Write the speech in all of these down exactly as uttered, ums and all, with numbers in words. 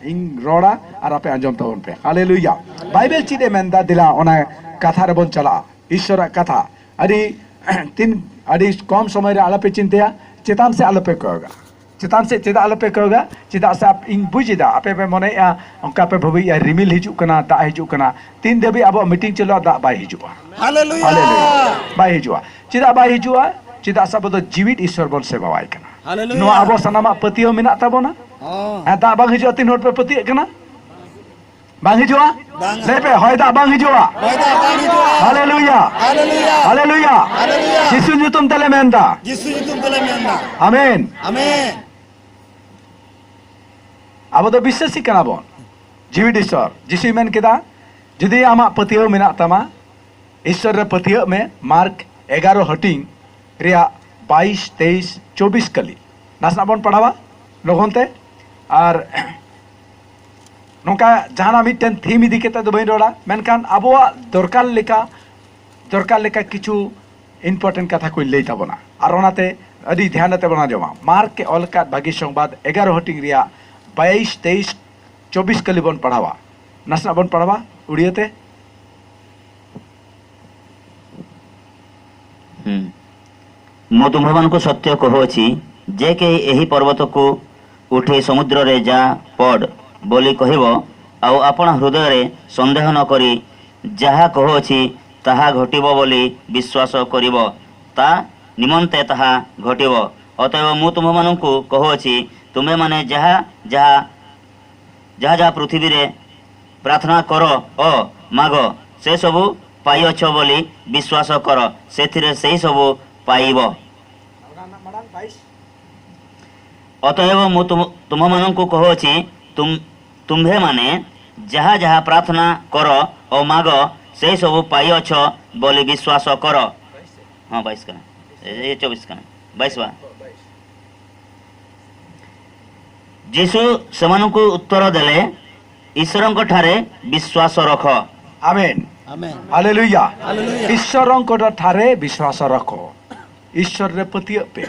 ᱤᱧ ᱨᱚᱲᱟ ᱟᱨ ᱟᱯᱮ ᱟᱸᱡᱚᱢ ᱛᱟᱵᱚᱱ ᱯᱮ᱾ ᱦᱟᱞᱮᱞᱩᱭᱟ᱾ ᱵᱟᱭᱵᱮᱞ ᱪᱮᱫ ᱮ ᱢᱮᱱᱫᱟ? ᱫᱮᱞᱟ ᱚᱱᱟ ᱠᱟᱛᱷᱟ ᱨᱮᱵᱚᱱ ᱪᱟᱞᱟᱜᱼᱟ᱾ ᱤᱥᱚᱨᱟᱜ ᱠᱟᱛᱷᱟ᱾ ᱟᱹᱰᱤ ᱛᱤᱱ ᱟᱹᱰᱤ ᱠᱚᱢ ᱥᱚᱢᱚᱭ ᱨᱮ ᱟᱞᱚᱯᱮ ᱪᱤᱱᱛᱟᱹᱭᱟ, ᱪᱮᱛᱟᱱ ᱥᱮᱫ ᱟᱞᱚᱯᱮ ᱠᱚᱭᱚᱜᱟ᱾ ᱪᱮᱛᱟᱱ ᱥᱮᱫ ᱪᱮᱫᱟᱜ ᱟᱞᱚᱯᱮ ᱠᱚᱭᱚᱜᱟ? ᱪᱮᱫᱟᱜ ᱥᱮ ᱟᱯ- ᱤᱧ ᱵᱩᱡᱽ ᱮᱫᱟ, ᱟᱯᱮ ᱯᱮ ᱢᱚᱱᱮᱭᱮᱫᱼᱟ ᱚᱱᱠᱟ ᱯᱮ ᱵᱷᱟᱹᱵᱤᱭᱮᱫᱼᱟ, ᱨᱤᱢᱤᱞ ᱦᱤᱡᱩᱜ ᱠᱟᱱᱟ, ᱫᱟᱜ ᱦᱤᱡᱩᱜ ᱠᱟᱱᱟ᱾ ᱛᱤᱱ ᱫᱷᱟᱹᱵᱤᱡ ᱟᱵᱚᱣᱟᱜ ᱢᱤᱴᱤᱝ ᱪᱟᱹᱞᱩᱜᱼᱟ, ᱫᱟᱜ ᱵᱟᱭ ᱦᱤᱡᱩᱜᱼᱟ᱾ ᱦᱟᱞᱮᱞᱩᱭᱟ᱾ ᱦᱟᱞᱮᱞᱩᱭᱟ᱾ ᱵᱟᱭ ᱦᱤᱡᱩᱜᱼᱟ᱾ ᱪᱮᱫᱟᱜ ᱵᱟᱭ ᱦᱤᱡᱩᱜᱼᱟ? ᱪᱮᱫᱟᱜ ᱥᱮ ᱟᱵᱚ ᱫᱚ ᱡᱤᱣᱤᱫ ᱤᱥᱚᱨ ᱵᱚᱱ ᱥᱮᱵᱟᱣᱟᱭ ᱠᱟᱱᱟ᱾ ᱦᱟᱞᱮᱞᱩᱭᱟ᱾ ᱱᱚᱣᱟ ᱟᱵᱚ ᱥᱟᱱᱟᱢᱟᱜ ᱯᱟᱹᱛᱭᱟᱹᱣ ᱢᱮᱱᱟᱜ ᱛᱟᱵᱚᱱᱟ᱾ ᱦᱚᱸ᱾ ᱦᱮᱸ, ᱫᱟᱜ ᱵᱟᱝ ᱦᱤᱡᱩᱜᱼᱟ, ᱛᱤᱱ ᱦᱚᱲ ᱯᱮ ᱯᱟᱹᱛᱭᱟᱹᱜ ᱠᱟᱱᱟ? ᱵᱟᱝ ᱦᱤᱡᱩᱜᱼᱟ? ᱵᱟᱝ᱾ ᱞᱟᱹᱭ ᱯᱮ, ᱦᱚᱭ ᱫᱟᱜ ᱵᱟᱝ ᱦᱤᱡᱩᱜᱼᱟ? ᱦᱚᱭ ᱫᱟᱜ ᱵᱟᱝ ᱦᱤᱡᱩᱜᱼᱟ᱾ ᱦᱟᱞᱮᱞᱩᱭᱟ᱾ ᱦᱟᱞᱮᱞᱩᱭᱟ᱾ ᱦᱟᱞᱮᱞᱩᱭᱟ᱾ ᱦᱟᱞᱮᱞᱩᱭᱟ᱾ ᱡᱤᱥᱩ ᱧᱩᱛᱩᱢ ᱛᱮᱞᱮ ᱢᱮᱱᱫᱟ᱾ ᱡᱤᱥᱩ ᱧᱩᱛᱩᱢ ᱛᱮᱞᱮ ᱢᱮᱱᱫᱟ᱾ ᱟᱢᱮᱱ᱾ ᱟᱢᱮᱱ᱾ ᱟᱵᱚ ᱫᱚ ᱵᱤᱥᱥᱟᱹᱥᱤ ᱠᱟᱱᱟ ᱵᱚᱱ᱾ ᱡᱤᱣᱤᱫ ᱤᱥᱚᱨ᱾ ᱡᱤᱥᱩᱭ ᱢᱮᱱ ᱠᱮᱫᱟ, ᱡᱩᱫᱤ ᱟᱢᱟᱜ ᱯᱟᱹᱛᱭᱟᱹᱣ ᱢᱮᱱᱟᱜ ᱛᱟᱢᱟ, ᱤᱥᱚᱨ ᱨᱮ ᱯᱟᱹᱛᱭᱟᱹᱜ ᱢᱮ᱾ ᱢᱟᱨᱠ ᱮᱜᱟᱨᱚ ᱦᱟᱹᱴᱤᱧ ᱨᱮᱭᱟᱜ ᱵᱟᱭᱤᱥ, ᱛᱮᱭᱤᱥ, ᱪᱚᱵᱵᱤᱥ ᱠᱟᱹᱞᱤ᱾ ᱱᱟᱥᱮᱱᱟᱜ ᱵᱚᱱ ᱯᱟᱲᱦᱟᱣᱟ ᱞᱚᱜᱚᱱ ᱛᱮ᱾ ᱟᱨ ᱱᱚᱝᱠᱟ ᱡᱟᱦᱟᱱᱟᱜ ᱢᱤᱫᱴᱮᱱ ᱛᱷᱤᱢ ᱤᱫᱤ ᱠᱟᱛᱮ ᱫᱚ ᱵᱟᱹᱧ ᱨᱚᱲᱟ, ᱢᱮᱱᱠᱷᱟᱱ ᱟᱵᱚᱣᱟᱜ ᱫᱚᱨᱠᱟᱨ ᱞᱮᱠᱟ, ᱫᱚᱨᱠᱟᱨ ᱞᱮᱠᱟ ᱠᱤᱪᱷᱩ ᱤᱢᱯᱚᱨᱴᱮᱱᱴ ᱠᱟᱛᱷᱟ ᱠᱚᱧ ᱞᱟᱹᱭ ᱛᱟᱵᱚᱱᱟ᱾ ᱟᱨ ᱚᱱᱟᱛᱮ ᱟᱹᱰᱤ ᱫᱷᱮᱭᱟᱱ ᱟᱛᱮ ᱵᱚᱱ ᱟᱸᱡᱚᱢᱟ᱾ ᱢᱟᱨᱠ ᱮ ᱚᱞ ᱟᱠᱟᱫ ᱵᱷᱟᱹᱜᱤ ᱥᱚᱝᱵᱟᱫ ᱮᱜᱟᱨᱚ ᱦᱟᱹᱴᱤᱧ ᱨᱮᱭᱟᱜ ᱵᱟᱭᱤᱥ, ᱛᱮᱭᱤᱥ, ᱪᱚᱵᱵᱤᱥ ᱠᱟᱹᱞᱤ ᱵᱚᱱ ᱯᱟᱲᱦᱟᱣᱟ᱾ ᱱᱟᱥᱮᱱᱟᱜ ᱵᱚᱱ ᱯᱟᱲᱦᱟᱣᱟ ᱩᱲᱤᱭᱟᱹ ᱛᱮ᱾ ହୁଁ। ମୁଁ ତୁମ୍ଭମାନଙ୍କୁ ସତ୍ୟ କହୁଅଛି ଯେ କେହି ଏହି ପର୍ବତକୁ ଉଠି ସମୁଦ୍ରରେ ଯା ପଡ ବୋଲି କହିବ, ଆଉ ଆପଣା ହୃଦୟରେ ସନ୍ଦେହ ନ କରି ଯାହା କହୁଅଛି ତାହା ଘଟିବ ବୋଲି ବିଶ୍ୱାସ କରିବ, ତା ନିମନ୍ତେ ତାହା ଘଟିବ। ଅତଏବ ମୁଁ ତୁମ୍ଭମାନଙ୍କୁ କହୁଅଛି, ତୁମ୍ଭେମାନେ ଯାହା ଯାହା ଯାହା ଯାହା ପୃଥିବୀରେ ପ୍ରାର୍ଥନା କର ଓ ମାଗ, ସେସବୁ ପାଇଅଛ ବୋଲି ବିଶ୍ୱାସ କର, ସେଥିରେ ସେହିସବୁ ପାଇବ। ଅତଏବ ମୁଁ ତୁମ- ତୁମମାନଙ୍କୁ କହୁଅଛି, ତୁମ- ତୁମ୍ଭେମାନେ ଯାହା ଯାହା ପ୍ରାର୍ଥନା କର ଓ ମାଗ, ସେହିସବୁ ପାଇଅଛ ବୋଲି ବିଶ୍ୱାସ କର। ହଁ, ବାଇଶ କଣ? ଏ, ଏ, ଚବିଶ କଣ? ବାଇଶ ବା। ଯୀଶୁ ସେମାନଙ୍କୁ ଉତ୍ତର ଦେଲେ, "ଈଶ୍ୱରଙ୍କଠାରେ ବିଶ୍ୱାସ ରଖ।" ଆମେନ୍। ଆମେନ୍। ହାଲେଲୁୟା। ହାଲେଲୁୟା। ଈଶ୍ୱରଙ୍କ ଠାରେ ବିଶ୍ୱାସ ରଖ। ଈଶ୍ୱରରେ ᱯᱟᱹᱛᱭᱟᱹᱜ ᱯᱮ।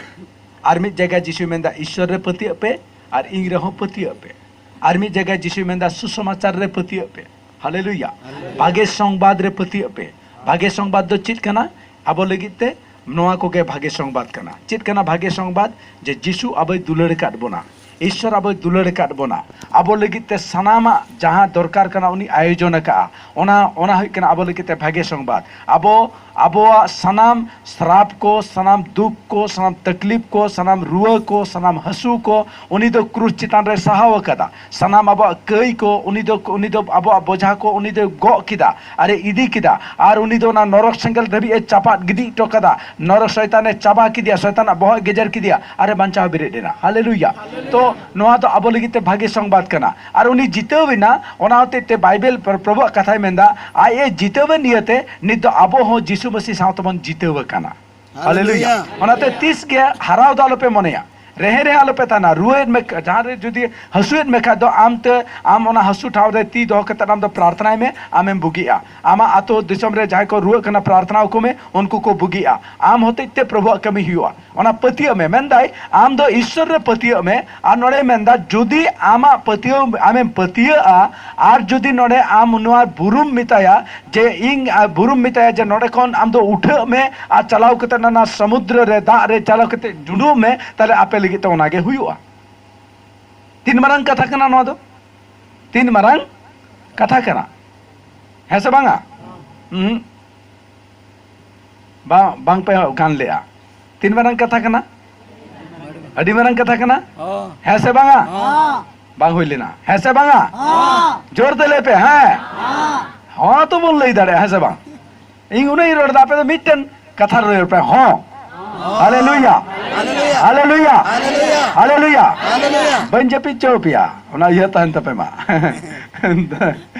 ᱟᱨ ᱢᱤᱫ ᱡᱟᱭᱜᱟ ᱡᱤᱥᱩᱭ ᱢᱮᱱᱫᱟ, "ᱤᱥᱚᱨ ᱨᱮ ᱯᱟᱹᱛᱭᱟᱹᱜ ᱯᱮ ᱟᱨ ᱤᱧ ᱨᱮᱦᱚᱸ ᱯᱟᱹᱛᱭᱟᱹᱜ ᱯᱮ।" ᱟᱨ ᱢᱤᱫ ᱡᱟᱭᱜᱟ ᱡᱤᱥᱩᱭ ᱢᱮᱱᱫᱟ, "ᱥᱩᱥᱚᱢᱟᱪᱟᱨ ᱨᱮ ᱯᱟᱹᱛᱭᱟᱹᱜ ᱯᱮ᱾" ᱦᱟᱞᱮᱞᱩᱭᱟ᱾ ᱵᱷᱟᱜᱮ ᱥᱚᱝᱵᱟᱫ ᱨᱮ ᱯᱟᱹᱛᱭᱟᱹᱜ ᱯᱮ᱾ ᱵᱷᱟᱜᱮ ᱥᱚᱝᱵᱟᱫ ᱫᱚ ᱪᱮᱫ ᱠᱟᱱᱟ? ᱟᱵᱚ ᱞᱟᱹᱜᱤᱫ ᱛᱮ ᱱᱚᱣᱟ ᱠᱚᱜᱮ ᱵᱷᱟᱜᱮ ᱥᱚᱝᱵᱟᱫ ᱠᱟᱱᱟ᱾ ᱪᱮᱫ ᱠᱟᱱᱟ ᱵᱷᱟᱜᱮ ᱥᱚᱝᱵᱟᱫ? ᱡᱮ ᱡᱤᱥᱩ ᱟᱵᱚᱭ ᱫᱩᱞᱟᱹᱲ ᱟᱠᱟᱫ ᱵᱚᱱᱟ, ᱤᱥᱥᱚᱨ ᱟᱵᱚᱭ ᱫᱩᱞᱟᱹᱲ ᱟᱠᱟᱫ ᱵᱚᱱᱟ, ᱟᱵᱚ ᱞᱟᱹᱜᱤᱫ ᱛᱮ ᱥᱟᱱᱟᱢᱟᱜ ᱡᱟᱦᱟᱸ ᱫᱚᱨᱠᱟᱨ ᱠᱟᱱᱟ ᱩᱱᱤ ᱟᱭᱳᱡᱚᱱ ᱟᱠᱟᱫᱼᱟ᱾ ᱚᱱᱟ, ᱚᱱᱟ ᱦᱩᱭᱩᱜ ᱠᱟᱱᱟ ᱟᱵᱚ ᱞᱟᱹᱜᱤᱫ ᱛᱮ ᱵᱷᱟᱜᱮ ᱥᱚᱝᱵᱟᱫ᱾ ᱟᱵᱚ, ᱟᱵᱚᱣᱟᱜ ᱥᱟᱱᱟᱢ ᱥᱨᱟᱯ ᱠᱚ, ᱥᱟᱱᱟᱢ ᱫᱩᱠ ᱠᱚ, ᱥᱟᱱᱟᱢ ᱛᱟᱠᱞᱤᱯ ᱠᱚ, ᱥᱟᱱᱟᱢ ᱨᱩᱣᱟᱹ ᱠᱚ, ᱥᱟᱱᱟᱢ ᱦᱟᱹᱥᱩ ᱠᱚ ᱩᱱᱤ ᱫᱚ ᱠᱨᱩᱥ ᱪᱮᱛᱟᱱ ᱨᱮ ᱥᱟᱦᱟᱣ ᱟᱠᱟᱫᱟ᱾ ᱥᱟᱱᱟᱢ ᱟᱵᱚᱣᱟᱜ ᱠᱟᱹᱭ ᱠᱚ ᱩᱱᱤ ᱫᱚ, ᱩᱱᱤ ᱫᱚ ᱟᱵᱚᱣᱟᱜ ᱵᱚᱡᱷᱟ ᱠᱚ ᱩᱱᱤ ᱫᱚ ᱜᱚᱜ ᱠᱮᱫᱟ ᱟᱨᱮ ᱤᱫᱤ ᱠᱮᱫᱟ᱾ ᱟᱨ ᱩᱱᱤ ᱫᱚ ᱚᱱᱟ ᱱᱚᱨᱚᱠ ᱥᱮᱸᱜᱮᱞ ᱫᱷᱟᱹᱵᱤᱡ ᱮ ᱪᱟᱯᱟᱫ ᱜᱤᱰᱤ ᱦᱚᱴᱚ ᱠᱟᱫᱟ᱾ ᱱᱚᱨᱚᱠ ᱥᱚᱭᱛᱟᱱᱮ ᱪᱟᱵᱟ ᱠᱮᱫᱮᱭᱟ, ᱥᱚᱭᱛᱟᱱᱟᱜ ᱵᱚᱦᱚᱜ ᱮ ᱜᱮᱡᱮᱨ ᱠᱮᱫᱮᱭᱟ, ᱟᱨᱮ ᱵᱟᱧᱪᱟᱣ ᱵᱮᱨᱮᱫ ᱮᱱᱟ᱾ ᱦᱟᱞᱮᱞᱩᱭᱟ᱾ ᱛᱚ ᱱᱚᱣᱟ ᱫᱚ ᱟᱵᱚ ᱞᱟᱹᱜᱤᱫ ᱛᱮ ᱵᱷᱟᱜᱮ ᱥᱚᱝᱵᱟᱫ ᱠᱟᱱᱟ᱾ ᱟᱨ ᱩᱱᱤ ᱡᱤᱛᱟᱹᱣ ᱮᱱᱟ, ᱚᱱᱟ ᱦᱚᱛᱮᱡ ᱛᱮ ᱵᱟᱭᱵᱮᱞ ᱯᱨᱚ-, ᱯᱨᱚᱵᱷᱩᱣᱟᱜ ᱠᱟᱛᱷᱟᱭ ᱢᱮᱱᱫᱟ, ᱟᱡ ᱮ ᱡᱤᱛᱟᱹᱣ ᱮᱱ ᱤᱭᱟᱹᱛᱮ ᱱᱤᱛ ᱫᱚ ᱟᱵᱚ ᱦᱚᱸ ᱡᱤᱥᱩ ᱢᱟᱹᱥᱤ ᱥᱟᱶ ᱛᱮᱵᱚᱱ ᱡᱤᱛᱟᱹᱣ ᱟᱠᱟᱱᱟ᱾ ᱦᱟᱞᱮᱞᱩᱭᱟ᱾ ᱦᱟᱞᱮᱞᱩᱭᱟ᱾ ᱚᱱᱟᱛᱮ ᱛᱤᱥ ᱜᱮ ᱦᱟᱨᱟᱣ ᱫᱚ ᱟᱞᱚᱯᱮ ᱢᱚᱱᱮᱭᱟ᱾ ᱨᱮᱦᱮ ᱨᱮᱦᱮ ᱟᱞᱚᱯᱮ ᱛᱟᱦᱮᱱᱟ᱾ ᱨᱩᱣᱟᱹᱭᱮᱫ ᱢᱮ, ᱡᱟᱦᱟᱸ ᱨᱮ ᱡᱩᱫᱤ ᱦᱟᱹᱥᱩᱭᱮᱫ ᱢᱮ ᱠᱷᱟᱡ ᱫᱚ, ᱟᱢ ᱛᱮ, ᱟᱢ ᱚᱱᱟ ᱦᱟᱹᱥᱩ ᱴᱷᱟᱶ ᱨᱮ ᱛᱤ ᱫᱚᱦᱚ ᱠᱟᱛᱮ ᱟᱢ ᱫᱚ ᱯᱨᱟᱨᱛᱷᱱᱟᱭ ᱢᱮ, ᱟᱢᱮᱢ ᱵᱩᱜᱤᱜᱼᱟ᱾ ᱟᱢᱟᱜ ᱟᱛᱳ ᱫᱤᱥᱚᱢ ᱨᱮ ᱡᱟᱦᱟᱸᱭ ᱠᱚ ᱨᱩᱣᱟᱹᱜ ᱠᱟᱱᱟ, ᱯᱨᱟᱨᱛᱷᱱᱟ ᱟᱠᱚ ᱢᱮ, ᱩᱱᱠᱩ ᱠᱚ ᱵᱩᱜᱤᱜᱼᱟ᱾ ᱟᱢ ᱦᱚᱛᱮᱡ ᱛᱮ ᱯᱨᱚᱵᱷᱩᱣᱟᱜ ᱠᱟᱹᱢᱤ ᱦᱩᱭᱩᱜᱼᱟ᱾ ᱚᱱᱟ ᱯᱟᱹᱛᱭᱟᱹᱜ ᱢᱮ᱾ ᱢᱮᱱᱫᱟᱭ, ᱟᱢ ᱫᱚ ᱤᱥᱥᱚᱨ ᱨᱮ ᱯᱟᱹᱛᱭᱟᱹᱜ ᱢᱮ᱾ ᱟᱨ ᱱᱚᱰᱮ ᱢᱮᱱᱫᱟ, ᱡᱩᱫᱤ ᱟᱢᱟᱜ ᱯᱟᱹᱛᱭᱟᱹᱣ, ᱟᱢᱮᱢ ᱯᱟᱹᱛᱭᱟᱹᱜᱼᱟ, ᱟᱨ ᱡᱩᱫᱤ ᱱᱚᱰᱮ ᱟᱢ ᱱᱚᱣᱟ ᱵᱩᱨᱩᱢ ᱢᱮᱛᱟᱭᱟ, ᱡᱮ ᱤᱧ, ᱟᱨ ᱵᱩᱨᱩᱢ ᱢᱮᱛᱟᱭᱟ ᱡᱮ ᱱᱚᱰᱮ ᱠᱷᱚᱱ ᱟᱢ ᱫᱚ ᱩᱴᱷᱟᱹᱜ ᱢᱮ ᱟᱨ ᱪᱟᱞᱟᱣ ᱠᱟᱛᱮ ᱚᱱᱟ ᱥᱚᱢᱩᱫᱨᱚ ᱨᱮ, ᱫᱟᱜ ᱨᱮ ᱪᱟᱞᱟᱣ ᱠᱟᱛᱮ ᱡᱩᱰᱩᱜ ᱢᱮ, ᱛᱟᱦᱞᱮ ᱟᱯᱮ ᱞᱟᱹᱜᱤᱫ ᱛᱮ ᱚᱱᱟ ᱜᱮ ᱦᱩᱭᱩᱜᱼᱟ᱾ ᱛᱤᱱ ᱢᱟᱨᱟᱝ ᱠᱟᱛᱷᱟ ᱠᱟᱱᱟ ᱱᱚᱣᱟ ᱫᱚ? ᱛᱤᱱ ᱢᱟᱨᱟᱝ ᱠᱟᱛᱷᱟ ᱠᱟᱱᱟ, ᱦᱮᱸ ᱥᱮ ᱵᱟᱝᱟ? ᱦᱩᱸ᱾ ᱵᱟᱝ, ᱵᱟᱝ ᱯᱮ ᱜᱟᱱ ᱞᱮᱜᱼᱟ᱾ ᱛᱤᱱ ᱢᱟᱨᱟᱝ ᱠᱟᱛᱷᱟ ᱠᱟᱱᱟ? ᱟᱹᱰᱤ ᱢᱟᱨᱟᱝ ᱠᱟᱛᱷᱟ ᱠᱟᱱᱟ᱾ ᱦᱚᱸ᱾ ᱦᱮᱸ ᱥᱮ ᱵᱟᱝᱟ? ᱦᱚᱸ᱾ ᱵᱟᱝ ᱦᱩᱭ ᱞᱮᱱᱟ, ᱦᱮᱸ ᱥᱮ ᱵᱟᱝᱟ? ᱦᱚᱸ᱾ ᱡᱳᱨ ᱛᱮ ᱞᱟᱹᱭ ᱯᱮ, ᱦᱮᱸ᱾ ᱦᱚᱸ᱾ ᱦᱚᱸ ᱛᱚ ᱵᱚᱱ ᱞᱟᱹᱭ ᱫᱟᱲᱮᱭᱟᱜᱼᱟ, ᱦᱮᱸ ᱥᱮ ᱵᱟᱝ? ᱤᱧ ᱩᱱᱟᱹᱜ ᱤᱧ ᱨᱚᱲ ᱮᱫᱟ, ᱟᱯᱮ ᱫᱚ ᱢᱤᱫᱴᱮᱱ ᱠᱟᱛᱷᱟ ᱨᱚᱲ ᱯᱮ, ᱦᱚᱸ᱾ ᱦᱟᱞᱮᱞᱩᱭᱟ᱾ ᱦᱟᱞᱮᱞᱩᱭᱟ᱾ ᱦᱟᱞᱮᱞᱩᱭᱟ᱾ ᱦᱟᱞᱮᱞᱩᱭᱟ᱾ ᱦᱟᱞᱮᱞᱩᱭᱟ᱾ ᱵᱟᱹᱧ ᱡᱟᱹᱯᱤᱫ ᱦᱚᱪᱚ ᱯᱮᱭᱟ, ᱚᱱᱟ ᱩᱭᱦᱟᱹᱨ ᱛᱟᱦᱮᱱ ᱛᱟᱯᱮ ᱢᱟ᱾ ᱦᱟᱞᱮᱞᱩᱭᱟ᱾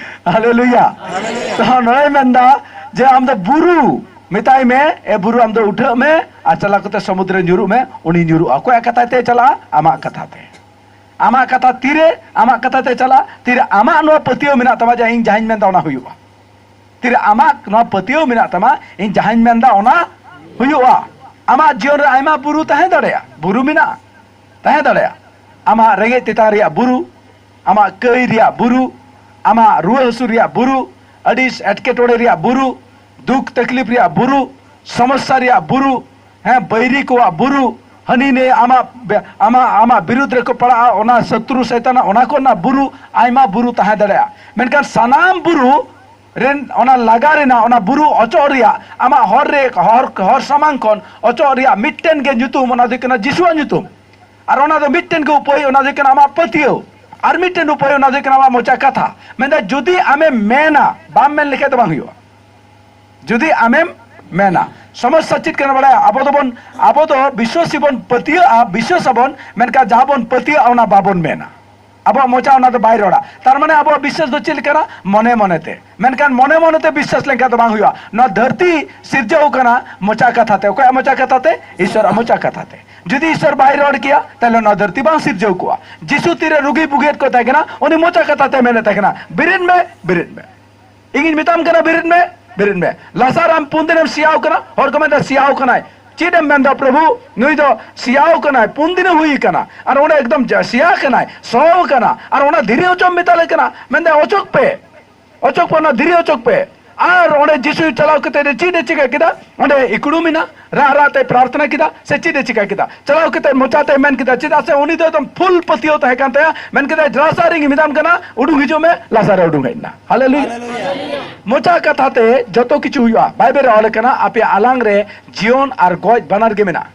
ᱦᱟᱞᱮᱞᱩᱭᱟ᱾ ᱛᱚ ᱱᱚᱰᱮᱭ ᱢᱮᱱᱫᱟ ᱡᱮ ᱟᱢ ᱫᱚ ᱵᱩᱨᱩ, ᱢᱮᱛᱟᱭ ᱢᱮ, "ᱮ ᱵᱩᱨᱩ, ᱟᱢ ᱫᱚ ᱩᱴᱷᱟᱹᱜ ᱢᱮ ᱟᱨ ᱪᱟᱞᱟᱣ ᱠᱟᱛᱮ ᱥᱚᱢᱩᱫᱨᱮ ᱧᱩᱨᱩᱜ ᱢᱮ᱾" ᱩᱱᱤ ᱧᱩᱨᱩᱜᱼᱟ᱾ ᱚᱠᱚᱭᱟᱜ ᱠᱟᱛᱷᱟ ᱛᱮ ᱪᱟᱞᱟᱜᱼᱟ? ᱟᱢᱟᱜ ᱠᱟᱛᱷᱟ ᱛᱮ᱾ ᱟᱢᱟᱜ ᱠᱟᱛᱷᱟ ᱛᱤᱨᱮ, ᱟᱢᱟᱜ ᱠᱟᱛᱷᱟ ᱛᱮ ᱪᱟᱞᱟᱜᱼᱟ, ᱛᱤᱨᱮ ᱟᱢᱟᱜ ᱱᱚᱣᱟ ᱯᱟᱹᱛᱭᱟᱹᱣ ᱢᱮᱱᱟᱜ ᱛᱟᱢᱟ ᱡᱮ ᱤᱧ ᱡᱟᱦᱟᱸᱧ ᱢᱮᱱᱫᱟ ᱚᱱᱟ ᱦᱩᱭᱩᱜᱼᱟ᱾ ᱛᱤᱨᱮ ᱟᱢᱟᱜ ᱱᱚᱣᱟ ᱯᱟᱹᱛᱭᱟᱹᱣ ᱢᱮᱱᱟᱜ ᱛᱟᱢᱟ, ᱤᱧ ᱡᱟᱦᱟᱸᱧ ᱢᱮᱱᱫᱟ ᱚᱱᱟ ᱦᱩᱭᱩᱜᱼᱟ᱾ ᱟᱢᱟᱜ ᱡᱤᱭᱚᱱ ᱨᱮ ᱟᱭᱢᱟ ᱵᱩᱨᱩ ᱛᱟᱦᱮᱸ ᱫᱟᱲᱮᱭᱟᱜᱼᱟ, ᱵᱩᱨᱩ ᱢᱮᱱᱟᱜᱼᱟ, ᱛᱟᱦᱮᱸ ᱫᱟᱲᱮᱭᱟᱜᱼᱟ᱾ ᱟᱢᱟᱜ ᱨᱮᱸᱜᱮᱡ ᱛᱮᱛᱟᱝ ᱨᱮᱭᱟᱜ ᱵᱩᱨᱩ, ᱟᱢᱟᱜ ᱠᱟᱹᱭ ᱨᱮᱭᱟᱜ ᱵᱩᱨᱩ, ᱟᱢᱟᱜ ᱨᱩᱣᱟᱹ ᱦᱟᱹᱥᱩ ᱨᱮᱭᱟᱜ ᱵᱩᱨᱩ, ᱟᱹᱰᱤ ᱮᱴᱠᱮᱴᱚᱬᱮ ᱨᱮᱭᱟᱜ ᱵᱩᱨᱩ, ᱫᱩᱠ ᱛᱟᱠᱞᱤᱯ ᱨᱮᱭᱟᱜ ᱵᱩᱨᱩ, ᱥᱚᱢᱚᱥᱥᱟ ᱨᱮᱭᱟᱜ ᱵᱩᱨᱩ, ᱦᱮᱸ, ᱵᱟᱹᱭᱨᱤ ᱠᱚᱣᱟᱜ ᱵᱩᱨᱩ, ᱦᱟᱹᱱᱤ ᱱᱟᱹᱭ ᱟᱢᱟᱜ ᱵᱮ-, ᱟᱢᱟᱜ, ᱟᱢᱟᱜ ᱵᱤᱨᱩᱫᱽ ᱨᱮᱠᱚ ᱯᱟᱲᱟᱜᱼᱟ, ᱚᱱᱟ ᱥᱚᱛᱨᱩ ᱥᱚᱭᱛᱟᱱᱟᱜ ᱚᱱᱟ ᱠᱚᱨᱮᱱᱟᱜ ᱵᱩᱨᱩ, ᱟᱭᱢᱟ ᱵᱩᱨᱩ ᱛᱟᱦᱮᱸ ᱫᱟᱲᱮᱭᱟᱜᱼᱟ᱾ ᱢᱮᱱᱠᱷᱟᱱ ᱥᱟᱱᱟᱢ ᱵᱩᱨᱩ ᱨᱮᱱ, ᱚᱱᱟ ᱞᱟᱜᱟ ᱨᱮᱱᱟᱜ, ᱚᱱᱟ ᱵᱩᱨᱩ ᱚᱪᱚᱜ ᱨᱮᱭᱟᱜ, ᱟᱢᱟᱜ ᱦᱚᱨ ᱨᱮ, ᱦᱚᱨ, ᱦᱚᱨ ᱥᱟᱢᱟᱝ ᱠᱷᱚᱱ ᱚᱪᱚᱜ ᱨᱮᱭᱟᱜ ᱢᱤᱫᱴᱮᱱ ᱜᱮ ᱧᱩᱛᱩᱢ, ᱚᱱᱟ ᱫᱚ ᱦᱩᱭᱩᱜ ᱠᱟᱱᱟ ᱡᱤᱥᱩᱣᱟᱜ ᱧᱩᱛᱩᱢ᱾ ᱟᱨ ᱚᱱᱟ ᱫᱚ ᱢᱤᱫᱴᱮᱱ ᱜᱮ ᱩᱯᱟᱹᱭ, ᱚᱱᱟ ᱫᱚ ᱦᱩᱭᱩᱜ ᱠᱟᱱᱟ ᱟᱢᱟᱜ ᱯᱟᱹᱛᱭᱟᱹᱣ᱾ ᱟᱨ ᱢᱤᱫᱴᱮᱱ ᱩᱯᱟᱹᱭ, ᱚᱱᱟ ᱫᱚ ᱦᱩᱭᱩᱜ ᱠᱟᱱᱟ ᱟᱢᱟᱜ ᱢᱚᱪᱟ ᱠᱟᱛᱷᱟ᱾ ᱢᱮᱱᱫᱟ, ᱡᱩᱫᱤ ᱟᱢᱮᱢ ᱢᱮᱱᱟ, ᱵᱟᱢ ᱢᱮᱱ ᱞᱮᱠᱷᱟᱡ ᱫᱚ ᱵᱟᱝ ᱦᱩᱭᱩᱜᱼᱟ᱾ ᱡᱩᱫᱤ ᱟᱢᱮᱢ ᱢᱮᱱᱟ, ᱥᱚᱢᱚᱥᱥᱟ ᱪᱮᱫ ᱠᱟᱱᱟ ᱵᱟᱲᱟᱭᱟ? ᱟᱵᱚ ᱫᱚᱵᱚᱱ, ᱟᱵᱚ ᱫᱚ ᱵᱤᱥᱣᱟᱥᱤ ᱵᱚᱱ ᱯᱟᱹᱛᱭᱟᱹᱜᱼᱟ, ᱵᱤᱥᱣᱟᱥ ᱟᱵᱚᱱ, ᱢᱮᱱᱠᱷᱟᱱ ᱡᱟᱦᱟᱸ ᱵᱚᱱ ᱯᱟᱹᱛᱭᱟᱹᱜᱼᱟ, ᱚᱱᱟ ᱵᱟᱵᱚᱱ ᱢᱮᱱᱟ᱾ ᱟᱵᱚᱣᱟᱜ ᱢᱚᱪᱟ ᱚᱱᱟ ᱫᱚ ᱵᱟᱭ ᱨᱚᱲᱟ᱾ ᱛᱟᱨ ᱢᱟᱱᱮ ᱟᱵᱚᱣᱟᱜ ᱵᱤᱥᱣᱟᱥ ᱫᱚ ᱪᱮᱫ ᱞᱮᱠᱟᱱᱟ? ᱢᱚᱱᱮ ᱢᱚᱱᱮᱛᱮ᱾ ᱢᱮᱱᱠᱷᱟᱱ ᱢᱚᱱᱮ ᱢᱚᱱᱮᱛᱮ ᱵᱤᱥᱣᱟᱥ ᱞᱮᱱᱠᱷᱟᱱ ᱫᱚ ᱵᱟᱝ ᱦᱩᱭᱩᱜᱼᱟ᱾ ᱱᱚᱣᱟ ᱫᱷᱟᱹᱨᱛᱤ ᱥᱤᱨᱡᱟᱹᱣ ᱠᱟᱱᱟ ᱢᱚᱪᱟ ᱠᱟᱛᱷᱟ ᱛᱮ᱾ ᱚᱠᱚᱭᱟᱜ ᱢᱚᱪᱟ ᱠᱟᱛᱷᱟ ᱛᱮ? ᱤᱥᱣᱚᱨᱟᱜ ᱢᱚᱪᱟ ᱠᱟᱛᱷᱟ ᱛᱮ᱾ ᱡᱩᱫᱤ ᱤᱥᱣᱚᱨ ᱵᱟᱭ ᱨᱚᱲ ᱠᱮᱭᱟ, ᱛᱟᱦᱞᱮ ᱱᱚᱣᱟ ᱫᱷᱟᱹᱨᱛᱤ ᱵᱟᱝ ᱥᱤᱨᱡᱟᱹᱣ ᱠᱚᱜᱼᱟ᱾ ᱡᱤᱥᱩ ᱛᱤᱨᱮ ᱨᱩᱜᱤ ᱵᱩᱜᱤᱭᱮᱫ ᱠᱚ ᱛᱟᱦᱮᱸ ᱠᱟᱱᱟ, ᱩᱱᱤ ᱢᱚᱪᱟ ᱠᱟᱛᱷᱟ ᱛᱮ ᱢᱮᱱᱮᱫ ᱛᱟᱦᱮᱸ ᱠᱟᱱᱟ, "ᱵᱮᱨᱮᱫ ᱢᱮ, ᱵᱮᱨᱮᱫ ᱢᱮ᱾ ᱤᱧᱤᱧ ᱢᱮᱛᱟᱢ ᱠᱟᱱᱟ, ᱵᱮᱨᱮᱫ ᱢᱮ, ᱵᱮᱨᱮᱫ ᱢᱮ᱾ ᱞᱟᱥᱟᱨ, ᱟᱢ ᱯᱩᱱ ᱫᱤᱱᱮᱢ ᱥᱮᱭᱟᱣ ᱠᱟᱱᱟ?" ᱦᱚᱲ ᱠᱚ ᱢᱮᱱᱫᱟ, "ᱥᱮᱭᱟᱣ ᱠᱟᱱᱟᱭ᱾ ᱪᱮᱫ ᱮᱢ ᱢᱮᱱᱫᱟ ᱯᱨᱚᱵᱷᱩ? ᱱᱩᱭ ᱫᱚ ᱥᱮᱭᱟᱣ ᱠᱟᱱᱟᱭ, ᱯᱩᱱ ᱫᱤᱱᱮ ᱦᱩᱭ ᱠᱟᱱᱟ, ᱟᱨ ᱚᱸᱰᱮ ᱮᱠᱫᱚᱢ ᱡᱟ-, ᱥᱮᱭᱟ ᱠᱟᱱᱟᱭ, ᱥᱚᱣ ᱠᱟᱱᱟ, ᱟᱨ ᱚᱱᱟ ᱫᱷᱤᱨᱤ ᱚᱪᱚᱜ ᱢᱮᱛᱟᱞᱮ ᱠᱟᱱᱟ?" ᱢᱮᱱᱫᱟ, "ᱚᱪᱚᱜ ᱯᱮ, ᱚᱪᱚᱜ ᱯᱮ, ᱚᱱᱟ ᱫᱷᱤᱨᱤ ᱚᱪᱚᱜ ᱯᱮ᱾" ᱟᱨ ᱚᱸᱰᱮ ᱡᱤᱥᱩ ᱪᱟᱞᱟᱣ ᱠᱟᱛᱮ ᱪᱮᱫ ᱮ ᱪᱤᱠᱟᱹ ᱠᱮᱫᱟ? ᱚᱸᱰᱮ ᱤᱠᱲᱩᱢ ᱮᱱᱟ, ᱨᱟᱜ ᱨᱟᱜ ᱛᱮ ᱯᱨᱟᱨᱛᱷᱱᱟ ᱠᱮᱫᱟ, ᱥᱮ ᱪᱮᱫ ᱮ ᱪᱤᱠᱟᱹ ᱠᱮᱫᱟ? ᱪᱟᱞᱟᱣ ᱠᱟᱛᱮ ᱢᱚᱪᱟᱛᱮ ᱢᱮᱱ ᱠᱮᱫᱟ, ᱪᱮᱫᱟᱜ ᱥᱮ ᱩᱱᱤ ᱫᱚ ᱮᱠᱫᱚᱢ ᱯᱷᱩᱞ ᱯᱟᱹᱛᱭᱟᱹᱣ ᱛᱟᱦᱮᱸ ᱠᱟᱱ ᱛᱟᱭᱟ᱾ ᱢᱮᱱ ᱠᱮᱫᱟᱭ, "ᱞᱟᱥᱟᱨ, ᱤᱧ ᱢᱮᱛᱟᱢ ᱠᱟᱱᱟ, ᱩᱰᱩᱝ ᱦᱤᱡᱩᱜ ᱢᱮ᱾" ᱞᱟᱥᱟᱨ ᱮ ᱩᱰᱩᱝ ᱦᱮᱡ ᱮᱱᱟ᱾ ᱦᱟᱞᱮᱞᱩᱭᱟ᱾ ᱢᱚᱪᱟ ᱠᱟᱛᱷᱟ ᱛᱮ ᱡᱚᱛᱚ ᱠᱤᱪᱷᱩ ᱦᱩᱭᱩᱜᱼᱟ᱾ ᱵᱟᱭᱵᱮᱞ ᱨᱮ ᱚᱞ ᱟᱠᱟᱱᱟ, ᱟᱯᱮᱭᱟᱜ ᱟᱞᱟᱝ ᱨᱮ ᱡᱤᱭᱚᱱ ᱟᱨ ᱜᱚᱡ ᱵᱟᱱᱟᱨ ᱜᱮ ᱢᱮᱱᱟᱜᱼᱟ᱾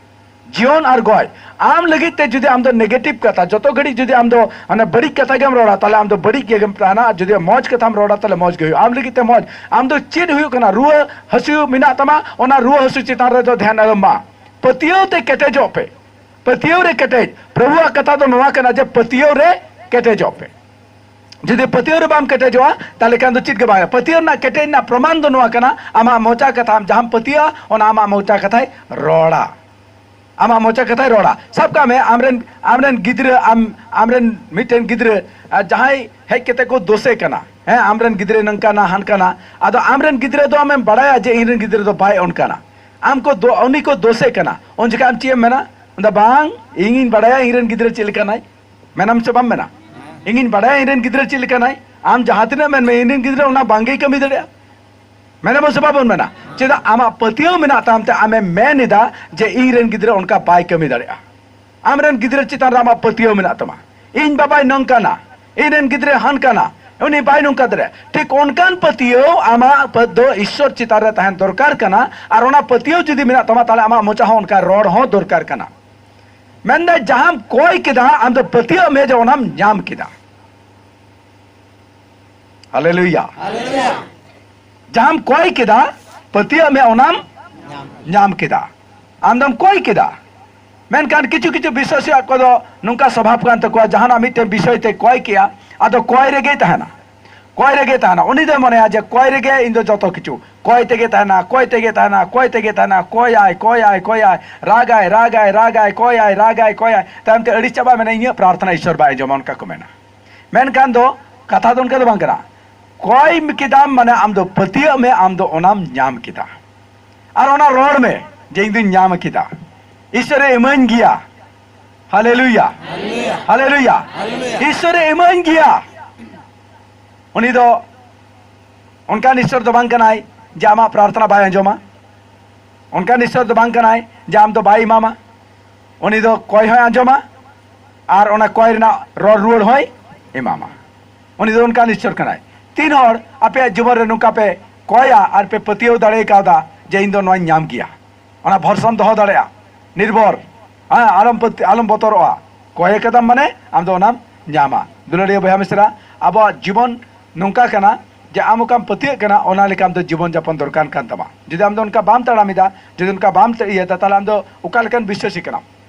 ᱡᱤᱭᱚᱱ ᱟᱨ ᱜᱚᱡ᱾ ᱟᱢ ᱞᱟᱹᱜᱤᱫ ᱛᱮ ᱡᱩᱫᱤ ᱟᱢ ᱫᱚ ᱱᱮᱜᱮᱴᱤᱵᱷ ᱠᱟᱛᱷᱟ, ᱡᱚᱛᱚ ᱜᱷᱟᱹᱲᱤᱡ ᱡᱩᱫᱤ ᱟᱢ ᱫᱚ ᱚᱱᱮ ᱵᱟᱹᱲᱤᱡ ᱠᱟᱛᱷᱟ ᱜᱮᱢ ᱨᱚᱲᱟ, ᱛᱟᱦᱞᱮ ᱟᱢ ᱫᱚ ᱵᱟᱹᱲᱤᱡ ᱜᱮᱢ ᱛᱟᱦᱮᱱᱟ᱾ ᱟᱨ ᱡᱩᱫᱤ ᱢᱚᱡᱽ ᱠᱟᱛᱷᱟᱢ ᱨᱚᱲᱟ, ᱛᱟᱦᱞᱮ ᱢᱚᱡᱽ ᱜᱮ ᱦᱩᱭᱩᱜᱼᱟ᱾ ᱟᱢ ᱞᱟᱹᱜᱤᱫ ᱛᱮ ᱢᱚᱡᱽ᱾ ᱟᱢ ᱫᱚ ᱪᱮᱫ ᱦᱩᱭᱩᱜ ᱠᱟᱱᱟ, ᱨᱩᱣᱟᱹ ᱦᱟᱹᱥᱩ ᱢᱮᱱᱟᱜ ᱛᱟᱢᱟ, ᱚᱱᱟ ᱨᱩᱣᱟᱹ ᱦᱟᱹᱥᱩ ᱪᱮᱛᱟᱱ ᱨᱮᱫᱚ ᱫᱷᱮᱭᱟᱱ ᱟᱞᱚᱢ ᱮᱢᱟ᱾ ᱯᱟᱹᱛᱭᱟᱹᱣ ᱛᱮ ᱠᱮᱴᱮᱡᱚᱜ ᱯᱮ᱾ ᱯᱟᱹᱛᱭᱟᱹᱣ ᱨᱮ ᱠᱮᱴᱮᱡ᱾ ᱯᱨᱚᱵᱷᱩᱣᱟᱜ ᱠᱟᱛᱷᱟ ᱫᱚ ᱱᱚᱣᱟ ᱠᱟᱱᱟ ᱡᱮ ᱯᱟᱹᱛᱭᱟᱹᱣ ᱨᱮ ᱠᱮᱴᱮᱡᱚᱜ ᱯᱮ᱾ ᱡᱩᱫᱤ ᱯᱟᱹᱛᱭᱟᱹᱣ ᱨᱮ ᱵᱟᱢ ᱠᱮᱴᱮᱡᱚᱜᱼᱟ, ᱛᱟᱦᱞᱮ ᱠᱷᱟᱱ ᱫᱚ ᱪᱮᱫ ᱜᱮ ᱵᱟᱝ ᱦᱩᱭᱩᱜᱼᱟ᱾ ᱯᱟᱹᱛᱭᱟᱹᱣ ᱨᱮᱱᱟᱜ ᱠᱮᱴᱮᱡ ᱨᱮᱱᱟᱜ ᱯᱨᱚᱢᱟᱱ ᱫᱚ ᱱᱚᱣᱟ ᱠᱟᱱᱟ, ᱟᱢᱟᱜ ᱢᱚᱪᱟ ᱠᱟᱛᱷᱟ, ᱟᱢ ᱡᱟᱦᱟᱸᱢ ᱯᱟᱹᱛᱭᱟᱹᱜᱼᱟ, ᱚᱱᱟ ᱟᱢᱟᱜ ᱢᱚᱪᱟ ᱠᱟᱛᱷᱟᱭ ᱨᱚᱲᱟ᱾ ᱟᱢᱟᱜ ᱢᱚᱪᱟ ᱠᱟᱛᱷᱟᱭ ᱨᱚᱲᱟ᱾ ᱥᱟᱵ ᱠᱟᱜ ᱢᱮ, ᱟᱢᱨᱮᱱ, ᱟᱢᱨᱮᱱ ᱜᱤᱫᱽᱨᱟᱹ, ᱟᱢ, ᱟᱢᱨᱮᱱ ᱢᱤᱫᱴᱮᱱ ᱜᱤᱫᱽᱨᱟᱹ, ᱟ, ᱡᱟᱦᱟᱸᱭ ᱦᱮᱡ ᱠᱟᱛᱮ ᱠᱚ ᱫᱳᱥᱮ ᱠᱟᱱᱟ, ᱦᱮᱸ, ᱟᱢᱨᱮᱱ ᱜᱤᱫᱽᱨᱟᱹ ᱱᱚᱝᱠᱟᱱᱟ, ᱦᱟᱱᱠᱟᱱᱟ᱾ ᱟᱫᱚ ᱟᱢᱨᱮᱱ ᱜᱤᱫᱽᱨᱟᱹ ᱫᱚ ᱟᱢᱮᱢ ᱵᱟᱲᱟᱭᱟ ᱡᱮ ᱤᱧᱨᱮᱱ ᱜᱤᱫᱽᱨᱟᱹ ᱫᱚ ᱵᱟᱭ ᱚᱱᱠᱟᱱᱟ᱾ ᱟᱢ ᱠᱚ ᱫᱳ-, ᱩᱱᱤ ᱠᱚ ᱫᱳᱥᱮ ᱠᱟᱱᱟ᱾ ᱩᱱ ᱡᱚᱠᱷᱟᱡ ᱟᱢ ᱪᱮᱫ ᱮᱢ ᱢᱮᱱᱟ? ᱢᱮᱱᱫᱟ, "ᱵᱟᱝ, ᱤᱧᱤᱧ ᱵᱟᱲᱟᱭᱟ ᱤᱧᱨᱮᱱ ᱜᱤᱫᱽᱨᱟᱹ ᱪᱮᱫ ᱞᱮᱠᱟᱱᱟᱭ᱾" ᱢᱮᱱᱟᱢ ᱥᱮ ᱵᱟᱢ ᱢᱮᱱᱟ? ᱤᱧᱤᱧ ᱵᱟᱲᱟᱭᱟ ᱤᱧ ᱨᱮᱱ ᱜᱤᱫᱽᱨᱟᱹ ᱪᱮᱫ ᱞᱮᱠᱟᱱᱟᱭ᱾ ᱟᱢ ᱡᱟᱦᱟᱸ ᱛᱤᱱᱟᱹᱜ ᱢᱮᱱ ᱢᱮ, ᱤᱧ ᱨᱮᱱ ᱜᱤᱫᱽᱨᱟᱹ ᱚᱱᱟ ᱵᱟᱝ ᱜᱮᱭ ᱠᱟᱹᱢᱤ ᱫᱟᱲᱮᱭᱟᱜᱼᱟ᱾ ᱢᱮᱱᱟ ᱵᱚᱱ ᱥᱮ ᱵᱟᱵᱚᱱ ᱢᱮᱱᱟ? ᱪᱮᱫᱟᱜ? ᱟᱢᱟᱜ ᱯᱟᱹᱛᱭᱟᱹᱣ ᱢᱮᱱᱟᱜ ᱛᱟᱢ ᱛᱮ ᱟᱢᱮᱢ ᱢᱮᱱ ᱮᱫᱟ ᱡᱮ ᱤᱧ ᱨᱮᱱ ᱜᱤᱫᱽᱨᱟᱹ ᱚᱱᱠᱟ ᱵᱟᱭ ᱠᱟᱹᱢᱤ ᱫᱟᱲᱮᱭᱟᱜᱼᱟ᱾ ᱟᱢ ᱨᱮᱱ ᱜᱤᱫᱽᱨᱟᱹ ᱪᱮᱛᱟᱱ ᱨᱮ ᱟᱢᱟᱜ ᱯᱟᱹᱛᱭᱟᱹᱣ ᱢᱮᱱᱟᱜ ᱛᱟᱢᱟ, "ᱤᱧ ᱵᱟᱵᱟᱭ ᱱᱚᱝᱠᱟᱱᱟ, ᱤᱧ ᱨᱮᱱ ᱜᱤᱫᱽᱨᱟᱹ ᱦᱟᱱᱠᱟᱱᱟ, ᱩᱱᱤ ᱵᱟᱭ ᱱᱚᱝᱠᱟ ᱫᱟᱲᱮᱭᱟᱜᱼᱟ᱾" ᱴᱷᱤᱠ ᱚᱱᱠᱟᱱ ᱯᱟᱹᱛᱭᱟᱹᱣ ᱟᱢᱟᱜ ᱯᱟᱹ-, ᱫᱚ ᱤᱥᱥᱚᱨ ᱪᱮᱛᱟᱱ ᱨᱮ ᱛᱟᱦᱮᱱ ᱫᱚᱨᱠᱟᱨ ᱠᱟᱱᱟ, ᱟᱨ ᱚᱱᱟ ᱯᱟᱹᱛᱭᱟᱹᱣ ᱡᱩᱫᱤ ᱢᱮᱱᱟᱜ ᱛᱟᱢᱟ, ᱛᱟᱦᱞᱮ ᱟᱢᱟᱜ ᱢᱚᱪᱟ ᱦᱚᱸ ᱚᱱᱠᱟ ᱨᱚᱲ ᱦᱚᱸ ᱫᱚᱨᱠᱟᱨ ᱠᱟᱱᱟ᱾ ᱢᱮᱱᱫᱟᱭ, ᱡᱟᱦᱟᱸᱢ ᱠᱚᱭ ᱠᱮᱫᱟ, ᱟᱢ ᱫᱚ ᱯᱟᱹᱛᱭᱟᱹᱜ ᱢᱮ ᱡᱮ ᱚᱱᱟᱢ ᱧᱟᱢ ᱠᱮᱫᱟ᱾ ᱦᱟᱞᱮᱞᱩᱭᱟ᱾ ᱦᱟᱞᱮᱞᱩᱭᱟ᱾ ᱡᱟᱦᱟᱸᱢ ᱠᱚᱭ ᱠᱮᱫᱟ, ᱯᱟᱹᱛᱭᱟᱹᱜ ᱢᱮ ᱚᱱᱟᱢ ᱧᱟᱢ᱾ ᱧᱟᱢ ᱠᱮᱫᱟ᱾ ᱟᱢ ᱫᱚᱢ ᱠᱚᱭ ᱠᱮᱫᱟ᱾ ᱢᱮᱱᱠᱷᱟᱱ ᱠᱤᱪᱷᱩ ᱠᱤᱪᱷᱩ ᱵᱤᱥᱣᱟᱥᱤᱭᱟᱜ ᱠᱚᱫᱚ ᱱᱚᱝᱠᱟ ᱥᱚᱵᱷᱟᱵ ᱠᱟᱱ ᱛᱟᱠᱚᱣᱟ, ᱡᱟᱦᱟᱱᱟᱜ ᱢᱤᱫᱴᱮᱱ ᱵᱤᱥᱚᱭ ᱛᱮ ᱠᱚᱭ ᱠᱮᱜᱼᱟ, ᱟᱫᱚ ᱠᱚᱭ ᱨᱮᱜᱮᱭ ᱛᱟᱦᱮᱱᱟ᱾ ᱠᱚᱭ ᱨᱮᱜᱮᱭ ᱛᱟᱦᱮᱱᱟ᱾ ᱩᱱᱤ ᱫᱚᱭ ᱢᱚᱱᱮᱭᱟ ᱡᱮ ᱠᱚᱭ ᱨᱮᱜᱮ ᱤᱧ ᱫᱚ ᱡᱚᱛᱚ ᱠᱤᱪᱷᱩ᱾ ᱠᱚᱭ ᱛᱮᱜᱮ ᱛᱟᱦᱮᱱᱟ, ᱠᱚᱭ ᱛᱮᱜᱮ ᱛᱟᱦᱮᱱᱟ, ᱠᱚᱭ ᱛᱮᱜᱮ ᱛᱟᱦᱮᱱᱟ, ᱠᱚᱭᱟᱭ, ᱠᱚᱭᱟᱭ, ᱠᱚᱭᱟᱭ, ᱨᱟᱜᱟᱭ, ᱨᱟᱜᱟᱭ, ᱨᱟᱜᱟᱭ, ᱠᱚᱭᱟᱭ, ᱨᱟᱜᱟᱭ, ᱠᱚᱭᱟᱭ᱾ ᱛᱟᱭᱚᱢ ᱛᱮ ᱟᱹᱲᱤᱥ ᱪᱟᱵᱟ, ᱢᱮᱱᱟ, "ᱤᱧᱟᱹᱜ ᱯᱨᱟᱨᱛᱷᱱᱟ ᱤᱥᱥᱚᱨ ᱵᱟᱭ ᱟᱸᱡᱚᱢᱟ", ᱚᱱᱠᱟ ᱠᱚ ᱢᱮᱱᱟ᱾ ᱢᱮᱱᱠᱷᱟᱱ ᱫᱚ ᱠᱟᱛᱷᱟ ᱫᱚ ᱚᱱᱠᱟ ᱫᱚ ᱵᱟᱝ ᱠᱟᱱᱟ᱾ ᱠᱚᱭ ᱠᱮᱫᱟᱢ ᱢᱟᱱᱮ ᱟᱢ ᱫᱚ ᱯᱟᱹᱛᱭᱟᱹᱜ ᱢᱮ, ᱟᱢ ᱫᱚ ᱚᱱᱟᱢ ᱧᱟᱢ ᱠᱮᱫᱟ᱾ ᱟᱨ ᱚᱱᱟ ᱨᱚᱲ ᱢᱮ ᱡᱮ, "ᱤᱧ ᱫᱩᱧ ᱧᱟᱢ ᱠᱮᱫᱟ, ᱤᱥᱥᱚᱨᱮ ᱤᱢᱟᱹᱧ ᱜᱮᱭᱟ᱾" ᱦᱟᱞᱮᱞᱩᱭᱟ᱾ ᱦᱟᱞᱮᱞᱩᱭᱟ᱾ ᱦᱟᱞᱮᱞᱩᱭᱟ᱾ ᱦᱟᱞᱮᱞᱩᱭᱟ᱾ ᱤᱥᱥᱚᱨᱮ ᱤᱢᱟᱹᱧ ᱜᱮᱭᱟ᱾ ᱩᱱᱤ ᱫᱚ ᱚᱱᱠᱟᱱ ᱤᱥᱥᱚᱨ ᱫᱚ ᱵᱟᱝ ᱠᱟᱱᱟᱭ ᱡᱮ ᱟᱢᱟᱜ ᱯᱨᱟᱨᱛᱷᱱᱟ ᱵᱟᱭ ᱟᱸᱡᱚᱢᱟ᱾ ᱚᱱᱠᱟᱱ ᱤᱥᱥᱚᱨ ᱫᱚ ᱵᱟᱝ ᱠᱟᱱᱟᱭ ᱡᱮ ᱟᱢ ᱫᱚ ᱵᱟᱭ ᱮᱢᱟᱢᱟ᱾ ᱩᱱᱤ ᱫᱚ ᱠᱚᱭ ᱦᱚᱸᱭ ᱟᱸᱡᱚᱢᱟ ᱟᱨ ᱚᱱᱟ ᱠᱚᱭ ᱨᱮᱱᱟᱜ ᱨᱚᱲ ᱨᱩᱣᱟᱹᱲ ᱦᱚᱸᱭ ᱮᱢᱟᱢᱟ᱾ ᱩᱱᱤ ᱫᱚ ᱚᱱᱠᱟᱱ ᱤᱥᱥᱚᱨ ᱠᱟᱱᱟᱭ᱾ ᱛᱤᱱ ᱦᱚᱲ ᱟᱯᱮᱭᱟᱜ ᱡᱤᱵᱚᱱ ᱨᱮ ᱱᱚᱝᱠᱟ ᱯᱮ ᱠᱚᱭᱟ ᱟᱨ ᱯᱮ ᱯᱟᱹᱛᱭᱟᱹᱣ ᱫᱟᱲᱮ ᱠᱟᱣᱫᱟ ᱡᱮ ᱤᱧ ᱫᱚ ᱱᱚᱣᱟᱧ ᱧᱟᱢ ᱜᱮᱭᱟ? ᱚᱱᱟ ᱵᱷᱚᱨᱥᱟᱢ ᱫᱚᱦᱚ ᱫᱟᱲᱮᱭᱟᱜᱼᱟ, ᱱᱤᱨᱵᱷᱚᱨ᱾ ᱦᱮᱸ, ᱟᱞᱚᱢ ᱯᱟᱹᱛ-, ᱟᱞᱚᱢ ᱵᱚᱛᱚᱨᱚᱜᱼᱟ᱾ ᱠᱚᱭ ᱠᱟᱫᱟᱢ ᱢᱟᱱᱮ ᱟᱢ ᱫᱚ ᱚᱱᱟᱢ ᱧᱟᱢᱟ᱾ ᱫᱩᱞᱟᱹᱲᱤᱭᱟᱹ ᱵᱚᱭᱦᱟ ᱢᱤᱥᱨᱟ, ᱟᱵᱚᱣᱟᱜ ᱡᱤᱵᱚᱱ ᱱᱚᱝᱠᱟ ᱠᱟᱱᱟ ᱡᱮ ᱟᱢ ᱚᱠᱟᱢ ᱯᱟᱹᱛᱭᱟᱹᱜ ᱠᱟᱱᱟ, ᱚᱱᱟ ᱞᱮᱠᱟ ᱟᱢ ᱫᱚ ᱡᱤᱵᱚᱱ ᱡᱟᱯᱚᱱ ᱫᱚᱨᱠᱟᱨ ᱠᱟᱱ ᱛᱟᱢᱟ᱾ ᱡᱩᱫᱤ ᱟᱢ ᱫᱚ ᱚᱱᱠᱟ ᱵᱟᱢ ᱛᱟᱲᱟᱢ ᱮᱫᱟ, ᱡᱩᱫᱤ ᱚᱱᱠᱟ ᱵᱟᱢ ᱤᱭᱟᱹᱭᱮᱫᱟ, ᱛᱟᱦᱞᱮ ᱟᱢ ᱫᱚ ᱚᱠᱟ ᱞᱮᱠᱟᱱ ᱵᱤᱥᱥᱟᱹᱥᱤ ᱠᱟᱱᱟᱢ?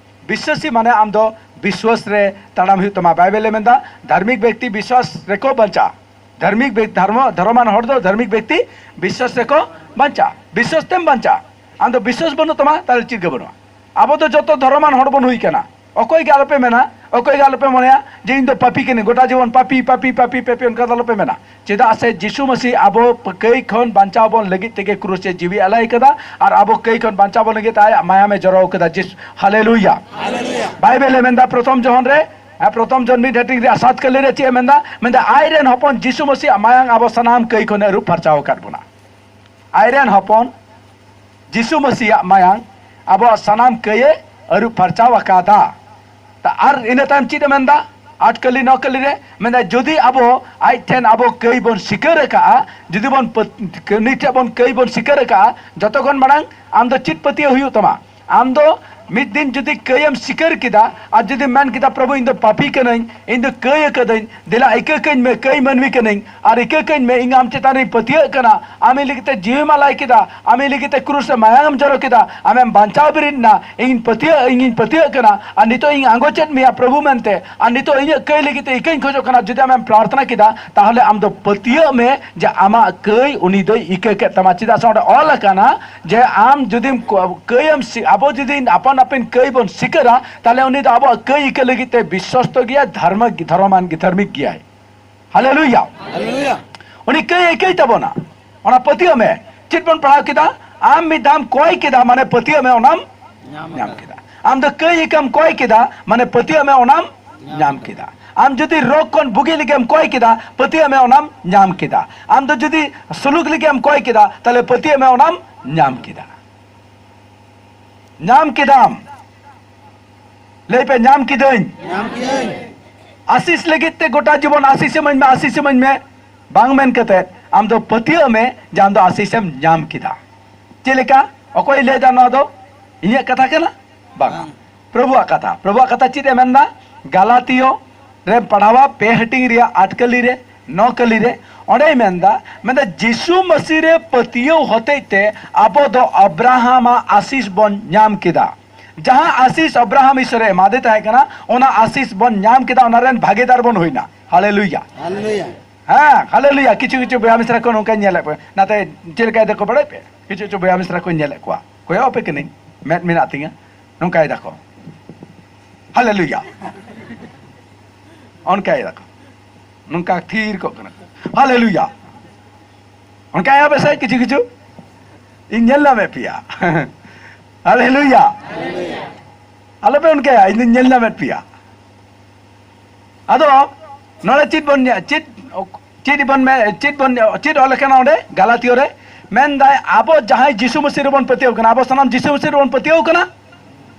ᱵᱤᱥᱥᱟᱹᱥᱤ ᱢᱟᱱᱮ ᱟᱢ ᱫᱚ ᱵᱤᱥᱣᱟᱥ ᱨᱮ ᱛᱟᱲᱟᱢ ᱦᱩᱭᱩᱜ ᱛᱟᱢᱟ᱾ ᱵᱟᱭᱵᱮᱞᱮ ᱢᱮᱱᱫᱟ, ᱫᱷᱟᱨᱢᱤᱠ ᱵᱮᱠᱛᱤ ᱵᱤᱥᱣᱟᱥ ᱨᱮᱠᱚ ᱵᱟᱧᱪᱟᱜᱼᱟ᱾ ᱫᱷᱟᱨᱢᱤᱠ ᱵᱮᱠ-, ᱫᱷᱚᱨᱢᱚ, ᱫᱷᱚᱨᱚᱢᱟᱱ ᱦᱚᱲ ᱫᱚ ᱫᱷᱟᱨᱢᱤᱠ ᱵᱮᱠᱛᱤ ᱵᱤᱥᱣᱟᱥ ᱨᱮᱠᱚ ᱵᱟᱧᱪᱟᱜᱼᱟ᱾ ᱵᱤᱥᱣᱟᱥ ᱛᱮᱢ ᱵᱟᱧᱪᱟᱜᱼᱟ᱾ ᱟᱢ ᱫᱚ ᱵᱤᱥᱣᱟᱥ ᱵᱟᱹᱱᱩᱜ ᱛᱟᱢᱟ, ᱛᱟᱦᱞᱮ ᱪᱮᱫ ᱜᱮ ᱵᱟᱹᱱᱩᱜᱼᱟ᱾ ᱟᱵᱚ ᱫᱚ ᱡᱚᱛᱚ ᱫᱷᱚᱨᱚᱢᱟᱱ ᱦᱚᱲ ᱵᱚᱱ ᱦᱩᱭ ᱠᱟᱱᱟ᱾ ᱚᱠᱚᱭ ᱜᱮ ᱟᱞᱚᱯᱮ ᱢᱮᱱᱟ, ᱚᱠᱚᱭ ᱜᱮ ᱟᱞᱚᱯᱮ ᱢᱚᱱᱮᱭᱟ ᱡᱮ ᱤᱧ ᱫᱚ ᱯᱟᱯᱤ ᱠᱟᱹᱱᱟᱹᱧ, ᱜᱚᱴᱟ ᱡᱤᱵᱚᱱ ᱯᱟᱯᱤ, ᱯᱟᱯᱤ, ᱯᱟᱯᱤ, ᱯᱟᱯᱤ, ᱚᱱᱠᱟ ᱫᱚ ᱟᱞᱚᱯᱮ ᱢᱮᱱᱟ᱾ ᱪᱮᱫᱟᱜ ᱥᱮ ᱡᱤᱥᱩ ᱢᱟᱹᱥᱤ ᱟᱵᱚ ᱯ-, ᱠᱟᱹᱭ ᱠᱷᱚᱱ ᱵᱟᱧᱪᱟᱣ ᱵᱚᱱ ᱞᱟᱹᱜᱤᱫ ᱛᱮᱜᱮ ᱠᱨᱩᱥ ᱨᱮ ᱡᱤᱣᱤ ᱟᱞᱟᱭ ᱠᱟᱫᱟ, ᱟᱨ ᱟᱵᱚ ᱠᱟᱹᱭ ᱠᱷᱚᱱ ᱵᱟᱧᱪᱟᱣ ᱵᱚᱱ ᱞᱟᱹᱜᱤᱫ ᱛᱮ ᱟᱭᱟᱜ ᱢᱟᱭᱟᱢᱮ ᱡᱚᱨᱚ ᱠᱟᱫᱟ᱾ ᱡᱤᱥ-, ᱦᱟᱞᱮᱞᱩᱭᱟ᱾ ᱦᱟᱞᱮᱞᱩᱭᱟ᱾ ᱵᱟᱭᱵᱮᱞᱮ ᱢᱮᱱᱫᱟ ᱯᱨᱚᱛᱷᱚᱢ ᱡᱚᱦᱚᱱ ᱨᱮ, ᱦᱮᱸ, ᱯᱨᱚᱛᱷᱚᱢ ᱡᱚᱦᱚᱱ ᱢᱤᱫ ᱦᱟᱹᱴᱤᱧ ᱨᱮᱭᱟᱜ ᱥᱟᱛ ᱠᱟᱹᱞᱤ ᱨᱮ ᱪᱮᱫ ᱮ ᱢᱮᱱᱫᱟ? ᱢᱮᱱᱫᱟ, ᱟᱡ ᱨᱮᱱ ᱦᱚᱯᱚᱱ ᱡᱤᱥᱩ ᱢᱟᱹᱥᱤᱭᱟᱜ ᱢᱟᱭᱟᱝ ᱟᱵᱚ ᱥᱟᱱᱟᱢ ᱠᱟᱹᱭ ᱠᱷᱚᱱᱮ ᱟᱹᱨᱩᱵ ᱯᱷᱟᱨᱪᱟᱣ ᱟᱠᱟᱫ ᱵᱚᱱᱟ᱾ ᱟᱡ ᱨᱮᱱ ᱦᱚᱯᱚᱱ ᱡᱤᱥᱩ ᱢᱟᱹᱥᱤᱭᱟᱜ ᱢᱟᱭᱟᱝ ᱟᱵᱚᱣᱟᱜ ᱥᱟᱱᱟᱢ ᱠᱟᱹᱭᱮ ᱟᱹᱨᱩᱵ ᱯᱷᱟᱨᱪᱟᱣ ᱟᱠᱟᱫᱟ᱾ ᱛᱟ-, ᱟᱨ ᱤᱱᱟᱹ ᱛᱟᱭᱚᱢ ᱪᱮᱫ ᱮ ᱢᱮᱱᱫᱟ? ᱟᱴ ᱠᱟᱹᱞᱤ, ᱱᱚ ᱠᱟᱹᱞᱤ ᱨᱮ ᱢᱮᱱᱫᱟ, ᱡᱩᱫᱤ ᱟᱵᱚ ᱟᱡ ᱴᱷᱮᱱ ᱟᱵᱚ ᱠᱟᱹᱭ ᱵᱚᱱ ᱥᱤᱠᱟᱹᱨ ᱟᱠᱟᱜᱼᱟ, ᱡᱩᱫᱤ ᱵᱚᱱ ᱯᱟᱹᱛ-, ᱩᱱᱤ ᱴᱷᱮᱱ ᱵᱚᱱ ᱠᱟᱹᱭ ᱵᱚᱱ ᱥᱤᱠᱟᱹᱨ ᱟᱠᱟᱜᱼᱟ, ᱡᱚᱛᱚ ᱠᱷᱚᱱ ᱢᱟᱲᱟᱝ ᱟᱢ ᱫᱚ ᱪᱮᱫ ᱯᱟᱹᱛᱭᱟᱹᱣ ᱦᱩᱭᱩᱜ ᱛᱟᱢᱟ? ᱟᱢ ᱫᱚ ᱢᱤᱫ ᱫᱤᱱ ᱡᱩᱫᱤ ᱠᱟᱹᱭᱮᱢ ᱥᱤᱠᱟᱹᱨ ᱠᱮᱫᱟ ᱟᱨ ᱡᱩᱫᱤ ᱢᱮᱱ ᱠᱮᱫᱟ, "ᱯᱨᱚᱵᱷᱩ, ᱤᱧ ᱫᱚ ᱯᱟᱯᱤ ᱠᱟᱹᱱᱟᱹᱧ, ᱤᱧ ᱫᱚ ᱠᱟᱹᱭ ᱟᱠᱟᱫᱟᱹᱧ, ᱫᱮᱞᱟ ᱤᱠᱟᱹ ᱠᱟᱹᱧ ᱢᱮ, ᱠᱟᱹᱭ ᱢᱟᱹᱱᱢᱤ ᱠᱟᱹᱱᱟᱹᱧ, ᱟᱨ ᱤᱠᱟᱹ ᱠᱟᱹᱧ ᱢᱮ, ᱤᱧ ᱟᱢ ᱪᱮᱛᱟᱱ ᱨᱤᱧ ᱯᱟᱹᱛᱭᱟᱹᱜ ᱠᱟᱱᱟ, ᱟᱢ ᱤᱧ ᱞᱟᱹᱜᱤᱫ ᱛᱮ ᱡᱤᱣᱤᱢ ᱟᱞᱟᱭ ᱠᱮᱫᱟ, ᱟᱢ ᱤᱧ ᱞᱟᱹᱜᱤᱫ ᱛᱮ ᱠᱨᱩᱥ ᱨᱮ ᱢᱟᱭᱟᱢᱮᱢ ᱡᱚᱨᱚ ᱠᱮᱫᱟ, ᱟᱢᱮᱢ ᱵᱟᱧᱪᱟᱣ ᱵᱮᱨᱮᱫ ᱮᱱᱟ, ᱤᱧ ᱯᱟᱹᱛᱭᱟᱹᱜ, ᱤᱧᱤᱧ ᱯᱟᱹᱛᱭᱟᱹᱜ ᱠᱟᱱᱟ, ᱟᱨ ᱱᱤᱛᱚᱜ ᱤᱧ ᱟᱸᱜᱚᱪᱮᱫ ᱢᱮᱭᱟ ᱯᱨᱚᱵᱷᱩ ᱢᱮᱱᱛᱮ, ᱟᱨ ᱱᱤᱛᱚᱜ ᱤᱧᱟᱹᱜ ᱠᱟᱹᱭ ᱞᱟᱹᱜᱤᱫ ᱛᱮ ᱤᱠᱟᱹᱧ ᱠᱷᱚᱡᱚᱜ ᱠᱟᱱᱟ", ᱡᱩᱫᱤ ᱟᱢᱮᱢ ᱯᱨᱟᱨᱛᱷᱱᱟ ᱠᱮᱫᱟ, ᱛᱟᱦᱚᱞᱮ ᱟᱢ ᱫᱚ ᱯᱟᱹᱛᱭᱟᱹᱜ ᱢᱮ ᱡᱮ ᱟᱢᱟᱜ ᱠᱟᱹᱭ ᱩᱱᱤ ᱫᱚᱭ ᱤᱠᱟᱹ ᱠᱮᱫ ᱛᱟᱢᱟ᱾ ᱪᱮᱫᱟᱜ ᱥᱮ ᱚᱸᱰᱮ ᱚᱞ ᱟᱠᱟᱱᱟ, ᱡᱮ ᱟᱢ ᱡᱩᱫᱤᱢ ᱠᱚ-, ᱠᱟᱹᱭᱮᱢ ᱥᱤ-, ᱟᱵᱚ ᱡᱩᱫᱤ ᱟᱯᱟᱱ ᱟᱹᱯᱤᱱ ᱠᱟᱹᱭ ᱵᱚᱱ ᱥᱤᱠᱟᱹᱨᱟ, ᱛᱟᱦᱞᱮ ᱩᱱᱤ ᱫᱚ ᱟᱵᱚᱣᱟᱜ ᱠᱟᱹᱭ ᱤᱠᱟᱹ ᱞᱟᱹᱜᱤᱫ ᱛᱮ ᱵᱤᱥᱥᱚᱥᱛᱚ ᱜᱮᱭᱟᱭ, ᱫᱷᱚᱨᱢᱚ-, ᱫᱷᱚᱨᱚᱢᱟᱱ, ᱫᱷᱟᱨᱢᱤᱠ ᱜᱮᱭᱟᱭ᱾ ᱦᱟᱞᱮᱞᱩᱭᱟ᱾ ᱦᱟᱞᱮᱞᱩᱭᱟ᱾ ᱩᱱᱤ ᱠᱟᱹᱭ ᱤᱠᱟᱹᱭ ᱛᱟᱵᱚᱱᱟ, ᱚᱱᱟ ᱯᱟᱹᱛᱭᱟᱹᱣ ᱢᱮ᱾ ᱪᱮᱫ ᱵᱚᱱ ᱯᱟᱲᱦᱟᱣ ᱠᱮᱫᱟ? ᱟᱢ ᱢᱤᱫ ᱫᱷᱟᱣ ᱠᱚᱭ ᱠᱮᱫᱟ, ᱢᱟᱱᱮ ᱯᱟᱹᱛᱭᱟᱹᱣ ᱢᱮ, ᱚᱱᱟᱢ ᱧᱟᱢ ᱧᱟᱢ ᱠᱮᱫᱟ᱾ ᱠᱮᱫᱟ᱾ ᱟᱢ ᱫᱚ ᱠᱟᱹᱭ ᱤᱠᱟᱹᱢ ᱠᱚᱭ ᱠᱮᱫᱟ, ᱢᱟᱱᱮ ᱯᱟᱹᱛᱭᱟᱹᱣ ᱢᱮ, ᱚᱱᱟᱢ ᱧᱟᱢ ᱧᱟᱢ ᱠᱮᱫᱟ᱾ ᱠᱮᱫᱟ᱾ ᱟᱢ ᱡᱩᱫᱤ ᱨᱳᱜᱽ ᱠᱷᱚᱱ ᱵᱩᱜᱤ ᱞᱟᱹᱜᱤᱫ ᱮᱢ ᱠᱚᱭ ᱠᱮᱫᱟ, ᱯᱟᱹᱛᱭᱟᱹᱣ ᱢᱮ, ᱚᱱᱟᱢ ᱧᱟᱢ ᱠᱮᱫᱟ᱾ ᱟᱢ ᱫᱚ ᱡᱩᱫᱤ ᱥᱩᱞᱩᱠ ᱞᱟᱹᱜᱤᱫ ᱮᱢ ᱠᱚᱭ ᱠᱮᱫᱟ, ᱛᱟᱦᱞᱮ ᱯᱟᱹᱛᱭᱟᱹᱣ ᱢᱮ, ᱚᱱᱟᱢ ᱧᱟᱢ ᱠᱮᱫᱟ᱾ ᱧᱟᱢ ᱠᱮᱫᱟᱢ? ᱞᱟᱹᱭ ᱯᱮ, "ᱧᱟᱢ ᱠᱤᱫᱟᱹᱧ᱾" ᱧᱟᱢ ᱠᱤᱫᱟᱹᱧ᱾ ᱟᱥᱤᱥ ᱞᱟᱹᱜᱤᱫ ᱛᱮ ᱜᱚᱴᱟ ᱡᱤᱵᱚᱱ ᱟᱥᱤᱥ ᱤᱢᱟᱹᱧ ᱢᱮ, ᱟᱥᱤᱥ ᱤᱢᱟᱹᱧ ᱢᱮ, ᱵᱟᱝ ᱢᱮᱱ ᱠᱟᱛᱮ ᱟᱢ ᱫᱚ ᱯᱟᱹᱛᱭᱟᱹᱣ ᱢᱮ ᱡᱮ ᱟᱢ ᱫᱚ ᱟᱥᱤᱥ ᱮᱢ ᱧᱟᱢ ᱠᱮᱫᱟ᱾ ᱪᱮᱫ ᱞᱮᱠᱟ? ᱚᱠᱚᱭ ᱞᱟᱹᱭ ᱮᱫᱟ ᱱᱚᱣᱟ ᱫᱚ? ᱤᱧᱟᱹᱜ ᱠᱟᱛᱷᱟ ᱠᱟᱱᱟ? ᱵᱟᱝ᱾ ᱵᱟᱝ᱾ ᱯᱨᱚᱵᱷᱩᱣᱟᱜ ᱠᱟᱛᱷᱟ᱾ ᱯᱨᱚᱵᱷᱩᱣᱟᱜ ᱠᱟᱛᱷᱟ ᱪᱮᱫ ᱮ ᱢᱮᱱᱫᱟ? ᱜᱟᱞᱟᱛᱤᱭᱚ ᱨᱮᱢ ᱯᱟᱲᱦᱟᱣᱟ, ᱯᱮ ᱦᱟᱹᱴᱤᱧ ᱨᱮᱭᱟᱜ ᱟᱴ ᱠᱟᱹᱞᱤ ᱨᱮ, ᱱᱚ ᱠᱟᱹᱞᱤ ᱨᱮ, ᱚᱸᱰᱮᱭ ᱢᱮᱱᱫᱟ, ᱢᱮᱱᱫᱟ, ᱡᱤᱥᱩ ᱢᱟᱹᱥᱤ ᱨᱮ ᱯᱟᱹᱛᱭᱟᱹᱣ ᱦᱚᱛᱮᱡ ᱛᱮ ᱟᱵᱚ ᱫᱚ ᱟᱵᱨᱟᱦᱟᱢᱟᱜ ᱟᱥᱤᱥ ᱵᱚᱱ ᱧᱟᱢ ᱠᱮᱫᱟ᱾ ᱡᱟᱦᱟᱸ ᱟᱥᱤᱥ ᱟᱵᱨᱟᱦᱟᱢ ᱤᱥᱚᱨᱮ ᱮᱢᱟᱫᱮ ᱛᱟᱦᱮᱸ ᱠᱟᱱᱟ, ᱚᱱᱟ ᱟᱥᱤᱥ ᱵᱚᱱ ᱧᱟᱢ ᱠᱮᱫᱟ, ᱚᱱᱟ ᱨᱮᱱ ᱵᱷᱟᱜᱤᱫᱟᱨ ᱵᱚᱱ ᱦᱩᱭᱱᱟ᱾ ᱦᱟᱞᱮᱞᱩᱭᱟ᱾ ᱦᱟᱞᱮᱞᱩᱭᱟ᱾ ᱦᱮᱸ, ᱦᱟᱞᱮᱞᱩᱭᱟ᱾ ᱠᱤᱪᱷᱩ ᱠᱤᱪᱷᱩ ᱵᱚᱭᱦᱟ ᱢᱤᱥᱨᱟ ᱠᱚ ᱱᱚᱝᱠᱟᱧ ᱧᱮᱞᱮᱫ ᱠᱚᱣᱟ, ᱱᱟᱛᱮ ᱪᱮᱫ ᱞᱮᱠᱟᱭ ᱫᱟᱠᱚ ᱵᱟᱲᱟᱭ ᱯᱮ? ᱠᱤᱪᱷᱩ ᱠᱤᱪᱷᱩ ᱵᱚᱭᱦᱟ ᱢᱤᱥᱨᱟ ᱠᱚᱧ ᱧᱮᱞᱮᱫ ᱠᱚᱣᱟ, ᱠᱚᱭᱚᱜ ᱟᱯᱮ ᱠᱟᱹᱱᱟᱹᱧ, ᱢᱮᱫ ᱢᱮᱱᱟᱜ ᱛᱤᱧᱟ, ᱱᱚᱝᱠᱟᱭ ᱫᱟᱠᱚ, "ᱦᱟᱞᱮᱞᱩᱭᱟ", ᱚᱱᱠᱟᱭ ᱫᱟᱠᱚ, ᱱᱚᱝᱠᱟ ᱛᱷᱤᱨ ᱠᱚᱜ ᱠᱟᱱᱟ ᱠᱚ, "ᱦᱟᱞᱮᱞᱩᱭᱟ", ᱚᱱᱠᱟᱭᱟ ᱯᱮ ᱥᱮ ᱠᱤᱪᱷᱩ ᱠᱤᱪᱷᱩ? ᱤᱧ ᱧᱮᱞ ᱧᱟᱢᱮᱫ ᱯᱮᱭᱟ᱾ ᱦᱟᱞᱮᱞᱩᱭᱟ᱾ ᱟᱞᱚᱯᱮ ᱚᱱᱠᱟᱭᱟ, ᱤᱧ ᱫᱚᱧ ᱧᱮᱞ ᱧᱟᱢᱮᱫ ᱯᱮᱭᱟ᱾ ᱟᱫᱚ ᱱᱚᱰᱮ ᱪᱮᱫ ᱵᱚᱱ ᱧᱮ-, ᱪᱮᱫ, ᱪᱮᱫ ᱵᱚᱱ ᱢᱮ-, ᱪᱮᱫ ᱵᱚᱱ, ᱪᱮᱫ ᱚᱞ ᱟᱠᱟᱱᱟ ᱚᱸᱰᱮ ᱜᱟᱞᱟᱛᱤᱭᱚ ᱨᱮ? ᱢᱮᱱᱫᱟᱭ, ᱟᱵᱚ ᱡᱟᱦᱟᱸᱭ ᱡᱤᱥᱩ ᱢᱟᱹᱥᱤ ᱨᱮᱵᱚᱱ ᱯᱟᱹᱛᱭᱟᱹᱣ ᱠᱟᱱᱟ, ᱟᱵᱚ ᱥᱟᱱᱟᱢ ᱡᱤᱥᱩ ᱢᱟᱹᱥᱤ ᱨᱮᱵᱚᱱ ᱯᱟᱹᱛᱭᱟᱹᱣ ᱠᱟᱱᱟ,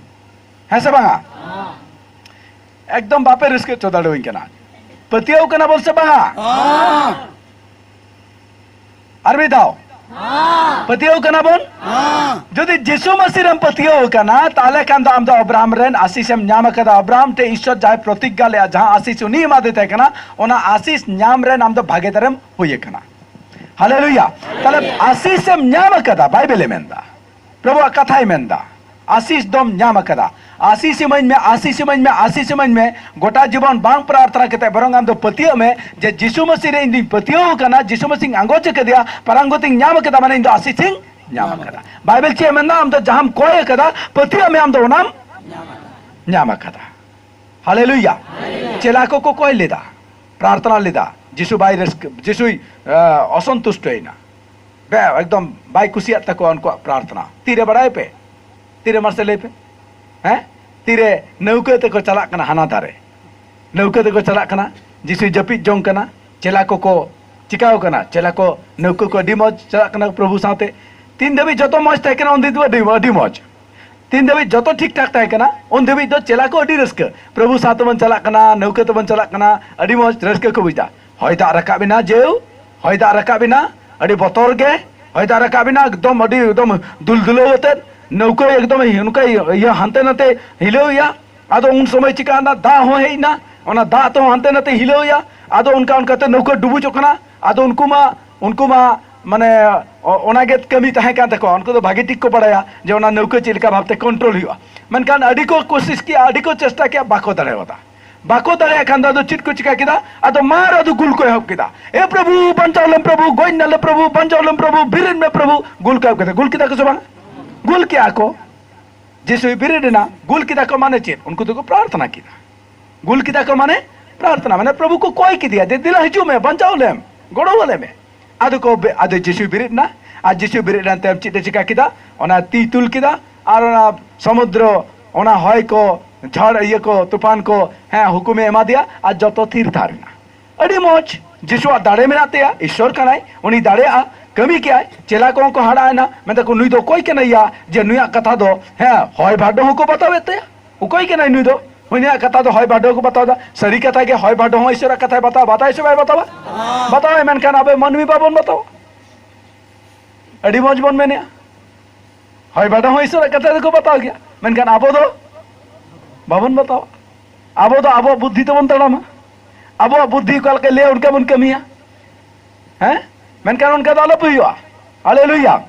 ᱦᱮᱸ ᱥᱮ ᱵᱟᱝᱟ? ᱮᱠᱫᱚᱢ ᱵᱟᱯᱮ ᱨᱟᱹᱥᱠᱟᱹ ᱦᱚᱪᱚ ᱫᱟᱲᱮᱭᱟᱹᱧ ᱠᱟᱱᱟ᱾ ᱯᱟᱹᱛᱭᱟᱹᱣ ᱠᱟᱱᱟ ᱵᱚᱱ ᱥᱮ ᱵᱟᱝᱟ? ᱟᱨ ᱢᱤᱫ ᱫᱷᱟᱣ, ᱯᱟᱹᱛᱭᱟᱹᱣ ᱠᱟᱱᱟ ᱵᱚᱱ? ᱡᱩᱫᱤ ᱡᱤᱥᱩ ᱢᱟᱹᱥᱤ ᱨᱮᱢ ᱯᱟᱹᱛᱭᱟᱹᱣ ᱠᱟᱱᱟ, ᱛᱟᱦᱞᱮ ᱠᱷᱟᱱ ᱫᱚ ᱟᱢ ᱫᱚ ᱟᱵᱨᱟᱦᱟᱢ ᱨᱮᱱ ᱟᱥᱤᱥ ᱮᱢ ᱧᱟᱢ ᱟᱠᱟᱫᱟ᱾ ᱟᱵᱨᱟᱦᱟᱢ ᱴᱷᱮᱱ ᱤᱥᱥᱚᱨ ᱡᱟᱦᱟᱸᱭ ᱯᱨᱚᱛᱤᱜᱽᱜᱟ ᱞᱮᱫᱼᱟ, ᱡᱟᱦᱟᱸ ᱟᱥᱤᱥ ᱩᱱᱤ ᱮᱢᱟᱫᱮ ᱛᱟᱦᱮᱸ ᱠᱟᱱᱟ, ᱚᱱᱟ ᱟᱥᱤᱥ ᱧᱟᱢ ᱨᱮᱱ ᱟᱢ ᱫᱚ ᱵᱷᱟᱜᱮ ᱫᱟᱨᱮᱢ ᱦᱩᱭ ᱟᱠᱟᱱᱟ᱾ ᱦᱟᱞᱮᱞᱩᱭᱟ᱾ ᱛᱟᱦᱞᱮ ᱟᱥᱤᱥ ᱮᱢ ᱧᱟᱢ ᱟᱠᱟᱫᱟ, ᱵᱟᱭᱵᱮᱞᱮ ᱢᱮᱱᱫᱟ, ᱯᱨᱚᱵᱷᱩᱣᱟᱜ ᱠᱟᱛᱷᱟᱭ ᱢᱮᱱᱫᱟ, ᱟᱥᱤᱥ ᱫᱚᱢ ᱧᱟᱢ ᱟᱠᱟᱫᱟ᱾ ᱟᱥᱤᱥ ᱤᱢᱟᱹᱧ ᱢᱮ, ᱟᱥᱤᱥ ᱤᱢᱟᱹᱧ ᱢᱮ, ᱟᱥᱤᱥ ᱤᱢᱟᱹᱧ ᱢᱮ᱾ ᱜᱚᱴᱟ ᱡᱤᱵᱚᱱ ᱵᱟᱝ ᱯᱨᱟᱨᱛᱷᱱᱟ ᱠᱟᱛᱮ, ᱵᱚᱨᱚᱝ ᱟᱢ ᱫᱚ ᱯᱟᱹᱛᱭᱟᱹᱜ ᱢᱮ ᱡᱮ ᱡᱤᱥᱩ ᱢᱟᱹᱥᱤ ᱨᱮ ᱤᱧ ᱫᱩᱧ ᱯᱟᱹᱛᱭᱟᱹᱣ ᱟᱠᱟᱱᱟ, ᱡᱤᱥᱩ ᱢᱟᱹᱥᱤᱧ ᱟᱸᱜᱚᱪ ᱟᱠᱟᱫᱮᱭᱟ, ᱯᱟᱨᱟᱝᱜᱚᱛᱤᱧ ᱧᱟᱢ ᱟᱠᱟᱫᱟ, ᱢᱟᱱᱮ ᱤᱧ ᱫᱚ ᱟᱥᱤᱥᱤᱧ ᱧᱟᱢ ᱟᱠᱟᱫᱟ᱾ ᱵᱟᱭᱵᱮᱞ ᱪᱮᱫ ᱮ ᱢᱮᱱᱫᱟ? ᱟᱢ ᱫᱚ ᱡᱟᱦᱟᱸᱢ ᱠᱚᱭ ᱟᱠᱟᱫᱟ, ᱯᱟᱹᱛᱭᱟᱹᱜ ᱢᱮ, ᱟᱢ ᱫᱚ ᱚᱱᱟᱢ ᱧᱟᱢ ᱟᱠᱟᱫᱟ᱾ ᱦᱟᱞᱮᱞᱩᱭᱟ᱾ ᱪᱮᱞᱟ ᱠᱚᱠᱚ ᱠᱚᱭ ᱞᱮᱫᱟ, ᱯᱨᱟᱨᱛᱷᱱᱟ ᱞᱮᱫᱟ, ᱡᱤᱥᱩ ᱵᱟᱭ ᱨᱟᱹᱥᱠᱟᱹ, ᱡᱤᱥᱩᱭ, ᱟ, ᱚᱥᱚᱱᱛᱩᱥᱴᱚᱭᱮᱱᱟ᱾ ᱵᱮ-, ᱮᱠᱫᱚᱢ ᱵᱟᱭ ᱠᱩᱥᱤᱭᱟᱜ ᱛᱟᱠᱚᱣᱟ ᱩᱱᱠᱩᱣᱟᱜ ᱯᱨᱟᱨᱛᱷᱱᱟ᱾ ᱛᱤᱨᱮ ᱵᱟᱲᱟᱭ ᱯᱮ? ᱛᱤᱨᱮ ᱢᱟᱥᱮ ᱞᱟᱹᱭ ᱯᱮ? ᱦᱮᱸ? ᱛᱤᱨᱮ ᱱᱟᱹᱣᱠᱟᱹ ᱛᱮᱠᱚ ᱪᱟᱞᱟᱜ ᱠᱟᱱᱟ ᱦᱟᱱᱟ ᱫᱷᱟᱨᱮ, ᱱᱟᱹᱣᱠᱟᱹ ᱛᱮᱠᱚ ᱪᱟᱞᱟᱜ ᱠᱟᱱᱟ, ᱡᱤᱥᱩᱭ ᱡᱟᱹᱯᱤᱫ ᱡᱚᱝ ᱠᱟᱱᱟ, ᱪᱮᱞᱟ ᱠᱚᱠᱚ ᱪᱤᱠᱟᱹᱣ ᱠᱟᱱᱟ? ᱪᱮᱞᱟ ᱠᱚ ᱱᱟᱹᱣᱠᱟᱹ ᱠᱚ ᱟᱹᱰᱤ ᱢᱚᱡᱽ ᱪᱟᱞᱟᱜ ᱠᱟᱱᱟ ᱯᱨᱚᱵᱷᱩ ᱥᱟᱶᱛᱮ᱾ ᱛᱤᱱ ᱫᱷᱟᱹᱵᱤᱡ ᱡᱚᱛᱚ ᱢᱚᱡᱽ ᱛᱟᱦᱮᱸ ᱠᱟᱱᱟ, ᱩᱱ ᱫᱷᱟᱹᱵᱤᱡ ᱫᱚ ᱟᱹᱰᱤ, ᱟᱹᱰᱤ ᱢᱚᱡᱽ᱾ ᱛᱤᱱ ᱫᱷᱟᱹᱵᱤᱡ ᱡᱚᱛᱚ ᱴᱷᱤᱠ ᱴᱷᱟᱠ ᱛᱟᱦᱮᱸ ᱠᱟᱱᱟ, ᱩᱱ ᱫᱷᱟᱹᱵᱤᱡ ᱫᱚ ᱪᱮᱞᱟ ᱠᱚ ᱟᱹᱰᱤ ᱨᱟᱹᱥᱠᱟᱹ, ᱯᱨᱚᱵᱷᱩ ᱥᱟᱶ ᱛᱮᱵᱚᱱ ᱪᱟᱞᱟᱜ ᱠᱟᱱᱟ, ᱱᱟᱹᱣᱠᱟᱹ ᱛᱮᱵᱚᱱ ᱪᱟᱞᱟᱜ ᱠᱟᱱᱟ, ᱟᱹᱰᱤ ᱢᱚᱡᱽ ᱨᱟᱹᱥᱠᱟᱹ ᱠᱚ ᱵᱩᱡᱽ ᱮᱫᱟ᱾ ᱦᱚᱭ ᱫᱟᱜ ᱨᱟᱠᱟᱵ ᱮᱱᱟ, ᱡᱮᱣ, ᱦᱚᱭ ᱫᱟᱜ ᱨᱟᱠᱟᱵ ᱮᱱᱟ, ᱟᱹᱰᱤ ᱵᱚᱛᱚᱨ ᱜᱮ ᱦᱚᱭ ᱫᱟᱜ ᱨᱟᱠᱟᱵ ᱮᱱᱟ, ᱮᱠᱫᱚᱢ ᱟᱹᱰᱤ ᱮᱠᱫᱚᱢ ᱫᱩᱞᱫᱩᱞᱟᱹᱣ ᱟᱛᱮᱫ ᱱᱟᱹᱣᱠᱟᱹ ᱮᱠᱫᱚᱢ ᱱᱚᱝᱠᱟ ᱤᱭᱟᱹ ᱦᱟᱱᱛᱮ ᱱᱟᱛᱮ ᱦᱤᱞᱟᱹᱣ ᱮᱭᱟ᱾ ᱟᱫᱚ ᱩᱱ ᱥᱚᱢᱚᱭ ᱪᱤᱠᱟᱹ ᱮᱱᱟ, ᱫᱟᱜ ᱦᱚᱸ ᱦᱮᱡ ᱮᱱᱟ, ᱚᱱᱟ ᱫᱟᱜ ᱛᱮᱦᱚᱸ ᱦᱟᱱᱛᱮ ᱱᱟᱛᱮ ᱦᱤᱞᱟᱹᱣ ᱮᱭᱟ᱾ ᱟᱫᱚ ᱚᱱᱠᱟ ᱚᱱᱠᱟᱛᱮ ᱱᱟᱹᱣᱠᱟᱹ ᱰᱩᱵᱩᱡᱚᱜ ᱠᱟᱱᱟ᱾ ᱟᱫᱚ ᱩᱱᱠᱩ ᱢᱟ, ᱩᱱᱠᱩ ᱢᱟ ᱢᱟᱱᱮ ᱚ-, ᱚᱱᱟᱜᱮ ᱠᱟᱹᱢᱤ ᱛᱟᱦᱮᱸ ᱠᱟᱱ ᱛᱟᱠᱚᱣᱟ᱾ ᱩᱱᱠᱩ ᱫᱚ ᱵᱷᱟᱜᱮ ᱴᱷᱤᱠ ᱠᱚ ᱵᱟᱲᱟᱭᱟ ᱡᱮ ᱚᱱᱟ ᱱᱟᱹᱣᱠᱟᱹ ᱪᱮᱫ ᱞᱮᱠᱟ ᱵᱷᱟᱵᱛᱮ ᱠᱚᱱᱴᱨᱳᱞ ᱦᱩᱭᱩᱜᱼᱟ᱾ ᱢᱮᱱᱠᱷᱟᱱ ᱟᱹᱰᱤ ᱠᱚ ᱠᱳᱥᱤᱥ ᱠᱮᱜᱼᱟ, ᱟᱹᱰᱤ ᱠᱚ ᱪᱮᱥᱴᱟ ᱠᱮᱜᱼᱟ, ᱵᱟᱠᱚ ᱫᱟᱲᱮᱭᱟᱫᱟ᱾ ᱵᱟᱠᱚ ᱫᱟᱲᱮᱭᱟᱜ ᱠᱷᱟᱱ ᱫᱚ ᱟᱫᱚ ᱪᱮᱫ ᱠᱚ ᱪᱤᱠᱟ ᱠᱮᱫᱟ? ᱟᱫᱚ ᱢᱟᱨ ᱟᱫᱚ ᱜᱩᱞ ᱠᱚ ᱮᱦᱚᱵ ᱠᱮᱫᱟ, "ᱮ ᱯᱨᱚᱵᱷᱩ, ᱵᱟᱧᱪᱟᱣ ᱞᱮᱢ ᱯᱨᱚᱵᱷᱩ, ᱜᱚᱡ ᱱᱟᱞᱮ ᱯᱨᱚᱵᱷᱩ, ᱵᱟᱧᱪᱟᱣ ᱞᱮᱢ ᱯᱨᱚᱵᱷᱩ, ᱵᱮᱨᱮᱫ ᱢᱮ ᱯᱨᱚᱵᱷᱩ", ᱜᱩᱞ ᱠᱚ ᱮᱦᱚᱵ ᱠᱮᱫᱟ᱾ ᱜᱩᱞ ᱠᱮᱫᱟ ᱠᱚ ᱥᱮ ᱵᱟᱝ? ᱜᱩᱞ ᱠᱮᱜᱼᱟ ᱠᱚ᱾ ᱡᱤᱥᱩᱭ ᱵᱮᱨᱮᱫ ᱮᱱᱟ᱾ ᱜᱩᱞ ᱠᱮᱫᱟ ᱠᱚ ᱢᱟᱱᱮ ᱪᱮᱫ? ᱩᱱᱠᱩ ᱫᱚᱠᱚ ᱯᱨᱟᱨᱛᱷᱱᱟ ᱠᱮᱫᱟ᱾ ᱜᱩᱞ ᱠᱮᱫᱟ ᱠᱚ ᱢᱟᱱᱮ ᱯᱨᱟᱨᱛᱷᱱᱟ, ᱢᱟᱱᱮ ᱯᱨᱚᱵᱷᱩ ᱠᱚ ᱠᱚᱭ ᱠᱮᱫᱮᱭᱟ, "ᱫᱮ ᱫᱮᱞᱟ ᱦᱤᱡᱩᱜ ᱢᱮ, ᱵᱟᱧᱪᱟᱣ ᱞᱮᱢ, ᱜᱚᱲᱚ ᱟᱞᱮ ᱢᱮ᱾" ᱟᱫᱚ ᱠᱚ ᱵᱮ-, ᱟᱫᱚ ᱡᱤᱥᱩᱭ ᱵᱮᱨᱮᱫ ᱮᱱᱟ᱾ ᱟᱨ ᱡᱤᱥᱩ ᱵᱮᱨᱮᱫ ᱮᱱ ᱛᱟᱭᱚᱢ ᱪᱮᱫ ᱮ ᱪᱤᱠᱟ ᱠᱮᱫᱟ? ᱚᱱᱟ ᱛᱤ ᱛᱩᱞ ᱠᱮᱫᱟ ᱟᱨ ᱚᱱᱟ ᱥᱚᱢᱩᱫᱨᱚ, ᱚᱱᱟ ᱦᱚᱭ ᱠᱚ ᱡᱷᱟᱲ ᱤᱭᱟᱹ ᱠᱚ, ᱛᱩᱯᱷᱟᱱ ᱠᱚ, ᱦᱮᱸ, ᱦᱩᱠᱩᱢᱮ ᱮᱢᱟ ᱫᱮᱭᱟ ᱟᱨ ᱡᱚᱛᱚ ᱛᱷᱤᱨ ᱛᱷᱟᱨ ᱮᱱᱟ᱾ ᱟᱹᱰᱤ ᱢᱚᱡᱽ, ᱡᱤᱥᱩᱣᱟᱜ ᱫᱟᱲᱮ ᱢᱮᱱᱟᱜ ᱛᱟᱭᱟ, ᱤᱥᱥᱚᱨ ᱠᱟᱱᱟᱭ, ᱩᱱᱤ ᱫᱟᱲᱮᱭᱟᱜᱼᱟ, ᱠᱟᱹᱢᱤ ᱠᱮᱜᱼᱟᱭ, ᱪᱮᱞᱟ ᱠᱚᱦᱚᱸ ᱠᱚ ᱦᱟᱨᱟ ᱮᱱᱟ, ᱢᱮᱱᱫᱟ ᱠᱚ, "ᱱᱩᱭ ᱫᱚ ᱚᱠᱚᱭ ᱠᱟᱱᱟᱭ ᱭᱟ ᱡᱮ ᱱᱩᱭᱟᱜ ᱠᱟᱛᱷᱟ ᱫᱚ, ᱦᱮᱸ, ᱦᱚᱭ ᱵᱷᱟᱨᱰᱚ ᱦᱚᱸᱠᱚ ᱵᱟᱛᱟᱣᱮᱫ ᱛᱟᱭᱟ? ᱚᱠᱚᱭ ᱠᱟᱱᱟᱭ ᱱᱩᱭ ᱫᱚ? ᱩᱱᱤᱭᱟᱜ ᱠᱟᱛᱷᱟ ᱫᱚ ᱦᱚᱭ ᱵᱷᱟᱨᱰᱚ ᱦᱚᱸᱠᱚ ᱵᱟᱛᱟᱣ ᱮᱫᱟ, ᱥᱟᱹᱨᱤ ᱠᱟᱛᱷᱟ ᱜᱮ ᱦᱚᱭ ᱵᱷᱟᱨᱰᱚ ᱦᱚᱸ ᱤᱥᱥᱚᱨᱟᱜ ᱠᱟᱛᱷᱟᱭ ᱵᱟᱛᱟᱣᱟ, ᱵᱟᱛᱟᱣ ᱥᱮ ᱵᱟᱭ ᱵᱟᱛᱟᱣᱟ?" ᱵᱟᱛᱟᱣᱟᱭ, ᱢᱮᱱᱠᱷᱟᱱ ᱟᱵᱚ ᱢᱟᱹᱱᱢᱤ ᱵᱟᱵᱚᱱ ᱵᱟᱛᱟᱣᱟ᱾ ᱟᱹᱰᱤ ᱢᱚᱡᱽ ᱵᱚᱱ ᱢᱮᱱᱮᱜᱼᱟ, ᱦᱚᱭ ᱵᱷᱟᱨᱰᱚ ᱦᱚᱸ ᱤᱥᱥᱚᱨᱟᱜ ᱠᱟᱛᱷᱟ ᱫᱚᱠᱚ ᱵᱟᱛᱟᱣ ᱜᱮᱭᱟ, ᱢᱮᱱᱠᱷᱟᱱ ᱟᱵᱚ ᱫᱚ ᱵᱟᱵᱚᱱ ᱵᱟᱛᱟᱣᱟ᱾ ᱟᱵᱚ ᱫᱚ ᱟᱵᱚᱣᱟᱜ ᱵᱩᱫᱽᱫᱷᱤ ᱛᱮᱵᱚᱱ ᱛᱟᱲᱟᱢᱟ, ᱟᱵᱚᱣᱟᱜ ᱵᱩᱫᱽᱫᱷᱤ ᱚᱠᱟ ᱞᱮᱠᱟᱭ ᱞᱟᱹᱭᱟ ᱚᱱᱠᱟ ᱵᱚᱱ ᱠᱟᱹᱢᱤᱭᱟ᱾ ᱦᱮᱸ? ᱢᱮᱱᱠᱷᱟᱱ ᱚᱱᱠᱟ ᱫᱚ ᱟᱞᱚᱯᱮ ᱦᱩᱭᱩᱜᱼᱟ᱾ ᱦᱟᱞᱮᱞᱩᱭᱟ,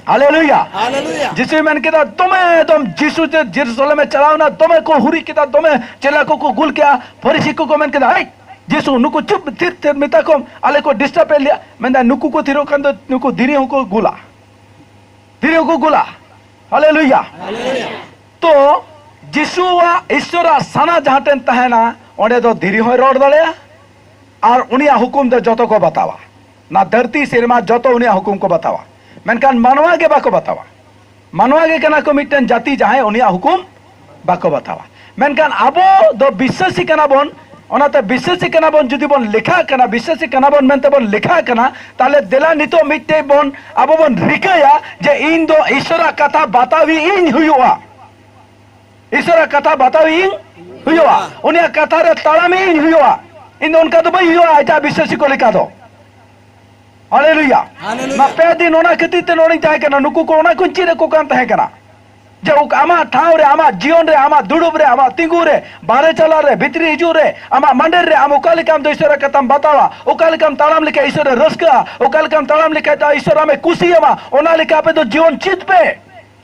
ᱦᱟᱞᱮᱞᱩᱭᱟ᱾ ᱦᱟᱞᱮᱞᱩᱭᱟ᱾ ᱡᱤᱥᱩᱭ ᱢᱮᱱ ᱠᱮᱫᱟ, ᱫᱚᱢᱮ ᱮᱠᱫᱚᱢ ᱡᱤᱥᱩ ᱡᱮ ᱡᱮᱨᱩᱥᱟᱞᱮᱢ ᱮ ᱪᱟᱞᱟᱣ ᱮᱱᱟ, ᱫᱚᱢᱮ ᱠᱚ ᱦᱩᱨᱤᱡ ᱠᱮᱫᱟ, ᱫᱚᱢᱮ ᱪᱮᱞᱟ ᱠᱚᱠᱚ ᱜᱩᱞ ᱠᱮᱫᱟ᱾ ᱯᱷᱟᱹᱨᱤᱥᱤ ᱠᱚᱠᱚ ᱢᱮᱱ ᱠᱮᱫᱟ, "ᱦᱮᱭ ᱡᱤᱥᱩ, ᱱᱩᱠᱩ ᱪᱩᱯ ᱛᱷᱤᱨ ᱛᱷᱤᱨ ᱢᱮᱛᱟ ᱠᱚᱢ, ᱟᱞᱮ ᱠᱚ ᱰᱤᱥᱴᱟᱨᱵ ᱮᱫ ᱞᱮᱭᱟ᱾" ᱢᱮᱱᱫᱟ, "ᱱᱩᱠᱩ ᱠᱚ ᱛᱷᱤᱨᱚᱜ ᱠᱷᱟᱱ ᱫᱚ ᱱᱩᱠᱩ ᱫᱷᱤᱨᱤ ᱦᱚᱸᱠᱚ ᱜᱩᱞᱟ, ᱫᱷᱤᱨᱤ ᱦᱚᱸᱠᱚ ᱜᱩᱞᱟ᱾" ᱦᱟᱞᱮᱞᱩᱭᱟ᱾ ᱛᱚ ᱡᱤᱥᱩᱣᱟᱜ, ᱤᱥᱥᱚᱨᱟᱜ ᱥᱟᱱᱟ ᱡᱟᱦᱟᱸ ᱴᱷᱮᱱ ᱛᱟᱦᱮᱱᱟ, ᱚᱸᱰᱮ ᱫᱚ ᱫᱷᱤᱨᱤ ᱦᱚᱸᱭ ᱨᱚᱲ ᱫᱟᱲᱮᱭᱟᱜᱼᱟ᱾ ᱟᱨ ᱩᱱᱤᱭᱟᱜ ᱦᱩᱠᱩᱢ ᱫᱚ ᱡᱚᱛᱚ ᱠᱚ ᱵᱟᱛᱟᱣᱟ᱾ ᱚᱱᱟ ᱫᱷᱟᱹᱨᱛᱤ ᱥᱮᱨᱢᱟ ᱡᱚᱛᱚ ᱩᱱᱤᱭᱟᱜ ᱦᱩᱠᱩᱢ ᱠᱚ ᱵᱟᱛᱟᱣᱟ᱾ ᱢᱮᱱᱠᱷᱟᱱ ᱢᱟᱱᱣᱟ ᱜᱮ ᱵᱟᱠᱚ ᱵᱟᱛᱟᱣᱟ᱾ ᱢᱟᱱᱣᱟ ᱜᱮ ᱠᱟᱱᱟ ᱠᱚ ᱢᱤᱫᱴᱮᱱ ᱡᱟᱹᱛᱤ ᱡᱟᱦᱟᱸᱭ ᱩᱱᱤᱭᱟᱜ ᱦᱩᱠᱩᱢ ᱵᱟᱠᱚ ᱵᱟᱛᱟᱣᱟ᱾ ᱢᱮᱱᱠᱷᱟᱱ ᱟᱵᱚ ᱫᱚ ᱵᱤᱥᱥᱟᱹᱥᱤ ᱠᱟᱱᱟ ᱵᱚᱱ᱾ ᱚᱱᱟᱛᱮ ᱵᱤᱥᱥᱟᱹᱥᱤ ᱠᱟᱱᱟ ᱵᱚᱱ, ᱡᱩᱫᱤ ᱵᱚᱱ ᱞᱮᱠᱷᱟᱜ ᱠᱟᱱᱟ, ᱵᱤᱥᱥᱟᱹᱥᱤ ᱠᱟᱱᱟ ᱵᱚᱱ ᱢᱮᱱᱛᱮ ᱵᱚᱱ ᱞᱮᱠᱷᱟᱜ ᱠᱟᱱᱟ, ᱛᱟᱦᱞᱮ ᱫᱮᱞᱟ ᱱᱤᱛᱚᱜ ᱢᱤᱫᱴᱮᱡ ᱵᱚᱱ, ᱟᱵᱚ ᱵᱚᱱ ᱨᱤᱠᱟᱹᱭᱟ ᱡᱮ ᱤᱧ ᱫᱚ ᱤᱥᱥᱚᱨᱟᱜ ᱠᱟᱛᱷᱟ ᱵᱟᱛᱟᱣᱤᱡ ᱤᱧ ᱦᱩᱭᱩᱜᱼᱟ᱾ ᱤᱥᱥᱚᱨᱟᱜ ᱠᱟᱛᱷᱟ ᱵᱟᱛᱟᱣᱤᱡ ᱤᱧ ᱦᱩᱭᱩᱜᱼᱟ᱾ ᱩᱱᱤᱭᱟᱜ ᱠᱟᱛᱷᱟ ᱨᱮ ᱛᱟᱲᱟᱢᱤᱡ ᱤᱧ ᱦᱩᱭᱩᱜᱼᱟ᱾ ᱤᱧ ᱫᱚ ᱚᱱᱠᱟ ᱫᱚ ᱵᱟᱹᱧ ᱦᱩᱭᱩᱜᱼᱟ ᱮᱴᱟᱜ ᱵᱤᱥᱥᱟᱹᱥᱤ ᱠᱚ ᱞᱮᱠᱟ ᱫᱚ᱾ ᱦᱟᱞᱮᱞᱩᱭᱟ᱾ ᱦᱟᱞᱮᱞᱩᱭᱟ᱾ ᱱᱚᱣᱟ ᱯᱮ ᱫᱤᱱ ᱚᱱᱟ ᱠᱷᱟᱹᱛᱤᱨ ᱛᱮ ᱱᱚᱰᱮᱧ ᱛᱟᱦᱮᱸ ᱠᱟᱱᱟ, ᱱᱩᱠᱩ ᱠᱚ ᱚᱱᱟ ᱠᱚᱧ ᱪᱮᱫ ᱟᱠᱚ ᱠᱟᱱ ᱛᱟᱦᱮᱸ ᱠᱟᱱᱟ᱾ ᱡᱮ ᱚᱠ-, ᱟᱢᱟᱜ ᱴᱷᱟᱶ ᱨᱮ, ᱟᱢᱟᱜ ᱡᱤᱭᱚᱱ ᱨᱮ, ᱟᱢᱟᱜ ᱫᱩᱲᱩᱵ ᱨᱮ, ᱟᱢᱟᱜ ᱛᱤᱸᱜᱩ ᱨᱮ, ᱵᱟᱦᱨᱮ ᱪᱟᱞᱟᱜ ᱨᱮ, ᱵᱷᱤᱛᱨᱤ ᱦᱤᱡᱩᱜ ᱨᱮ, ᱟᱢᱟᱜ ᱢᱟᱸᱰᱮᱨ ᱨᱮ, ᱟᱢ ᱚᱠᱟ ᱞᱮᱠᱟᱢ ᱫᱚ ᱤᱥᱚᱨᱟᱜ ᱠᱟᱛᱷᱟᱢ ᱵᱟᱛᱟᱣᱟ, ᱚᱠᱟ ᱞᱮᱠᱟᱢ ᱛᱟᱲᱟᱢ ᱞᱮᱠᱷᱟᱱ ᱤᱥᱚᱨᱮ ᱨᱟᱹᱥᱠᱟᱹᱜᱼᱟ, ᱚᱠᱟ ᱞᱮᱠᱟᱢ ᱛᱟᱲᱟᱢ ᱞᱮᱠᱷᱟᱱ ᱫᱚ ᱤᱥᱚᱨ ᱟᱢᱮ ᱠᱩᱥᱤᱭᱟᱢᱟ, ᱚᱱᱟ ᱞᱮᱠᱟ ᱟᱯᱮ ᱫᱚ ᱡᱤᱭᱚᱱ ᱪᱮᱫ ᱯᱮ᱾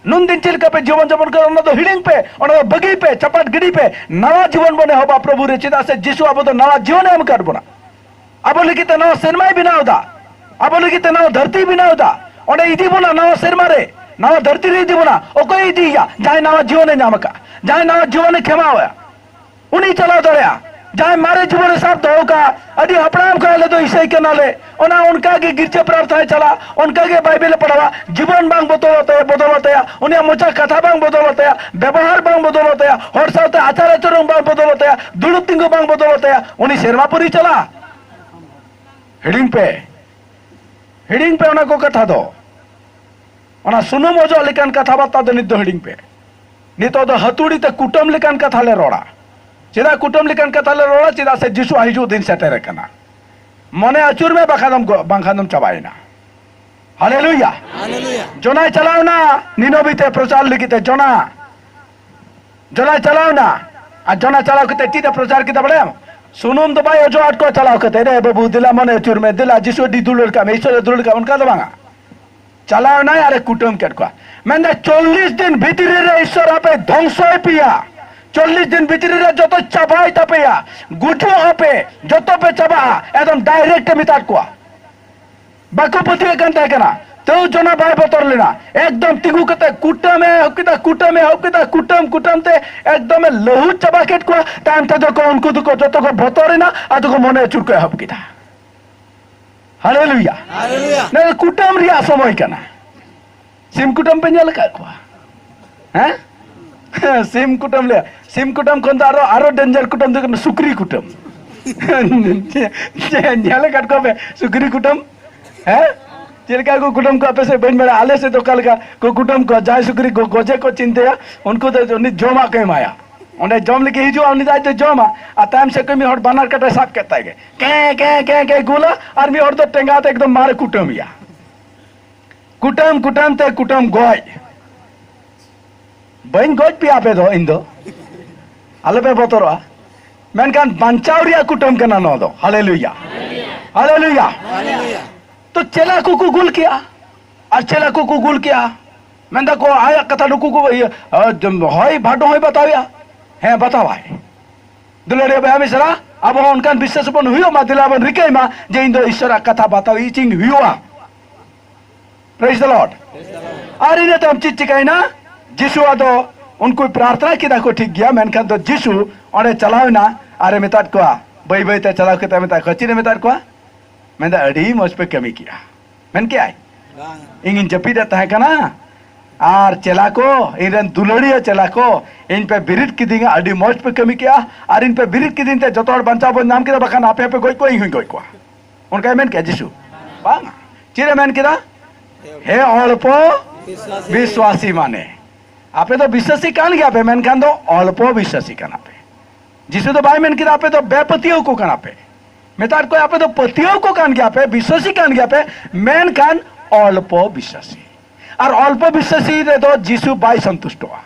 ᱱᱩᱱᱫᱤᱱ ᱪᱮᱫ ᱞᱮᱠᱟ ᱯᱮ ᱡᱤᱵᱚᱱ ᱡᱟᱯᱚᱱ ᱠᱟᱫᱟ, ᱚᱱᱟ ᱫᱚ ᱦᱤᱲᱤᱧ ᱯᱮ, ᱚᱱᱟ ᱫᱚ ᱵᱟᱹᱜᱤ ᱯᱮ, ᱪᱟᱯᱟᱴ ᱜᱤᱰᱤ ᱯᱮ᱾ ᱱᱟᱣᱟ ᱡᱤᱵᱚᱱ ᱵᱚᱱ ᱮᱦᱚᱵᱟ ᱯᱨᱚᱵᱷᱩ ᱨᱮ, ᱪᱮᱫᱟᱜ ᱥᱮ ᱡᱤᱥᱩ ᱟᱵᱚ ᱫᱚ ᱱᱟᱣᱟ ᱡᱤᱭᱚᱱᱮ ᱮᱢ ᱟᱠᱟᱫ ᱵᱚᱱᱟ᱾ ᱟᱵᱚ ᱞᱟᱹᱜᱤᱫ ᱛᱮ ᱱᱟᱣᱟ ᱥᱮᱨᱢᱟᱭ ᱵᱮᱱᱟᱣ ᱮᱫᱟ, ᱟᱵᱚ ᱞᱟᱹᱜᱤᱫ ᱛᱮ ᱱᱟᱣᱟ ᱫᱷᱟᱹᱨᱛᱤᱭ ᱵᱮᱱᱟᱣ ᱮᱫᱟ, ᱚᱸᱰᱮ ᱤᱫᱤ ᱵᱚᱱᱟ ᱱᱟᱣᱟ ᱥᱮᱨᱢᱟ ᱨᱮ, ᱱᱟᱣᱟ ᱫᱷᱟᱹᱨᱛᱤ ᱨᱮ ᱤᱫᱤ ᱵᱚᱱᱟ᱾ ᱚᱠᱚᱭᱮ ᱤᱫᱤᱭᱮᱭᱟ? ᱡᱟᱦᱟᱸᱭ ᱱᱟᱣᱟ ᱡᱤᱭᱚᱱᱮ ᱧᱟᱢ ᱟᱠᱟᱫ, ᱡᱟᱦᱟᱸᱭ ᱱᱟᱣᱟ ᱡᱤᱭᱚᱱᱮ ᱠᱷᱮᱢᱟᱣᱟ, ᱩᱱᱤ ᱪᱟᱞᱟᱣ ᱫᱟᱲᱮᱭᱟᱜᱼᱟ᱾ ᱡᱟᱦᱟᱸᱭ ᱢᱟᱨᱮ ᱡᱤᱵᱚᱱᱮ ᱥᱟᱵ ᱫᱚᱦᱚ ᱠᱟᱜᱼᱟ, ᱟᱹᱰᱤ ᱦᱟᱯᱲᱟᱢ ᱠᱷᱚᱱ ᱟᱞᱮ ᱫᱚ ᱤᱥᱟᱹᱭ ᱠᱟᱱᱟᱞᱮ, ᱚᱱᱟ ᱚᱱᱠᱟ ᱜᱮ ᱜᱤᱨᱡᱟᱹ ᱯᱨᱟᱨᱛᱷᱱᱟᱭ ᱪᱟᱞᱟᱜᱼᱟ, ᱚᱱᱠᱟ ᱜᱮ ᱵᱟᱭᱵᱮᱞᱮ ᱯᱟᱲᱦᱟᱣᱟ, ᱡᱤᱵᱚᱱ ᱵᱟᱝ ᱵᱚᱫᱚᱞᱚᱜ ᱛᱟᱭᱟ, ᱵᱚᱫᱚᱞᱚᱜ ᱛᱟᱭᱟ, ᱩᱱᱤᱭᱟᱜ ᱢᱚᱪᱟ ᱠᱟᱛᱷᱟ ᱵᱟᱝ ᱵᱚᱫᱚᱞᱚᱜ ᱛᱟᱭᱟ, ᱵᱮᱵᱚᱦᱟᱨ ᱵᱟᱝ ᱵᱚᱫᱚᱞᱚᱜ ᱛᱟᱭᱟ, ᱦᱚᱲ ᱥᱟᱶᱛᱮ ᱟᱪᱟᱨ ᱟᱪᱚᱨᱚᱱ ᱵᱟᱝ ᱵᱚᱫᱚᱞᱚᱜ ᱛᱟᱭᱟ, ᱫᱩᱲᱩᱵ ᱛᱤᱸᱜᱩ ᱵᱟᱝ ᱵᱚᱫᱚᱞᱚᱜ ᱛᱟᱭᱟ, ᱩᱱᱤ ᱥᱮᱨᱢᱟ ᱯᱩᱨᱤ ᱪᱟᱞᱟᱜᱼᱟ? ᱦᱤᱲᱤᱧ ᱯᱮ, ᱦᱤᱲᱤᱧ ᱯᱮ ᱚᱱᱟ ᱠᱚ ᱠᱟᱛᱷᱟ ᱫᱚ᱾ ᱚᱱᱟ ᱥᱩᱱᱩᱢ ᱚᱡᱚᱜ ᱞᱮᱠᱟᱱ ᱠᱟᱛᱷᱟ ᱵᱟᱨᱛᱟ ᱫᱚ ᱱᱤᱛ ᱫᱚ ᱦᱤᱲᱤᱧ ᱯᱮ᱾ ᱱᱤᱛᱚᱜ ᱫᱚ ᱦᱟᱹᱛᱩᱲᱤ ᱛᱮ ᱠᱩᱴᱟᱹᱢ ᱞᱮᱠᱟᱱ ᱠᱟᱛᱷᱟ ᱞᱮ ᱨᱚᱲᱟ᱾ ᱪᱮᱫᱟᱜ ᱠᱩᱴᱟᱹᱢ ᱞᱮᱠᱟᱱ ᱠᱟᱛᱷᱟ ᱞᱮ ᱨᱚᱲᱟ? ᱪᱮᱫᱟᱜ ᱥᱮ ᱡᱤᱥᱩᱣᱟᱜ ᱦᱤᱡᱩᱜ ᱫᱤᱱ ᱥᱮᱴᱮᱨ ᱟᱠᱟᱱᱟ᱾ ᱢᱚᱱᱮ ᱟᱹᱪᱩᱨ ᱢᱮ, ᱵᱟᱠᱷᱟᱱ ᱫᱚᱢ ᱜᱚ-, ᱵᱟᱝᱠᱷᱟᱱ ᱫᱚᱢ ᱪᱟᱵᱟᱭᱮᱱᱟ᱾ ᱦᱟᱞᱮᱞᱩᱭᱟ᱾ ᱦᱟᱞᱮᱞᱩᱭᱟ᱾ ᱡᱚᱱᱟᱭ ᱪᱟᱞᱟᱣᱱᱟ ᱱᱤᱱᱚᱵᱤ ᱛᱮ ᱯᱨᱚᱪᱟᱨ ᱞᱟᱹᱜᱤᱫ ᱛᱮ᱾ ᱡᱚᱱᱟ, ᱡᱚᱱᱟᱭ ᱪᱟᱞᱟᱣᱱᱟ᱾ ᱟᱨ ᱡᱚᱱᱟ ᱪᱟᱞᱟᱣ ᱠᱟᱛᱮ ᱪᱮᱫ ᱮ ᱯᱨᱚᱪᱟᱨ ᱠᱮᱫᱟ ᱵᱟᱲᱟᱭᱟᱢ? ᱥᱩᱱᱩᱢ ᱫᱚ ᱵᱟᱭ ᱚᱡᱚᱜ ᱟᱫ ᱠᱚᱣᱟ ᱪᱟᱞᱟᱣ ᱠᱟᱛᱮ, "ᱨᱮ ᱵᱟᱹᱵᱩ, ᱫᱮᱞᱟ ᱢᱚᱱᱮ ᱟᱹᱪᱩᱨ ᱢᱮ, ᱫᱮᱞᱟ ᱡᱤᱥᱩ ᱟᱹᱰᱤ ᱫᱩᱞᱟᱹᱲ ᱠᱟᱜ ᱢᱮ, ᱤᱥᱚᱨ ᱮ ᱫᱩᱞᱟᱹᱲ ᱠᱟᱜ ᱢᱮ", ᱚᱱᱠᱟ ᱫᱚ ᱵᱟᱝᱟ᱾ ᱪᱟᱞᱟᱣ ᱮᱱᱟᱭ ᱟᱨ ᱮ ᱠᱩᱴᱟᱹᱢ ᱠᱮᱫ ᱠᱚᱣᱟ᱾ ᱢᱮᱱᱫᱟ, "ᱪᱚᱞᱞᱤᱥ ᱫᱤᱱ ᱵᱷᱤᱛᱨᱤ ᱨᱮ ᱤᱥᱚᱨ ᱟᱯᱮ ᱫᱷᱚᱝᱥᱚᱭ ᱯᱮᱭᱟ, ᱪᱚᱞᱞᱤᱥ ᱫᱤᱱ ᱵᱷᱤᱛᱨᱤ ᱨᱮ ᱡᱚᱛᱚ ᱪᱟᱵᱟᱭ ᱛᱟᱯᱮᱭᱟ, ᱜᱩᱡᱩᱜ ᱟᱯᱮ, ᱡᱚᱛᱚ ᱯᱮ ᱪᱟᱵᱟᱜᱼᱟ", ᱮᱠᱫᱚᱢ ᱰᱟᱭᱨᱮᱠᱴ ᱮ ᱢᱮᱛᱟᱫ ᱠᱚᱣᱟ᱾ ᱵᱟᱠᱚ ᱯᱟᱹᱛᱭᱟᱹᱜ ᱠᱟᱱ ᱛᱟᱦᱮᱸ ᱠᱟᱱᱟ, ᱛᱟᱹᱣ ᱡᱚᱱᱟ ᱵᱟᱭ ᱵᱚᱛᱚᱨ ᱞᱮᱱᱟ᱾ ᱮᱠᱫᱚᱢ ᱛᱤᱸᱜᱩ ᱠᱟᱛᱮ ᱠᱩᱴᱟᱹᱢ ᱮ ᱮᱦᱚᱵ ᱠᱮᱫᱟ, ᱠᱩᱴᱟᱹᱢ ᱮ ᱮᱦᱚᱵ ᱠᱮᱫᱟ, ᱠᱩᱴᱟᱹᱢ ᱠᱩᱴᱟᱹᱢ ᱛᱮ ᱮᱠᱫᱚᱢ ᱮ ᱞᱟᱹᱦᱩᱫ ᱪᱟᱵᱟ ᱠᱮᱫ ᱠᱚᱣᱟ᱾ ᱛᱟᱭᱚᱢ ᱛᱮᱫᱚ ᱠᱚ, ᱩᱱᱠᱩ ᱫᱚᱠᱚ ᱡᱚᱛᱚ ᱠᱚ ᱵᱚᱛᱚᱨ ᱮᱱᱟ, ᱟᱫᱚ ᱠᱚ ᱢᱚᱱᱮ ᱟᱹᱪᱩᱨ ᱠᱚ ᱮᱦᱚᱵ ᱠᱮᱫᱟ᱾ ᱦᱟᱞᱮᱞᱩᱭᱟ᱾ ᱦᱟᱞᱮᱞᱩᱭᱟ᱾ ᱱᱚᱣᱟ ᱠᱩᱴᱟᱹᱢ ᱨᱮᱭᱟᱜ ᱥᱚᱢᱚᱭ ᱠᱟᱱᱟ᱾ ᱥᱤᱢ ᱠᱩᱴᱟᱹᱢ ᱯᱮ ᱧᱮᱞ ᱟᱠᱟᱫ ᱠᱚᱣᱟ? ᱦᱮᱸ? ᱥᱤᱢ ᱠᱩᱴᱟᱹᱢ ᱞᱮ, ᱥᱤᱢ ᱠᱩᱴᱟᱹᱢ ᱠᱷᱚᱱ ᱫᱚ ᱟᱨᱚ, ᱟᱨᱚ ᱰᱮᱧᱡᱟᱨ ᱠᱩᱴᱟᱹᱢ ᱫᱚ ᱦᱩᱭᱩᱜ ᱠᱟᱱᱟ ᱥᱩᱠᱨᱤ ᱠᱩᱴᱟᱹᱢ᱾ ᱧᱮᱞ ᱟᱠᱟᱫ ᱠᱚᱣᱟ ᱯᱮ ᱥᱩᱠᱨᱤ ᱠᱩᱴᱟᱹᱢ? ᱦᱮᱸ? ᱪᱮᱫ ᱞᱮᱠᱟ ᱠᱚ ᱠᱩᱴᱟᱹᱢ ᱠᱚᱣᱟ ᱟᱯᱮ ᱥᱮᱫ ᱵᱟᱹᱧ ᱵᱟᱲᱟᱭᱟ, ᱟᱞᱮ ᱥᱮᱫ ᱫᱚ ᱚᱠᱟ ᱞᱮᱠᱟ ᱠᱚ ᱠᱩᱴᱟᱹᱢ ᱠᱚᱣᱟ, ᱡᱟᱦᱟᱸᱭ ᱥᱩᱠᱨᱤ ᱠᱚ ᱜᱚᱡᱮ ᱠᱚ ᱪᱤᱱᱛᱟᱹᱭᱟ, ᱩᱱᱠᱩ ᱫᱚ ᱩᱱᱤ ᱡᱚᱢᱟᱜ ᱠᱚ ᱮᱢᱟᱭᱟ᱾ ᱚᱸᱰᱮ ᱡᱚᱢ ᱞᱟᱹᱜᱤᱫ ᱦᱤᱡᱩᱜᱼᱟ, ᱩᱱᱤ ᱫᱚ ᱟᱡ ᱫᱚ ᱡᱚᱢᱟ, ᱟᱨ ᱛᱟᱭᱚᱢ ᱥᱮᱫ ᱠᱷᱚᱱ ᱢᱤᱫ ᱦᱚᱲ ᱵᱟᱱᱟᱨ ᱠᱟᱴᱟᱭ ᱥᱟᱵ ᱠᱮᱫ ᱛᱟᱭ ᱜᱮ, ᱠᱮᱸ, ᱠᱮᱸ, ᱠᱮᱸ, ᱠᱮᱸ ᱜᱩᱞᱟ, ᱟᱨ ᱢᱤᱫ ᱦᱚᱲ ᱫᱚ ᱴᱮᱸᱜᱟ ᱛᱮ ᱮᱠᱫᱚᱢ ᱢᱟᱨᱮ ᱠᱩᱴᱟᱹᱢᱮᱭᱟ᱾ ᱠᱩᱴᱟᱹᱢ, ᱠᱩᱴᱟᱹᱢ ᱛᱮ ᱠᱩᱴᱟᱹᱢ ᱜᱚᱡ᱾ ᱵᱟᱹᱧ ᱜᱚᱡ ᱯᱮᱭᱟ ᱟᱯᱮ ᱫᱚ, ᱤᱧ ᱫᱚ᱾ ᱟᱞᱚᱯᱮ ᱵᱚᱛᱚᱨᱚᱜᱼᱟ᱾ ᱢᱮᱱᱠᱷᱟᱱ ᱵᱟᱧᱪᱟᱣ ᱨᱮᱭᱟᱜ ᱠᱩᱴᱟᱹᱢ ᱠᱟᱱᱟ ᱱᱚᱣᱟ ᱫᱚ᱾ ᱦᱟᱞᱮᱞᱩᱭᱟ᱾ ᱦᱟᱞᱮᱞᱩᱭᱟ᱾ ᱦᱟᱞᱮᱞᱩᱭᱟ᱾ ᱛᱚ ᱪᱮᱞᱟ ᱠᱚᱠᱚ ᱜᱩᱞ ᱠᱮᱜᱼᱟ᱾ ᱟᱨ ᱪᱮᱞᱟ ᱠᱚᱠᱚ ᱜᱩᱞ ᱠᱮᱜᱼᱟ᱾ ᱢᱮᱱᱫᱟ ᱠᱚ, ᱟᱭᱟᱜ ᱠᱟᱛᱷᱟ ᱱᱩᱠᱩ ᱠᱚ ᱤᱭᱟᱹ, ᱟ, ᱡᱚᱢ, ᱦᱚᱭ ᱵᱷᱟᱰᱚ ᱦᱚᱭ ᱵᱟᱛᱟᱣᱮᱜᱼᱟ᱾ ᱦᱮᱸ, ᱵᱟᱛᱟᱣᱟᱭ᱾ ᱫᱩᱞᱟᱹᱲᱤᱭᱟᱹ ᱵᱚᱭᱦᱟ ᱢᱤᱥᱨᱟ, ᱟᱵᱚ ᱦᱚᱸ ᱚᱱᱠᱟᱱ ᱵᱤᱥᱥᱟᱹᱥ ᱵᱚᱱ ᱦᱩᱭᱩᱜ ᱢᱟ, ᱫᱮᱞᱟ ᱵᱚᱱ ᱨᱤᱠᱟᱹᱭ ᱢᱟ ᱡᱮ ᱤᱧ ᱫᱚ ᱤᱥᱥᱚᱨᱟᱜ ᱠᱟᱛᱷᱟ ᱵᱟᱛᱟᱣ ᱤᱪᱤᱧ ᱦᱩᱭᱩᱜᱼᱟ᱾ Praise the Lord. ᱟᱨ ᱤᱱᱟᱹ ᱛᱟᱭᱚᱢ ᱪᱮᱫ ᱪᱤᱠᱟᱹᱭᱮᱱᱟ? ᱡᱤᱥᱩ ᱟᱫᱚ ᱩᱱᱠᱩ ᱯᱨᱟᱨᱛᱷᱱᱟ ᱠᱮᱫᱟ ᱠᱚ, ᱴᱷᱤᱠ ᱜᱮᱭᱟ, ᱢᱮᱱᱠᱷᱟᱱ ᱫᱚ ᱡᱤᱥᱩ ᱚᱸᱰᱮ ᱪᱟᱞᱟᱣ ᱮᱱᱟ ᱟᱨᱮ ᱢᱮᱛᱟᱫ ᱠᱚᱣᱟ, ᱵᱟᱹᱭ ᱵᱟᱹᱭ ᱛᱮ ᱪᱟᱞᱟᱣ ᱠᱟᱛᱮ ᱢᱮᱛᱟᱫ ᱠᱚᱣᱟ᱾ ᱪᱮᱫ ᱮ ᱢᱮᱛᱟᱫ ᱠᱚᱣᱟ? ᱢᱮᱱᱫᱟ, "ᱟᱹᱰᱤ ᱢᱚᱡᱽ ᱯᱮ ᱠᱟᱹᱢᱤ ᱠᱮᱜᱼᱟ᱾" ᱢᱮᱱ ᱠᱮᱜᱼᱟᱭ? ᱵᱟᱝ᱾ ᱤᱧᱤᱧ ᱡᱟᱹᱯᱤᱫ ᱮᱫ ᱛᱟᱦᱮᱸ ᱠᱟᱱᱟ, ᱟᱨ ᱪᱮᱞᱟ ᱠᱚ, ᱤᱧ ᱨᱮᱱ ᱫᱩᱞᱟᱹᱲᱤᱭᱟᱹ ᱪᱮᱞᱟ ᱠᱚ, ᱤᱧ ᱯᱮ ᱵᱤᱨᱤᱫ ᱠᱤᱫᱤᱧᱟ, ᱟᱹᱰᱤ ᱢᱚᱡᱽ ᱯᱮ ᱠᱟᱹᱢᱤ ᱠᱮᱜᱼᱟ, ᱟᱨ ᱤᱧ ᱯᱮ ᱵᱤᱨᱤᱫ ᱠᱤᱫᱤᱧ ᱛᱮ ᱡᱚᱛᱚ ᱦᱚᱲ ᱵᱟᱧᱪᱟᱣ ᱵᱚᱱ ᱧᱟᱢ ᱠᱮᱫᱟ, ᱵᱟᱠᱷᱟᱱ ᱟᱯᱮ ᱦᱚᱸᱯᱮ ᱜᱚᱡ ᱠᱚᱣᱟ, ᱤᱧ ᱦᱚᱸᱧ ᱜᱚᱡ ᱠᱚᱣᱟ᱾ ᱚᱱᱠᱟᱭ ᱢᱮᱱ ᱠᱮᱜᱼᱟ ᱡᱤᱥᱩ? ᱵᱟᱝᱟ᱾ ᱪᱮᱫ ᱮ ᱢᱮᱱ ᱠᱮᱫᱟ? ᱦᱮ ᱚᱞᱯᱚ ᱵᱤᱥᱣᱟᱥᱤ ᱢᱟᱱᱮ, ᱟᱯᱮ ᱫᱚ ᱵᱤᱥᱣᱟᱥᱤ ᱠᱟᱱ ᱜᱮᱭᱟ ᱯᱮ, ᱢᱮᱱᱠᱷᱟᱱ ᱫᱚ ᱚᱞᱯᱚ ᱵᱤᱥᱣᱟᱥᱤ ᱠᱟᱱᱟ ᱯᱮ᱾ ᱡᱤᱥᱩ ᱫᱚ ᱵᱟᱭ ᱢᱮᱱ ᱠᱮᱫᱟ ᱟᱯᱮ ᱫᱚ ᱵᱮᱯᱟᱹᱛᱭᱟᱹᱣ ᱠᱚ ᱠᱟᱱᱟ ᱯᱮ᱾ ᱢᱮᱛᱟᱫ ᱠᱚᱣᱟ, ᱟᱯᱮ ᱫᱚ ᱯᱟᱹᱛᱭᱟᱹᱣ ᱠᱚ ᱠᱟᱱ ᱜᱮᱭᱟ ᱯᱮ, ᱵᱤᱥᱣᱟᱥᱤ ᱠᱟᱱ ᱜᱮᱭᱟ ᱯᱮ, ᱢᱮᱱᱠᱷᱟᱱ ᱚᱞᱯᱚ ᱵᱤᱥᱣᱟᱥᱤ᱾ ᱟᱨ ᱚᱞᱯᱚ ᱵᱤᱥᱣᱟᱥᱤ ᱨᱮᱫᱚ ᱡᱤᱥᱩ ᱵᱟᱭ ᱥᱚᱱᱛᱩᱥᱴᱚᱜᱼᱟ᱾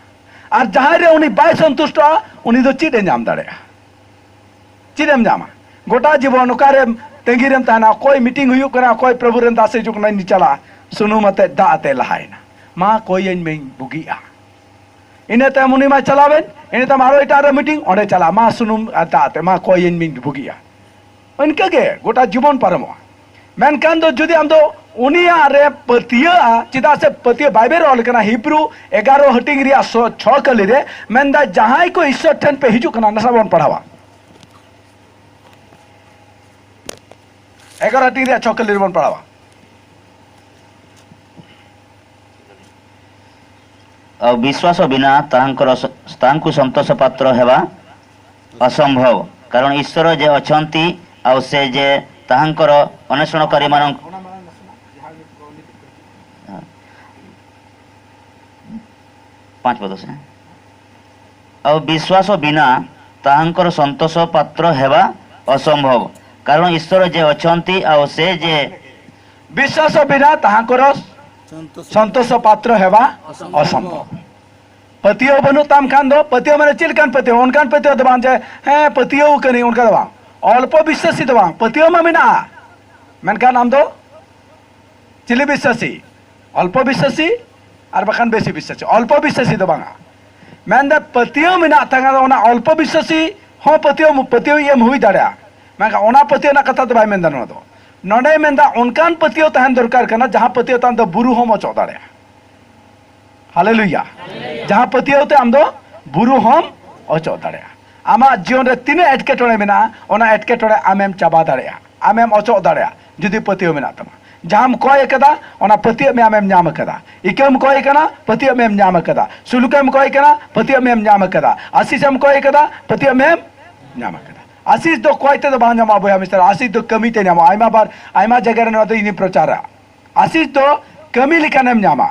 ᱟᱨ ᱡᱟᱦᱟᱸᱭ ᱨᱮ ᱩᱱᱤ ᱵᱟᱭ ᱥᱚᱱᱛᱩᱥᱴᱚᱜᱼᱟ, ᱩᱱᱤ ᱫᱚ ᱪᱮᱫ ᱮ ᱧᱟᱢ ᱫᱟᱲᱮᱭᱟᱜᱼᱟ? ᱪᱮᱫ ᱮᱢ ᱧᱟᱢᱟ? ᱜᱚᱴᱟ ᱡᱤᱵᱚᱱ ᱚᱠᱟᱨᱮᱢ ᱛᱟᱺᱜᱤ ᱨᱮᱢ ᱛᱟᱦᱮᱱᱟ? ᱚᱠᱚᱭ ᱢᱤᱴᱤᱝ ᱦᱩᱭᱩᱜ ᱠᱟᱱᱟ, ᱚᱠᱚᱭ ᱯᱨᱚᱵᱷᱩ ᱨᱮᱱ ᱫᱟᱥᱮ ᱦᱤᱡᱩᱜ ᱠᱟᱱᱟ, ᱤᱧ ᱪᱟᱞᱟᱜᱼᱟ, ᱥᱩᱱᱩᱢ ᱟᱛᱮ, ᱫᱟᱜ ᱟᱛᱮ ᱞᱟᱦᱟᱭᱮᱱᱟ, ᱢᱟ ᱠᱚᱭᱟᱹᱧ ᱢᱮᱧ ᱵᱩᱜᱤᱜᱼᱟ᱾ ᱤᱱᱟᱹ ᱛᱟᱭᱚᱢ ᱩᱱᱤ ᱢᱟ ᱪᱟᱞᱟᱣᱮᱱ, ᱤᱱᱟᱹ ᱛᱟᱭᱚᱢ ᱟᱨᱚ ᱮᱴᱟᱜ ᱨᱮ ᱢᱤᱴᱤᱝ, ᱚᱸᱰᱮ ᱪᱟᱞᱟᱜᱼᱟ, ᱢᱟ ᱥᱩᱱᱩᱢ ᱟᱨ ᱫᱟᱜ ᱟᱛᱮ, ᱢᱟ ᱠᱚᱭᱟᱹᱧ ᱢᱮᱧ ᱵᱩᱜᱤᱜᱼᱟ᱾ ᱤᱱᱠᱟᱹ ᱜᱮ ᱜᱚᱴᱟ ᱡᱤᱵᱚᱱ ᱯᱟᱨᱚᱢᱚᱜᱼᱟ᱾ ᱢᱮᱱᱠᱷᱟᱱ ᱫᱚ ᱡᱩᱫᱤ ᱟᱢ ᱫᱚ ᱩᱱᱤᱭᱟᱜ ᱨᱮ ᱯᱟᱹᱛᱭᱟᱹᱜᱼᱟ, ᱪᱮᱫᱟᱜ ᱥᱮ ᱯᱟᱹᱛᱭᱟᱹᱣ ᱵᱟᱭᱵᱮᱞ ᱨᱮ ᱚᱞ ᱠᱟᱱᱟ, ᱦᱤᱵᱨᱩ ᱮᱜᱟᱨᱚ ᱦᱟᱹᱴᱤᱧ ᱨᱮᱭᱟᱜ ᱥᱚ-, ᱪᱷᱚ ᱠᱟᱹᱞᱤ ᱨᱮ ᱢᱮᱱᱫᱟ, ᱡᱟᱦᱟᱸᱭ ᱠᱚ ᱤᱥᱥᱚᱨ ᱴᱷᱮᱱ ᱯᱮ ᱦᱤᱡᱩᱜ ᱠᱟᱱᱟ, ᱱᱟᱥᱮ ᱵᱚᱱ ᱯᱟᱲᱦᱟᱣᱟ᱾ ᱮᱜᱟᱨᱚ ᱦᱟᱹᱴᱤᱧ ᱨᱮᱭᱟᱜ ᱪᱷᱚ ᱠᱟᱹᱞᱤ ᱨᱮᱵᱚᱱ ᱯᱟᱲᱦᱟᱣᱟ᱾ ଆଉ ବିଶ୍ୱାସ ବିନା ତାହାଙ୍କର ସ-, ତାହାଙ୍କୁ ସନ୍ତୋଷ ପାତ୍ର ହେବା ଅସମ୍ଭବ, କାରଣ ଈଶ୍ୱର ଯେ ଅଛନ୍ତି, ଆଉ ସେ ଯେ ତାହାଙ୍କର ଅନ୍ୱେଷଣକାରୀମାନଙ୍କ, ପାଞ୍ଚ ପଦ ସେ, ଆଉ ବିଶ୍ୱାସ ବିନା ତାହାଙ୍କର ସନ୍ତୋଷ ପାତ୍ର ହେବା ଅସମ୍ଭବ, କାରଣ ଈଶ୍ୱର ଯେ ଅଛନ୍ତି, ଆଉ ସେ ଯେ ବିଶ୍ୱାସ ବିନା ତାହାଙ୍କର ସନ୍ତୋଷ ପାତ୍ର ହେବା ଅସମ୍ଭବ। ᱯᱟᱹᱛᱭᱟᱹᱣ ᱵᱟᱹᱱᱩᱜ ᱛᱟᱢ ᱠᱷᱟᱱ ᱫᱚ, ᱯᱟᱹᱛᱭᱟᱹᱣ ᱢᱟᱱᱮ ᱪᱮᱫ ᱞᱮᱠᱟᱱ ᱯᱟᱹᱛᱭᱟᱹᱣ? ᱚᱱᱠᱟᱱ ᱯᱟᱹᱛᱭᱟᱹᱣ ᱫᱚ ᱵᱟᱝ ᱡᱮ, "ᱦᱮᱸ, ᱯᱟᱹᱛᱭᱟᱹᱣ ᱠᱟᱹᱱᱟᱹᱧ", ᱚᱱᱠᱟ ᱫᱚ ᱵᱟᱝ᱾ ᱚᱞᱯᱚ ᱵᱤᱥᱥᱟᱹᱥᱤ ᱫᱚ ᱵᱟᱝ, ᱯᱟᱹᱛᱭᱟᱹᱣ ᱢᱟ ᱢᱮᱱᱟᱜᱼᱟ, ᱢᱮᱱᱠᱷᱟᱱ ᱟᱢ ᱫᱚ ᱪᱤᱞᱤ ᱵᱤᱥᱥᱟᱹᱥᱤ? ᱚᱞᱯᱚ ᱵᱤᱥᱥᱟᱹᱥᱤ ᱟᱨ ᱵᱟᱠᱷᱟᱱ ᱵᱮᱥᱤ ᱵᱤᱥᱥᱟᱹᱥᱤ᱾ ᱚᱞᱯᱚ ᱵᱤᱥᱥᱟᱹᱥᱤ ᱫᱚ ᱵᱟᱝᱟ᱾ ᱢᱮᱱᱫᱟ ᱯᱟᱹᱛᱭᱟᱹᱣ ᱢᱮᱱᱟᱜ ᱛᱟᱢᱟ, ᱚᱱᱟ ᱚᱞᱯᱚ ᱵᱤᱥᱥᱟᱹᱥᱤ ᱦᱚᱸ ᱯᱟᱹᱛᱭᱟᱹᱣ, ᱯᱟᱹᱛᱭᱟᱹᱣ ᱤᱭᱟᱹᱢ ᱦᱩᱭ ᱫᱟᱲᱮᱭᱟᱜᱼᱟ, ᱢᱮᱱᱠᱷᱟᱱ ᱚᱱᱟ ᱯᱟᱹᱛᱭᱟᱹᱣ ᱨᱮᱱᱟᱜ ᱠᱟᱛᱷᱟ ᱫᱚ ᱵᱟᱭ ᱢᱮᱱᱫᱟ ᱱᱚᱣᱟ ᱫᱚ᱾ ᱱᱚᱰᱮᱭ ᱢᱮᱱᱫᱟ ᱚᱱᱠᱟᱱ ᱯᱟᱹᱛᱭᱟᱹᱣ ᱛᱟᱦᱮᱱ ᱫᱚᱨᱠᱟᱨ ᱠᱟᱱᱟ, ᱡᱟᱦᱟᱸ ᱯᱟᱹᱛᱭᱟᱹᱣ ᱛᱮ ᱟᱢ ᱫᱚ ᱵᱩᱨᱩ ᱦᱚᱸᱢ ᱚᱪᱚᱜ ᱫᱟᱲᱮᱭᱟᱜᱼᱟ᱾ ᱦᱟᱞᱮᱞᱩᱭᱟ᱾ ᱡᱟᱦᱟᱸ ᱯᱟᱹᱛᱭᱟᱹᱣ ᱛᱮ ᱟᱢ ᱫᱚ ᱵᱩᱨᱩ ᱦᱚᱸᱢ ᱚᱪᱚᱜ ᱫᱟᱲᱮᱭᱟᱜᱼᱟ᱾ ᱟᱢᱟᱜ ᱡᱤᱭᱚᱱ ᱨᱮ ᱛᱤᱱᱟᱹᱜ ᱮᱴᱠᱮᱴᱚᱬᱮ ᱢᱮᱱᱟᱜᱼᱟ, ᱚᱱᱟ ᱮᱴᱠᱮᱴᱚᱬᱮ ᱟᱢᱮᱢ ᱪᱟᱵᱟ ᱫᱟᱲᱮᱭᱟᱜᱼᱟ, ᱟᱢᱮᱢ ᱚᱪᱚᱜ ᱫᱟᱲᱮᱭᱟᱜᱼᱟ, ᱡᱩᱫᱤ ᱯᱟᱹᱛᱭᱟᱹᱣ ᱢᱮᱱᱟᱜ ᱛᱟᱢᱟ᱾ ᱡᱟᱦᱟᱸᱢ ᱠᱚᱭ ᱠᱟᱫᱟ, ᱚᱱᱟ ᱯᱟᱹᱛᱭᱟᱹᱜ ᱢᱮ ᱟᱢᱮᱢ ᱧᱟᱢ ᱠᱟᱫᱟ᱾ ᱤᱠᱟᱹᱢ ᱠᱚᱭ ᱠᱟᱱᱟ, ᱯᱟᱹᱛᱭᱟᱹᱜ ᱢᱮᱢ ᱧᱟᱢ ᱠᱟᱫᱟ᱾ ᱥᱩᱞᱩᱠᱮᱢ ᱠᱚᱭ ᱠᱟᱱᱟ, ᱯᱟᱹᱛᱭᱟᱹᱜ ᱢᱮᱢ ᱧᱟᱢ ᱠᱟᱫᱟ᱾ ᱟᱥᱤᱥᱮᱢ ᱠᱚᱭ ᱠᱟᱫᱟ, ᱯᱟᱹᱛᱭᱟᱹᱜ ᱢᱮᱢ ᱧᱟᱢ ᱠᱟᱫᱟ᱾ ᱟᱥᱤᱥ ᱫᱚ ᱠᱚᱭ ᱛᱮᱫᱚ ᱵᱟᱝ ᱧᱟᱢᱚᱜᱼᱟ, ᱵᱚᱭᱦᱟ ᱢᱤᱥᱴᱟᱨ, ᱟᱥᱤᱥ ᱫᱚ ᱠᱟᱹᱢᱤ ᱛᱮ ᱧᱟᱢᱚᱜᱼᱟ᱾ ᱟᱭᱢᱟ ᱵᱟᱨ, ᱟᱭᱢᱟ ᱡᱟᱭᱜᱟ ᱨᱮ ᱱᱚᱣᱟ ᱫᱚ ᱤᱧᱤᱧ ᱯᱨᱚᱪᱟᱨᱟ᱾ ᱟᱥᱤᱥ ᱫᱚ ᱠᱟᱹᱢᱤ ᱞᱮᱠᱷᱟᱱᱮᱢ ᱧᱟᱢᱟ᱾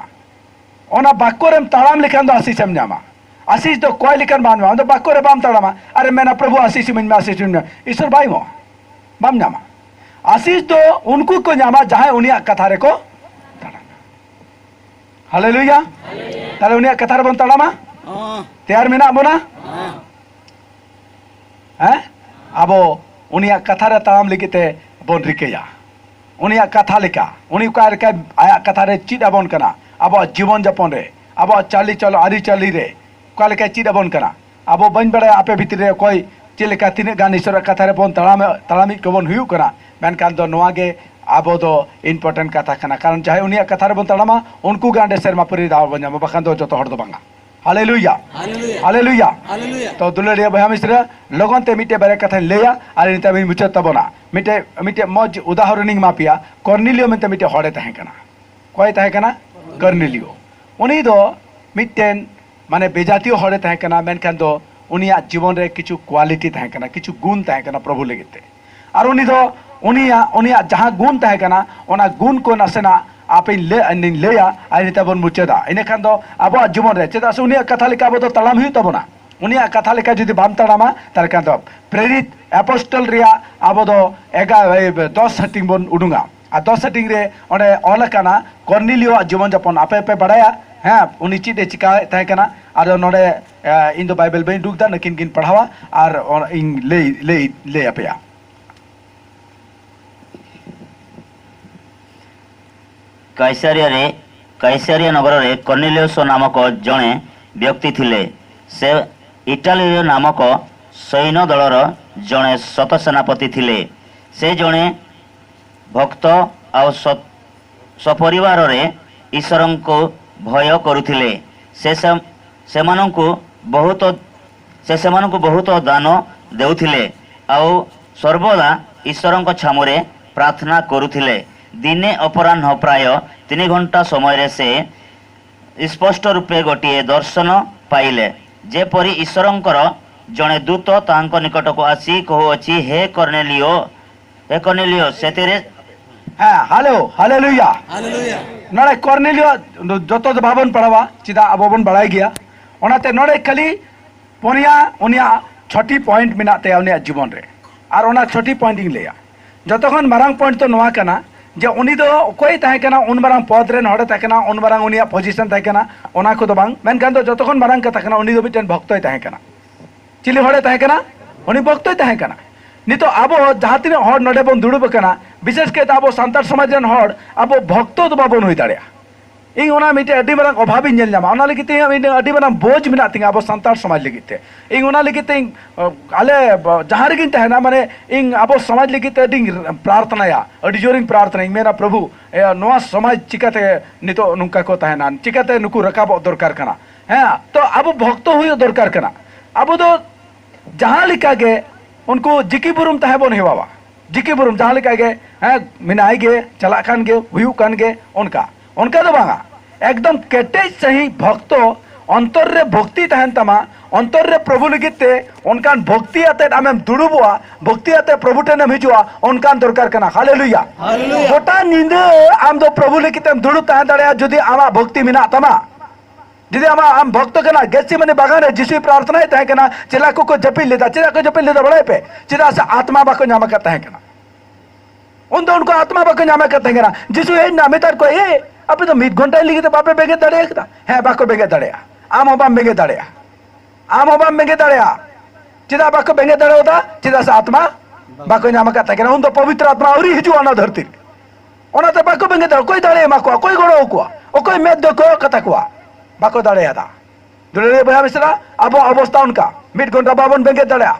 ᱚᱱᱟ ᱵᱟᱠᱠᱚ ᱨᱮᱢ ᱛᱟᱲᱟᱢ ᱞᱮᱠᱷᱟᱱ ᱫᱚ ᱟᱥᱤᱥᱮᱢ ᱧᱟᱢᱟ᱾ ᱟᱥᱤᱥ ᱫᱚ ᱠᱚᱭ ᱞᱮᱠᱷᱟᱱ ᱵᱟᱢ ᱧᱟᱢᱟ᱾ ᱟᱢ ᱫᱚ ᱵᱟᱠᱠᱚ ᱨᱮ ᱵᱟᱢ ᱛᱟᱲᱟᱢᱟ, ᱟᱨᱮᱢ ᱢᱮᱱᱟ, "ᱯᱨᱚᱵᱷᱩ, ᱟᱥᱤᱥ ᱤᱢᱟᱹᱧ ᱢᱮ, ᱟᱥᱤᱥ ᱤᱢᱟᱹᱧ ᱢᱮ", ᱤᱥᱚᱨ ᱵᱟᱭ ᱮᱢᱚᱜᱼᱟ, ᱵᱟᱢ ᱧᱟᱢᱟ᱾ ᱟᱥᱤᱥ ᱫᱚ ᱩᱱᱠᱩ ᱠᱚ ᱧᱟᱢᱟ, ᱡᱟᱦᱟᱸᱭ ᱩᱱᱤᱭᱟᱜ ᱠᱟᱛᱷᱟ ᱨᱮᱠᱚ ᱛᱟᱲᱟᱢᱟ᱾ ᱦᱟᱞᱮᱞᱩᱭᱟ᱾ ᱛᱟᱦᱞᱮ ᱩᱱᱤᱭᱟᱜ ᱠᱟᱛᱷᱟ ᱨᱮᱵᱚᱱ ᱛᱟᱲᱟᱢᱟ᱾ ᱦᱚᱸ᱾ ᱛᱮᱭᱟᱨ ᱢᱮᱱᱟᱜ ᱵᱚᱱᱟ? ᱦᱚᱸ᱾ ᱦᱮᱸ? ᱟᱵᱚ ᱩᱱᱤᱭᱟᱜ ᱠᱟᱛᱷᱟ ᱨᱮ ᱛᱟᱲᱟᱢ ᱞᱟᱹᱜᱤᱫ ᱛᱮ ᱵᱚᱱ ᱨᱤᱠᱟᱹᱭᱟ᱾ ᱩᱱᱤᱭᱟᱜ ᱠᱟᱛᱷᱟ ᱞᱮᱠᱟ, ᱩᱱᱤ ᱚᱠᱟ ᱞᱮᱠᱟ ᱟᱭᱟᱜ ᱠᱟᱛᱷᱟ ᱨᱮ ᱪᱮᱫ ᱟᱵᱚᱱ ᱠᱟᱱᱟ, ᱟᱵᱚᱣᱟᱜ ᱡᱤᱵᱚᱱ ᱡᱟᱯᱚᱱ ᱨᱮ, ᱟᱵᱚᱣᱟᱜ ᱪᱟᱹᱞᱤ ᱪᱚᱞᱚᱱ ᱟᱹᱨᱤᱪᱟᱹᱞᱤ ᱨᱮ ᱚᱠᱟ ᱞᱮᱠᱟᱭ ᱪᱮᱫ ᱟᱵᱚᱱ ᱠᱟᱱᱟ᱾ ᱟᱵᱚ, ᱵᱟᱹᱧ ᱵᱟᱲᱟᱭᱟ ᱟᱯᱮ ᱵᱷᱤᱛᱨᱤ ᱨᱮ ᱚᱠᱚᱭ ᱪᱮᱫ ᱞᱮᱠᱟ ᱛᱤᱱᱟᱹᱜ ᱜᱟᱱ ᱤᱥᱚᱨᱟᱜ ᱠᱟᱛᱷᱟ ᱨᱮᱵᱚᱱ ᱛᱟᱲᱟᱢ, ᱛᱟᱲᱟᱢᱤᱡ ᱠᱚᱵᱚᱱ ᱦᱩᱭᱩᱜ ᱠᱟᱱᱟ, ᱢᱮᱱᱠᱷᱟᱱ ᱫᱚ ᱱᱚᱣᱟ ᱜᱮ ᱟᱵᱚ ᱫᱚ important ᱠᱟᱛᱷᱟ ᱠᱟᱱᱟ᱾ ᱠᱟᱨᱚᱱ ᱡᱟᱦᱟᱸᱭ ᱩᱱᱤᱭᱟᱜ ᱠᱟᱛᱷᱟ ᱨᱮᱵᱚᱱ ᱛᱟᱲᱟᱢᱟ, ᱩᱱᱠᱩ ᱜᱮ ᱚᱸᱰᱮ ᱥᱮᱨᱢᱟ ᱯᱩᱨᱤ ᱫᱟᱣ ᱵᱚᱱ ᱧᱟᱢᱟ, ᱵᱟᱠᱷᱟᱱ ᱫᱚ ᱡᱚᱛᱚ ᱦᱚᱲ ᱫᱚ ᱵᱟᱝᱟ᱾ ᱦᱟᱞᱮᱞᱩᱭᱟ᱾ ᱦᱟᱞᱮᱞᱩᱭᱟ᱾ ᱦᱟᱞᱮᱞᱩᱭᱟ᱾ ᱦᱟᱞᱮᱞᱩᱭᱟ᱾ ᱛᱚ ᱫᱩᱞᱟᱹᱲᱤᱭᱟᱹ ᱵᱚᱭᱦᱟ ᱢᱤᱥᱨᱟ, ᱞᱚᱜᱚᱱ ᱛᱮ ᱢᱤᱫᱴᱮᱡ ᱵᱟᱨᱭᱟ ᱠᱟᱛᱷᱟᱧ ᱞᱟᱹᱭᱟ ᱟᱨ ᱱᱤᱛᱚᱜ ᱤᱧ ᱢᱩᱪᱟᱹᱫ ᱛᱟᱵᱚᱱᱟ᱾ ᱢᱤᱫᱴᱮᱡ, ᱢᱤᱫᱴᱮᱡ ᱢᱚᱡᱽ ᱩᱫᱟᱦᱚᱨᱚᱱᱤᱧ ᱮᱢᱟ ᱯᱮᱭᱟ᱾ ᱠᱚᱨᱱᱤᱞᱤᱭᱳ ᱢᱮᱱᱛᱮ ᱢᱤᱫᱴᱮᱡ ᱦᱚᱲᱮ ᱛᱟᱦᱮᱸ ᱠᱟᱱᱟ᱾ ᱚᱠᱚᱭ ᱛᱟᱦᱮᱸ ᱠᱟᱱᱟ? ᱠᱚᱨᱱᱤᱞᱤᱭᱳ᱾ ᱩᱱᱤ ᱫᱚ ᱢᱤᱫᱴᱮᱱ, ᱢᱟᱱᱮ, ᱵᱮᱡᱟᱛᱤᱭᱚ ᱦᱚᱲᱮ ᱛᱟᱦᱮᱸ ᱠᱟᱱᱟ, ᱢᱮᱱᱠᱷᱟᱱ ᱫᱚ ᱩᱱᱤᱭᱟᱜ ᱡᱤᱵᱚᱱ ᱨᱮ ᱠᱤᱪᱷᱩ quality ᱛᱟᱦᱮᱸ ᱠᱟᱱᱟ, ᱠᱤᱪᱷᱩ ᱜᱩᱱ ᱛᱟᱦᱮᱸ ᱠᱟᱱᱟ ᱯᱨᱚᱵᱷᱩ ᱞᱟᱹᱜᱤᱫ ᱛᱮ᱾ ᱟᱨ ᱩᱱᱤ ᱫᱚ, ᱩᱱᱤᱭᱟᱜ, ᱩᱱᱤᱭᱟᱜ ᱡᱟᱦᱟᱸ ᱜᱩᱱ ᱛᱟᱦᱮᱸ ᱠᱟᱱᱟ, ᱚᱱᱟ ᱜᱩᱱ ᱠᱚ ᱱᱟᱥᱮᱱᱟᱜ ᱟᱯᱮᱧ ᱞᱟᱹᱭ, ᱤᱧ ᱞᱟᱹᱭᱟ, ᱟᱨ ᱱᱤᱛᱚᱜ ᱵᱚᱱ ᱢᱩᱪᱟᱹᱫᱟ᱾ ᱤᱱᱟᱹᱠᱷᱟᱱ ᱫᱚ ᱟᱵᱚᱣᱟᱜ ᱡᱤᱵᱚᱱ ᱨᱮ, ᱪᱮᱫᱟᱜ ᱥᱮ ᱩᱱᱤᱭᱟᱜ ᱠᱟᱛᱷᱟ ᱞᱮᱠᱟ ᱟᱵᱚ ᱫᱚ ᱛᱟᱲᱟᱢ ᱦᱩᱭᱩᱜ ᱛᱟᱵᱚᱱᱟ᱾ ᱩᱱᱤᱭᱟᱜ ᱠᱟᱛᱷᱟ ᱞᱮᱠᱟ ᱡᱩᱫᱤ ᱵᱟᱢ ᱛᱟᱲᱟᱢᱟ, ᱛᱟᱦᱚᱞᱮ ᱠᱷᱟᱱ ᱫᱚ ᱯᱨᱮᱨᱤᱛ ᱟᱯᱚᱥᱴᱚᱞ ᱨᱮᱭᱟᱜ ᱟᱵᱚ ᱫᱚ ᱮᱜᱟ-, ᱮ, ᱫᱚᱥ ᱦᱟᱹᱴᱤᱧ ᱵᱚᱱ ᱩᱰᱩᱝᱟ᱾ ᱟᱨ ᱫᱚᱥ ᱦᱟᱹᱴᱤᱧ ᱨᱮ ᱚᱸᱰᱮ ᱚᱞ ᱟᱠᱟᱱᱟ ᱠᱚᱨᱱᱤᱞᱤᱭᱳᱣᱟᱜ ᱡᱤᱵᱚᱱ ᱡᱟᱯᱚᱱ᱾ ᱟᱯᱮ ᱯᱮ ᱵᱟᱲᱟᱭᱟ, ᱦᱮᱸ, ᱩᱱᱤ ᱪᱮᱫ ᱮ ᱪᱤᱠᱟᱹᱭᱮᱫ ᱛᱟᱦᱮᱸ ᱠᱟᱱᱟ᱾ ᱟᱫᱚ ᱱᱚᱰᱮ, ᱮ, ᱤᱧ ᱫᱚ ᱵᱟᱭᱵᱮᱞ ᱵᱟᱹᱧ ᱩᱰᱩᱠ ᱮᱫᱟ, ᱱᱩᱠᱤᱱ ᱠᱤᱱ ᱯᱟᱲᱦᱟᱣᱟ ᱟᱨ ᱚ-, ᱤᱧ ᱞᱟᱹᱭ, ᱞᱟᱹᱭ, ᱞᱟᱹᱭ ᱟᱯᱮᱭᱟ᱾ କାଇସାରିଆରେ, କାଇସାରିଆ ନଗରରେ କର୍ଣ୍ଣେଲିୟସ ନାମକ ଜଣେ ବ୍ୟକ୍ତି ଥିଲେ। ସେ ଇଟାଲୀୟ ନାମକ ସୈନ୍ୟ ଦଳର ଜଣେ ଶତ ସେନାପତି ଥିଲେ। ସେ ଜଣେ ଭକ୍ତ ଆଉ ସ-, ସପରିବାରରେ ଈଶ୍ୱରଙ୍କୁ ଭୟ କରୁଥିଲେ। ସେ, ସେ, ସେମାନଙ୍କୁ ବହୁତ ସେ ସେମାନଙ୍କୁ ବହୁତ ଦାନ ଦେଉଥିଲେ ଆଉ ସର୍ବଦା ଈଶ୍ୱରଙ୍କ ଛାମୁରେ ପ୍ରାର୍ଥନା କରୁଥିଲେ। ଦିନେ ଅପରାହ୍ନ ପ୍ରାୟ ତିନି ଘଣ୍ଟା ସମୟରେ ସେ ସ୍ପଷ୍ଟ ରୂପେ ଗୋଟିଏ ଦର୍ଶନ ପାଇଲେ, ଯେପରି ଈଶ୍ୱରଙ୍କର ଜଣେ ଦୂତ ତାହାଙ୍କ ନିକଟକୁ ଆସି କହୁଅଛି, "ହେ କର୍ନେଲିଓ, ହେ କର୍ନେଲିଓ, ସେଥିରେ" ᱦᱮᱸ, ᱦᱮᱞᱳ, ᱦᱟᱞᱮᱞᱩᱭᱟ᱾ ᱦᱟᱞᱮᱞᱩᱭᱟ᱾ ᱱᱚᱰᱮ ᱠᱚᱨᱱᱮᱞᱤᱭᱚ ᱡᱚᱛᱚ ᱫᱚ ᱵᱟᱵᱚᱱ ᱯᱟᱲᱦᱟᱣᱟ, ᱪᱮᱫᱟᱜ ᱟᱵᱚ ᱵᱚᱱ ᱵᱟᱲᱟᱭ ᱜᱮᱭᱟ᱾ ᱚᱱᱟᱛᱮ ᱱᱚᱰᱮ ᱠᱷᱟᱹᱞᱤ ᱯᱩᱱᱭᱟ ᱩᱱᱤᱭᱟᱜ ᱪᱷᱚᱴᱤ ᱯᱚᱭᱮᱱᱴ ᱢᱮᱱᱟᱜ ᱛᱟᱭᱟ ᱩᱱᱤᱭᱟᱜ ᱡᱤᱵᱚᱱ ᱨᱮ᱾ ᱟᱨ ᱚᱱᱟ ᱪᱷᱚᱴᱤ ᱯᱚᱭᱮᱱᱴ ᱤᱧ ᱞᱟᱹᱭᱟ᱾ ᱡᱚᱛᱚ ᱠᱷᱚᱱ ᱢᱟᱨᱟᱝ ᱯᱚᱭᱮᱱᱴ ᱫᱚ ᱱᱚᱣᱟ ᱠᱟᱱᱟ ᱡᱮ ᱩᱱᱤ ᱫᱚ ᱚᱠᱚᱭ ᱛᱟᱦᱮᱸ ᱠᱟᱱᱟ, ᱩᱱ ᱢᱟᱨᱟᱝ ᱯᱚᱫᱽ ᱨᱮᱱ ᱦᱚᱲᱮ ᱛᱟᱦᱮᱸ ᱠᱟᱱᱟ, ᱩᱱ ᱢᱟᱨᱟᱝ ᱩᱱᱤᱭᱟᱜ ᱯᱚᱡᱤᱥᱚᱱ ᱛᱟᱦᱮᱸ ᱠᱟᱱᱟ, ᱚᱱᱟ ᱠᱚᱫᱚ ᱵᱟᱝ᱾ ᱢᱮᱱᱠᱷᱟᱱ ᱫᱚ ᱡᱚᱛᱚ ᱠᱷᱚᱱ ᱢᱟᱨᱟᱝ ᱠᱟᱛᱷᱟ ᱠᱟᱱᱟ, ᱩᱱᱤ ᱫᱚ ᱢᱤᱫᱴᱮᱱ ᱵᱷᱚᱠᱛᱚᱭ ᱛᱟᱦᱮᱸ ᱠᱟᱱᱟ᱾ ᱪᱤᱞᱤ ᱦᱚᱲᱮ ᱛᱟᱦᱮᱸ ᱠᱟᱱᱟ? ᱩᱱᱤ ᱵᱷᱚᱠᱛᱚᱭ ᱛᱟᱦᱮᱸ ᱠᱟᱱᱟ᱾ ᱱᱤᱛᱚᱜ ᱟᱵᱚ ᱡᱟᱦᱟᱸ ᱛᱤᱱᱟᱹᱜ ᱦᱚᱲ ᱱᱚᱰᱮ ᱵᱚᱱ ᱫᱩᱲᱩᱵ ᱟᱠᱟᱱᱟ, ᱵᱤᱥᱮᱥ ᱠᱟᱭᱛᱮ ᱟᱵᱚ ᱥᱟᱱᱛᱟᱲ ᱥᱚᱢᱟᱡᱽ ᱨᱮᱱ ᱦᱚᱲ, ᱟᱵᱚ ᱵᱷᱚᱠᱛᱚ ᱫᱚ ᱵᱟᱵᱚᱱ ᱦᱩᱭ ᱫᱟᱲᱮᱭᱟᱜᱼᱟ᱾ ᱤᱧ ᱚᱱᱟ ᱢᱤᱫᱴᱮᱱ ᱟᱹᱰᱤ ᱢᱟᱨᱟᱝ ᱚᱵᱷᱟᱵᱽ ᱤᱧ ᱧᱮᱞ ᱧᱟᱢᱟ᱾ ᱚᱱᱟ ᱞᱟᱹᱜᱤᱫ ᱛᱮ ᱤᱧᱟᱹᱜ ᱢᱤᱫᱴᱮᱱ ᱟᱹᱰᱤ ᱢᱟᱨᱟᱝ ᱵᱳᱡᱽ ᱢᱮᱱᱟᱜ ᱛᱤᱧᱟᱹ ᱟᱵᱚ ᱥᱟᱱᱛᱟᱲ ᱥᱚᱢᱟᱡᱽ ᱞᱟᱹᱜᱤᱫ ᱛᱮ᱾ ᱤᱧ ᱚᱱᱟ ᱞᱟᱹᱜᱤᱫ ᱛᱮ ᱤᱧ, ᱟᱞᱮ, ᱡᱟᱦᱟᱸ ᱨᱮᱜᱮᱧ ᱛᱟᱦᱮᱱᱟ, ᱢᱟᱱᱮ, ᱤᱧ ᱟᱵᱚ ᱥᱚᱢᱟᱡᱽ ᱞᱟᱹᱜᱤᱫ ᱛᱮ ᱟᱹᱰᱤᱧ ᱯᱨᱟᱨᱛᱷᱱᱟᱭᱟ, ᱟᱹᱰᱤ ᱡᱳᱨᱤᱧ ᱯᱨᱟᱨᱛᱷᱱᱟᱭᱟ᱾ ᱤᱧ ᱢᱮᱱᱟ, "ᱯᱨᱚᱵᱷᱩ, ᱮ, ᱱᱚᱣᱟ ᱥᱚᱢᱟᱡᱽ ᱪᱤᱠᱟᱹᱛᱮ ᱱᱤᱛᱚᱜ ᱱᱚᱝᱠᱟ ᱠᱚ ᱛᱟᱦᱮᱱᱟ? ᱪᱤᱠᱟᱹᱛᱮ ᱱᱩᱠᱩ ᱨᱟᱠᱟᱵᱚᱜ ᱫᱚᱨᱠᱟᱨ ᱠᱟᱱᱟ?" ᱦᱮᱸ, ᱛᱚ ᱟᱵᱚ ᱵᱷᱚᱠᱛᱚ ᱦᱩᱭᱩᱜ ᱫᱚᱨᱠᱟᱨ ᱠᱟᱱᱟ᱾ ᱟᱵᱚ ᱫᱚ ᱡᱟᱦᱟᱸ ᱞᱮᱠᱟ ᱜᱮ ᱩᱱᱠᱩ ᱡᱤᱠᱤ ᱵᱩᱨᱩᱢ ᱛᱟᱦᱮᱸ ᱵᱚᱱ ᱦᱮᱣᱟᱣᱟ᱾ ᱡᱤᱠᱤ ᱵᱩᱨᱩᱢ ᱡᱟᱦᱟᱸ ᱞᱮᱠᱟ ᱜᱮ, ᱦᱮᱸ, ᱢᱮᱱᱟᱭ ᱜᱮ, ᱪᱟᱞᱟᱜ ᱠᱟᱱ ᱜᱮ, ᱦᱩᱭᱩᱜ ᱠᱟᱱ ᱜᱮ, ᱚᱱᱠᱟ, ᱚᱱᱠᱟ ᱫᱚ ᱵᱟᱝᱟ᱾ ᱮᱠᱫᱚᱢ ᱠᱮᱴᱮᱡ ᱥᱟᱺᱦᱤᱡ ᱵᱷᱚᱠᱛᱚ, ᱚᱱᱛᱚᱨ ᱨᱮ ᱵᱷᱚᱠᱛᱤ ᱛᱟᱦᱮᱱ ᱛᱟᱢᱟ, ᱚᱱᱛᱚᱨ ᱨᱮ ᱯᱨᱚᱵᱷᱩ ᱞᱟᱹᱜᱤᱫ ᱛᱮ ᱚᱱᱠᱟᱱ ᱵᱷᱚᱠᱛᱤ ᱟᱛᱮᱫ ᱟᱢᱮᱢ ᱫᱩᱲᱩᱵᱚᱜᱼᱟ, ᱵᱷᱚᱠᱛᱤ ᱟᱛᱮᱫ ᱯᱨᱚᱵᱷᱩ ᱴᱷᱮᱱᱮᱢ ᱦᱤᱡᱩᱜᱼᱟ, ᱚᱱᱠᱟᱱ ᱫᱚᱨᱠᱟᱨ ᱠᱟᱱᱟ᱾ ᱦᱟᱞᱮᱞᱩᱭᱟ᱾ ᱦᱟᱞᱮᱞᱩᱭᱟ᱾ ᱜᱚᱴᱟ ᱧᱤᱫᱟᱹ ᱟᱢ ᱫᱚ ᱯᱨᱚᱵᱷᱩ ᱞᱟᱹᱜᱤᱫ ᱛᱮᱢ ᱫᱩᱲᱩᱵ ᱛᱟᱦᱮᱸ ᱫᱟᱲᱮᱭᱟᱜᱼᱟ, ᱡᱩᱫᱤ ᱟᱢᱟᱜ ᱵᱷᱚᱠᱛᱤ ᱢᱮᱱᱟᱜ ᱛᱟᱢᱟ᱾ ᱡᱩᱫᱤ ᱟᱢᱟᱜ, ᱟᱢ ᱵᱷᱚᱠᱛᱚ ᱠᱟᱱᱟ, ᱜᱮᱛᱥᱤᱢᱟᱱᱤ ᱵᱟᱜᱟᱱ ᱨᱮ ᱡᱤᱥᱩᱭ ᱯᱨᱟᱨᱛᱷᱱᱟᱭᱮᱫ ᱛᱟᱦᱮᱸ ᱠᱟᱱᱟ, ᱪᱮᱞᱟ ᱠᱚᱠᱚ ᱡᱟᱹᱯᱤᱫ ᱞᱮᱫᱟ᱾ ᱪᱮᱫᱟᱜ ᱠᱚ ᱡᱟᱹᱯᱤᱫ ᱞᱮᱫᱟ ᱵᱟᱲᱟᱭ ᱯᱮ? ᱪᱮᱫᱟᱜ ᱥᱮ ᱟᱛᱢᱟ ᱵᱟᱠᱚ ᱧᱟᱢ ᱟᱠᱟᱫ ᱛᱟᱦᱮᱸ ᱠᱟᱱᱟ᱾ ᱩᱱᱫᱚ ᱩᱱᱠᱩ ᱟᱛᱢᱟ ᱵᱟᱠᱚ ᱧᱟᱢ ᱟᱠᱟᱫ ᱛᱟᱦᱮᱸ ᱠᱟᱱᱟ᱾ ᱡᱤᱥᱩ ᱦᱮᱡ ᱮᱱᱟ, ᱢᱮᱛᱟᱫ ᱠᱚᱣᱟ, "ᱮ, ᱟᱯᱮ ᱫᱚ ᱢᱤᱫ ᱜᱷᱚᱱᱴᱟ ᱞᱟᱹᱜᱤᱫ ᱛᱮ ᱵᱟᱯᱮ ᱵᱮᱸᱜᱮᱫ ᱫᱟᱲᱮ ᱟᱠᱟᱫᱟ?" ᱦᱮᱸ, ᱵᱟᱠᱚ ᱵᱮᱸᱜᱮᱫ ᱫᱟᱲᱮᱭᱟᱜᱼᱟ᱾ ᱟᱢ ᱦᱚᱸ ᱵᱟᱢ ᱵᱮᱸᱜᱮᱫ ᱫᱟᱲᱮᱭᱟᱜᱼᱟ᱾ ᱟᱢ ᱦᱚᱸ ᱵᱟᱢ ᱵᱮᱸᱜᱮᱫ ᱫᱟᱲᱮᱭᱟᱜᱼᱟ᱾ ᱪᱮᱫᱟᱜ ᱵᱟᱠᱚ ᱵᱮᱸᱜᱮᱫ ᱫᱟᱲᱮᱭᱟᱫᱟ? ᱪᱮᱫᱟᱜ ᱥᱮ ᱟᱛᱢᱟ ᱵᱟᱠᱚ ᱧᱟᱢ ᱟᱠᱟᱫ ᱛᱟᱦᱮᱸ ᱠᱟᱱᱟ᱾ ᱩᱱᱫᱚ ᱯᱚᱵᱤᱛᱨᱚ ᱟᱛᱢᱟ ᱟᱹᱣᱨᱤ ᱦᱤᱡᱩᱜᱼᱟ ᱚᱱᱟ ᱫᱷᱟᱹᱨᱛᱤ ᱨᱮ᱾ ᱚᱱᱟᱛᱮ ᱵᱟᱠᱚ ᱵᱮᱸᱜᱮᱫ ᱫᱟᱲᱮᱭᱟᱜᱼᱟ᱾ ᱚᱠᱚᱭ ᱫᱟᱲᱮ ᱮᱢᱟ ᱠᱚᱣᱟ? ᱚᱠᱚᱭ ᱜᱚᱲᱚ ᱟᱠᱚᱣᱟ? ᱚᱠᱚᱭ ᱢᱮᱫ ᱫᱚ ᱠᱚᱭᱚᱜ ᱠᱟᱛᱟ ᱠᱚᱣᱟ? ᱵᱟᱠᱚ ᱫᱟᱲᱮᱭᱟᱫᱟ᱾ ᱫᱩᱞᱟᱹᱲᱤᱭᱟᱹ ᱵᱚᱭᱦᱟ ᱢᱤᱥᱨᱟ, ᱟᱵᱚᱣᱟᱜ ᱚᱵᱚᱥᱛᱟ ᱚᱱᱠᱟ, ᱢᱤᱫ ᱜᱷᱚᱱᱴᱟ ᱵᱟᱵᱚᱱ ᱵᱮᱸᱜᱮᱫ ᱫᱟᱲᱮᱭᱟᱜᱼᱟ᱾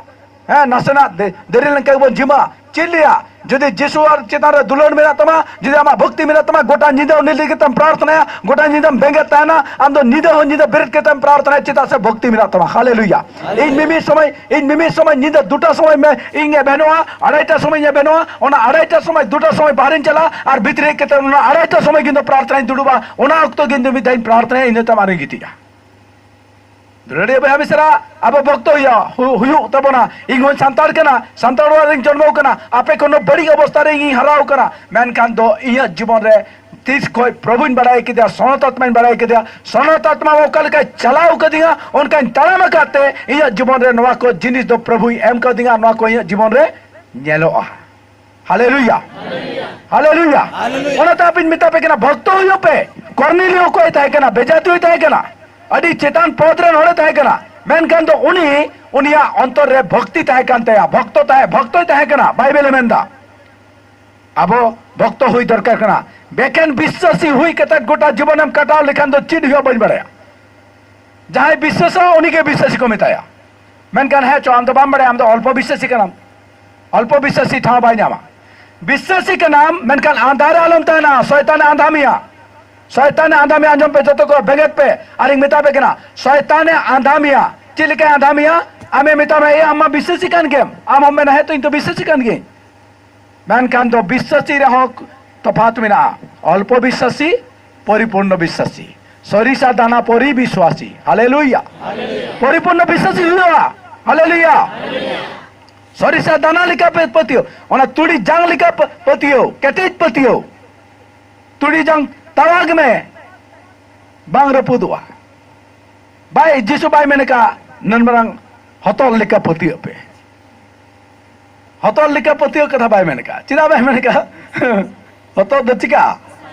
ᱦᱮᱸ, ᱱᱟᱥᱮᱱᱟᱜ ᱫᱮ-, ᱫᱮᱨᱤ ᱞᱮᱱᱠᱷᱟᱱ ᱜᱮᱵᱚᱱ ᱡᱤᱢᱟ᱾ ᱪᱮᱫ ᱞᱟᱹᱭᱟ? ᱡᱩᱫᱤ ᱡᱤᱥᱩ ᱟᱨ ᱪᱮᱛᱟᱱ ᱨᱮ ᱫᱩᱞᱟᱹᱲ ᱢᱮᱱᱟᱜ ᱛᱟᱢᱟ, ᱡᱩᱫᱤ ᱟᱢᱟᱜ ᱵᱷᱚᱠᱛᱤ ᱢᱮᱱᱟᱜ ᱛᱟᱢᱟ, ᱜᱚᱴᱟ ᱧᱤᱫᱟᱹ ᱩᱱᱤ ᱞᱟᱹᱜᱤᱫ ᱛᱮᱢ ᱯᱨᱟᱨᱛᱷᱱᱟᱭᱟ, ᱜᱚᱴᱟ ᱧᱤᱫᱟᱹᱢ ᱵᱮᱸᱜᱮᱫ ᱛᱟᱦᱮᱱᱟ, ᱟᱢ ᱫᱚ ᱧᱤᱫᱟᱹ ᱦᱚᱸ ᱧᱤᱫᱟᱹ ᱵᱮᱨᱮᱫ ᱠᱟᱛᱮᱢ ᱯᱨᱟᱨᱛᱷᱱᱟᱭᱟ, ᱪᱮᱫᱟᱜ ᱥᱮ ᱵᱷᱚᱠᱛᱤ ᱢᱮᱱᱟᱜ ᱛᱟᱢᱟ᱾ ᱦᱟᱞᱮᱞᱩᱭᱟ᱾ ᱤᱧ ᱢᱤᱢᱤᱫ ᱥᱚᱢᱚᱭ, ᱤᱧ ᱢᱤᱢᱤᱫ ᱥᱚᱢᱚᱭ ᱧᱤᱫᱟᱹ ᱫᱩᱴᱟ ᱥᱚᱢᱚᱭ ᱢᱮ, ᱤᱧ ᱮᱵᱷᱮᱱᱚᱜᱼᱟ, ᱟᱲᱟᱭᱴᱟ ᱥᱚᱢᱚᱭ ᱤᱧ ᱮᱵᱷᱮᱱᱚᱜᱼᱟ, ᱚᱱᱟ ᱟᱲᱟᱭᱴᱟ ᱥᱚᱢᱚᱭ ᱫᱩᱴᱟ ᱥᱚᱢᱚᱭ ᱵᱟᱦᱨᱮᱧ ᱪᱟᱞᱟᱜᱼᱟ, ᱟᱨ ᱵᱷᱤᱛᱨᱤ ᱦᱮᱡ ᱠᱟᱛᱮ ᱚᱱᱟ ᱟᱲᱟᱭᱴᱟ ᱥᱚᱢᱚᱭ ᱜᱮ ᱤᱧ ᱫᱚ ᱯᱨᱟᱨᱛᱷᱱᱟᱧ ᱫᱩᱲᱩᱵᱟ᱾ ᱚᱱᱟ ᱚᱠᱛᱚ ᱜᱮ ᱤᱧ ᱫᱚ ᱢᱤᱫ ᱫᱷᱟᱣ ᱤᱧ ᱯᱨᱟᱨᱛᱷᱱᱟᱭᱟ, ᱤᱱᱟᱹ ᱛᱟᱭᱚᱢ ᱟᱨᱤᱧ ᱜᱤᱛᱤᱡᱼᱟ᱾ ᱫᱩᱞᱟᱹᱲᱤᱭᱟᱹ ᱵᱚᱭᱦᱟ ᱢᱤᱥᱨᱟ, ᱟᱵᱚ ᱵᱷᱚᱠᱛᱚ ᱦᱩᱭᱩᱜᱼᱟ, ᱦᱩ-, ᱦᱩᱭᱩᱜ ᱛᱟᱵᱚᱱᱟ᱾ ᱤᱧ ᱦᱚᱸᱧ ᱥᱟᱱᱛᱟᱲ ᱠᱟᱱᱟ, ᱥᱟᱱᱛᱟᱲ ᱚᱲᱟᱜ ᱨᱤᱧ ᱡᱚᱱᱢᱚ ᱠᱟᱱᱟ, ᱟᱯᱮ ᱠᱷᱚᱱ ᱦᱚᱸ ᱵᱟᱹᱲᱤᱡ ᱚᱵᱚᱥᱛᱟ ᱨᱮ ᱤᱧᱤᱧ ᱦᱟᱨᱟᱣ ᱠᱟᱱᱟ, ᱢᱮᱱᱠᱷᱟᱱ ᱫᱚ ᱤᱧᱟᱹᱜ ᱡᱤᱵᱚᱱ ᱨᱮ ᱛᱤᱥ ᱠᱷᱚᱡ ᱯᱨᱚᱵᱷᱩᱧ ᱵᱟᱲᱟᱭ ᱠᱮᱫᱮᱭᱟ, ᱥᱚᱱᱚᱛ ᱟᱛᱢᱟᱧ ᱵᱟᱲᱟᱭ ᱠᱮᱫᱮᱭᱟ, ᱥᱚᱱᱚᱛ ᱟᱛᱢᱟ ᱚᱠᱟ ᱞᱮᱠᱟᱭ ᱪᱟᱞᱟᱣ ᱠᱟᱫᱤᱧᱟ, ᱚᱱᱠᱟᱧ ᱛᱟᱲᱟᱢ ᱟᱠᱟᱫ ᱛᱮ ᱤᱧᱟᱹᱜ ᱡᱤᱵᱚᱱ ᱨᱮ ᱱᱚᱣᱟ ᱠᱚ ᱡᱤᱱᱤᱥ ᱫᱚ ᱯᱨᱚᱵᱷᱩᱭ ᱮᱢ ᱠᱟᱣᱫᱤᱧᱟ, ᱱᱚᱣᱟ ᱠᱚ ᱤᱧᱟᱹᱜ ᱡᱤᱵᱚᱱ ᱨᱮ ᱧᱮᱞᱚᱜᱼᱟ᱾ ᱦᱟᱞᱮᱞᱩᱭᱟ, ᱦᱟᱞᱮᱞᱩᱭᱟ᱾ ᱦᱟᱞᱮᱞᱩᱭᱟ᱾ ᱚᱱᱟᱛᱮ ᱟᱯᱮᱧ ᱢᱮᱛᱟ ᱯᱮ ᱠᱟᱱᱟ, ᱵᱷᱚᱠᱛᱚ ᱦᱩᱭᱩᱜ ᱯᱮ᱾ ᱠᱚᱨᱱᱤᱞᱤᱭᱚ ᱚᱠᱚᱭ ᱛᱟᱦᱮᱸ ᱠᱟᱱᱟ? ᱵᱮᱡᱟᱛᱤ ᱛᱟᱦᱮᱸ ᱠᱟᱱᱟ, ᱟᱹᱰᱤ ᱪᱮᱛᱟᱱ ᱯᱚᱫᱽ ᱨᱮᱱ ᱦᱚᱲᱮ ᱛᱟᱦᱮᱸ ᱠᱟᱱᱟ, ᱢᱮᱱᱠᱷᱟᱱ ᱫᱚ ᱩᱱᱤ, ᱩᱱᱤᱭᱟᱜ ᱚᱱᱛᱚᱨ ᱨᱮ ᱵᱷᱚᱠᱛᱤ ᱛᱟᱦᱮᱸ ᱠᱟᱱ ᱛᱟᱭᱟ, ᱵᱷᱚᱠᱛᱚ ᱛᱟᱦᱮᱸ, ᱵᱷᱚᱠᱛᱚᱭ ᱛᱟᱦᱮᱸ ᱠᱟᱱᱟ, ᱵᱟᱭᱵᱮᱞᱮ ᱢᱮᱱᱫᱟ᱾ ᱟᱵᱚ ᱵᱷᱚᱠᱛᱚ ᱦᱩᱭ ᱫᱚᱨᱠᱟᱨ ᱠᱟᱱᱟ᱾ ᱵᱮᱠᱮᱱ ᱵᱤᱥᱥᱟᱹᱥᱤ ᱦᱩᱭ ᱠᱟᱛᱮ ᱜᱚᱴᱟ ᱡᱤᱵᱚᱱᱮᱢ ᱠᱟᱴᱟᱣ ᱞᱮᱠᱷᱟᱱ ᱫᱚ ᱪᱮᱫ ᱦᱩᱭᱩᱜᱼᱟ ᱵᱟᱹᱧ ᱵᱟᱲᱟᱭᱟ᱾ ᱡᱟᱦᱟᱸᱭ ᱵᱤᱥᱥᱟᱹᱥᱟ ᱩᱱᱤᱜᱮ ᱵᱤᱥᱥᱟᱹᱥᱤ ᱠᱚ ᱢᱮᱛᱟᱭᱟ᱾ ᱢᱮᱱᱠᱷᱟᱱ ᱦᱮᱸ ᱪᱚ, ᱟᱢ ᱫᱚ ᱵᱟᱢ ᱵᱟᱲᱟᱭᱟ, ᱟᱢ ᱫᱚ ᱚᱞᱯᱚ ᱵᱤᱥᱥᱟᱹᱥᱤ ᱠᱟᱱᱟᱢ᱾ ᱚᱞᱯᱚ ᱵᱤᱥᱥᱟᱹᱥᱤ ᱴᱷᱟᱶ ᱵᱟᱭ ᱧᱟᱢᱟ᱾ ᱵᱤᱥᱥᱟᱹᱥᱤ ᱠᱟᱱᱟᱢ, ᱢᱮᱱᱠᱷᱟᱱ ᱟᱸᱫᱷᱟ ᱨᱮ ᱟᱞᱚᱢ ᱛᱟᱦᱮᱱᱟ, ᱥᱚᱭᱛᱟᱱᱮ ᱟᱸᱫᱷᱟ ᱢᱮᱭᱟ᱾ ᱥᱚᱭᱛᱟᱱᱮ ᱟᱸᱫᱷᱟ ᱢᱮᱭᱟ, ᱟᱸᱡᱚᱢ ᱯᱮ ᱡᱚᱛᱚ ᱠᱚ, ᱵᱮᱸᱜᱮᱫ ᱯᱮ᱾ ᱟᱨᱤᱧ ᱢᱮᱛᱟ ᱯᱮ ᱠᱟᱱᱟ, ᱥᱚᱭᱛᱟᱱᱮ ᱟᱸᱫᱷᱟ ᱢᱮᱭᱟ᱾ ᱪᱮᱫ ᱞᱮᱠᱟᱭ ᱟᱸᱫᱷᱟ ᱢᱮᱭᱟ? ᱟᱢᱮ ᱢᱮᱛᱟᱢᱟ, "ᱮ, ᱟᱢ ᱢᱟ ᱵᱤᱥᱥᱟᱹᱥᱤ ᱠᱟᱱ ᱜᱮᱢ", ᱟᱢ ᱦᱚᱸᱢ ᱢᱮᱱᱟ, "ᱦᱮᱸ ᱛᱚ, ᱤᱧ ᱫᱚ ᱵᱤᱥᱥᱟᱹᱥᱤ ᱠᱟᱱ ᱜᱤᱭᱟᱹᱧ᱾" ᱢᱮᱱᱠᱷᱟᱱ ᱫᱚ ᱵᱤᱥᱥᱟᱹᱥᱤ ᱨᱮᱦᱚᱸ ᱛᱚᱯᱷᱟᱛ ᱢᱮᱱᱟᱜᱼᱟ, ᱚᱞᱯᱚ ᱵᱤᱥᱥᱟᱹᱥᱤ, ᱯᱚᱨᱤᱯᱩᱨᱱᱚ ᱵᱤᱥᱥᱟᱹᱥᱤ᱾ ᱥᱚᱨᱤᱥᱟ ᱫᱟᱱᱟ ᱯᱚᱨᱤ ᱵᱤᱥᱣᱟᱥᱤ᱾ ᱦᱟᱞᱮᱞᱩᱭᱟ᱾ ᱯᱚᱨᱤᱯᱩᱨᱱᱚ ᱵᱤᱥᱥᱟᱹᱥᱤ ᱦᱩᱭᱩᱜᱼᱟ᱾ ᱦᱟᱞᱮᱞᱩᱭᱟ᱾ ᱥᱚᱨᱤᱥᱟ ᱫᱟᱱᱟ ᱞᱮᱠᱟ ᱯᱮ ᱯᱟᱹᱛᱭᱟᱹᱣ, ᱚᱱᱟ ᱛᱩᱲᱤ ᱡᱟᱝ ᱞᱮᱠᱟ ᱯᱟᱹ-, ᱯᱟᱹᱛᱭᱟᱹᱣ, ᱠᱮᱴᱮᱡ ᱯᱟᱹᱛᱭᱟᱹᱣ᱾ ᱛᱩᱲᱤ ᱡᱟᱝ ᱛᱟᱣᱟᱜ ᱢᱮ, ᱵᱟᱝ ᱨᱟᱹᱯᱩᱫᱚᱜᱼᱟ᱾ ᱵᱟᱭ, ᱡᱤᱥᱩ ᱵᱟᱭ ᱢᱮᱱ ᱟᱠᱟᱫ, "ᱱᱟᱹᱱ ᱢᱟᱨᱟᱝ ᱦᱚᱛᱚᱫ ᱞᱮᱠᱟ ᱯᱟᱹᱛᱭᱟᱹᱜ ᱯᱮ"᱾ ᱦᱚᱛᱚᱫ ᱞᱮᱠᱟ ᱯᱟᱹᱛᱭᱟᱹᱜ ᱠᱟᱛᱷᱟ ᱵᱟᱭ ᱢᱮᱱ ᱟᱠᱟᱫ᱾ ᱪᱮᱫᱟᱜ ᱵᱟᱭ ᱢᱮᱱ ᱟᱠᱟᱫ? ᱦᱚᱛᱚᱫ ᱫᱚ ᱪᱤᱠᱟᱜᱼᱟ?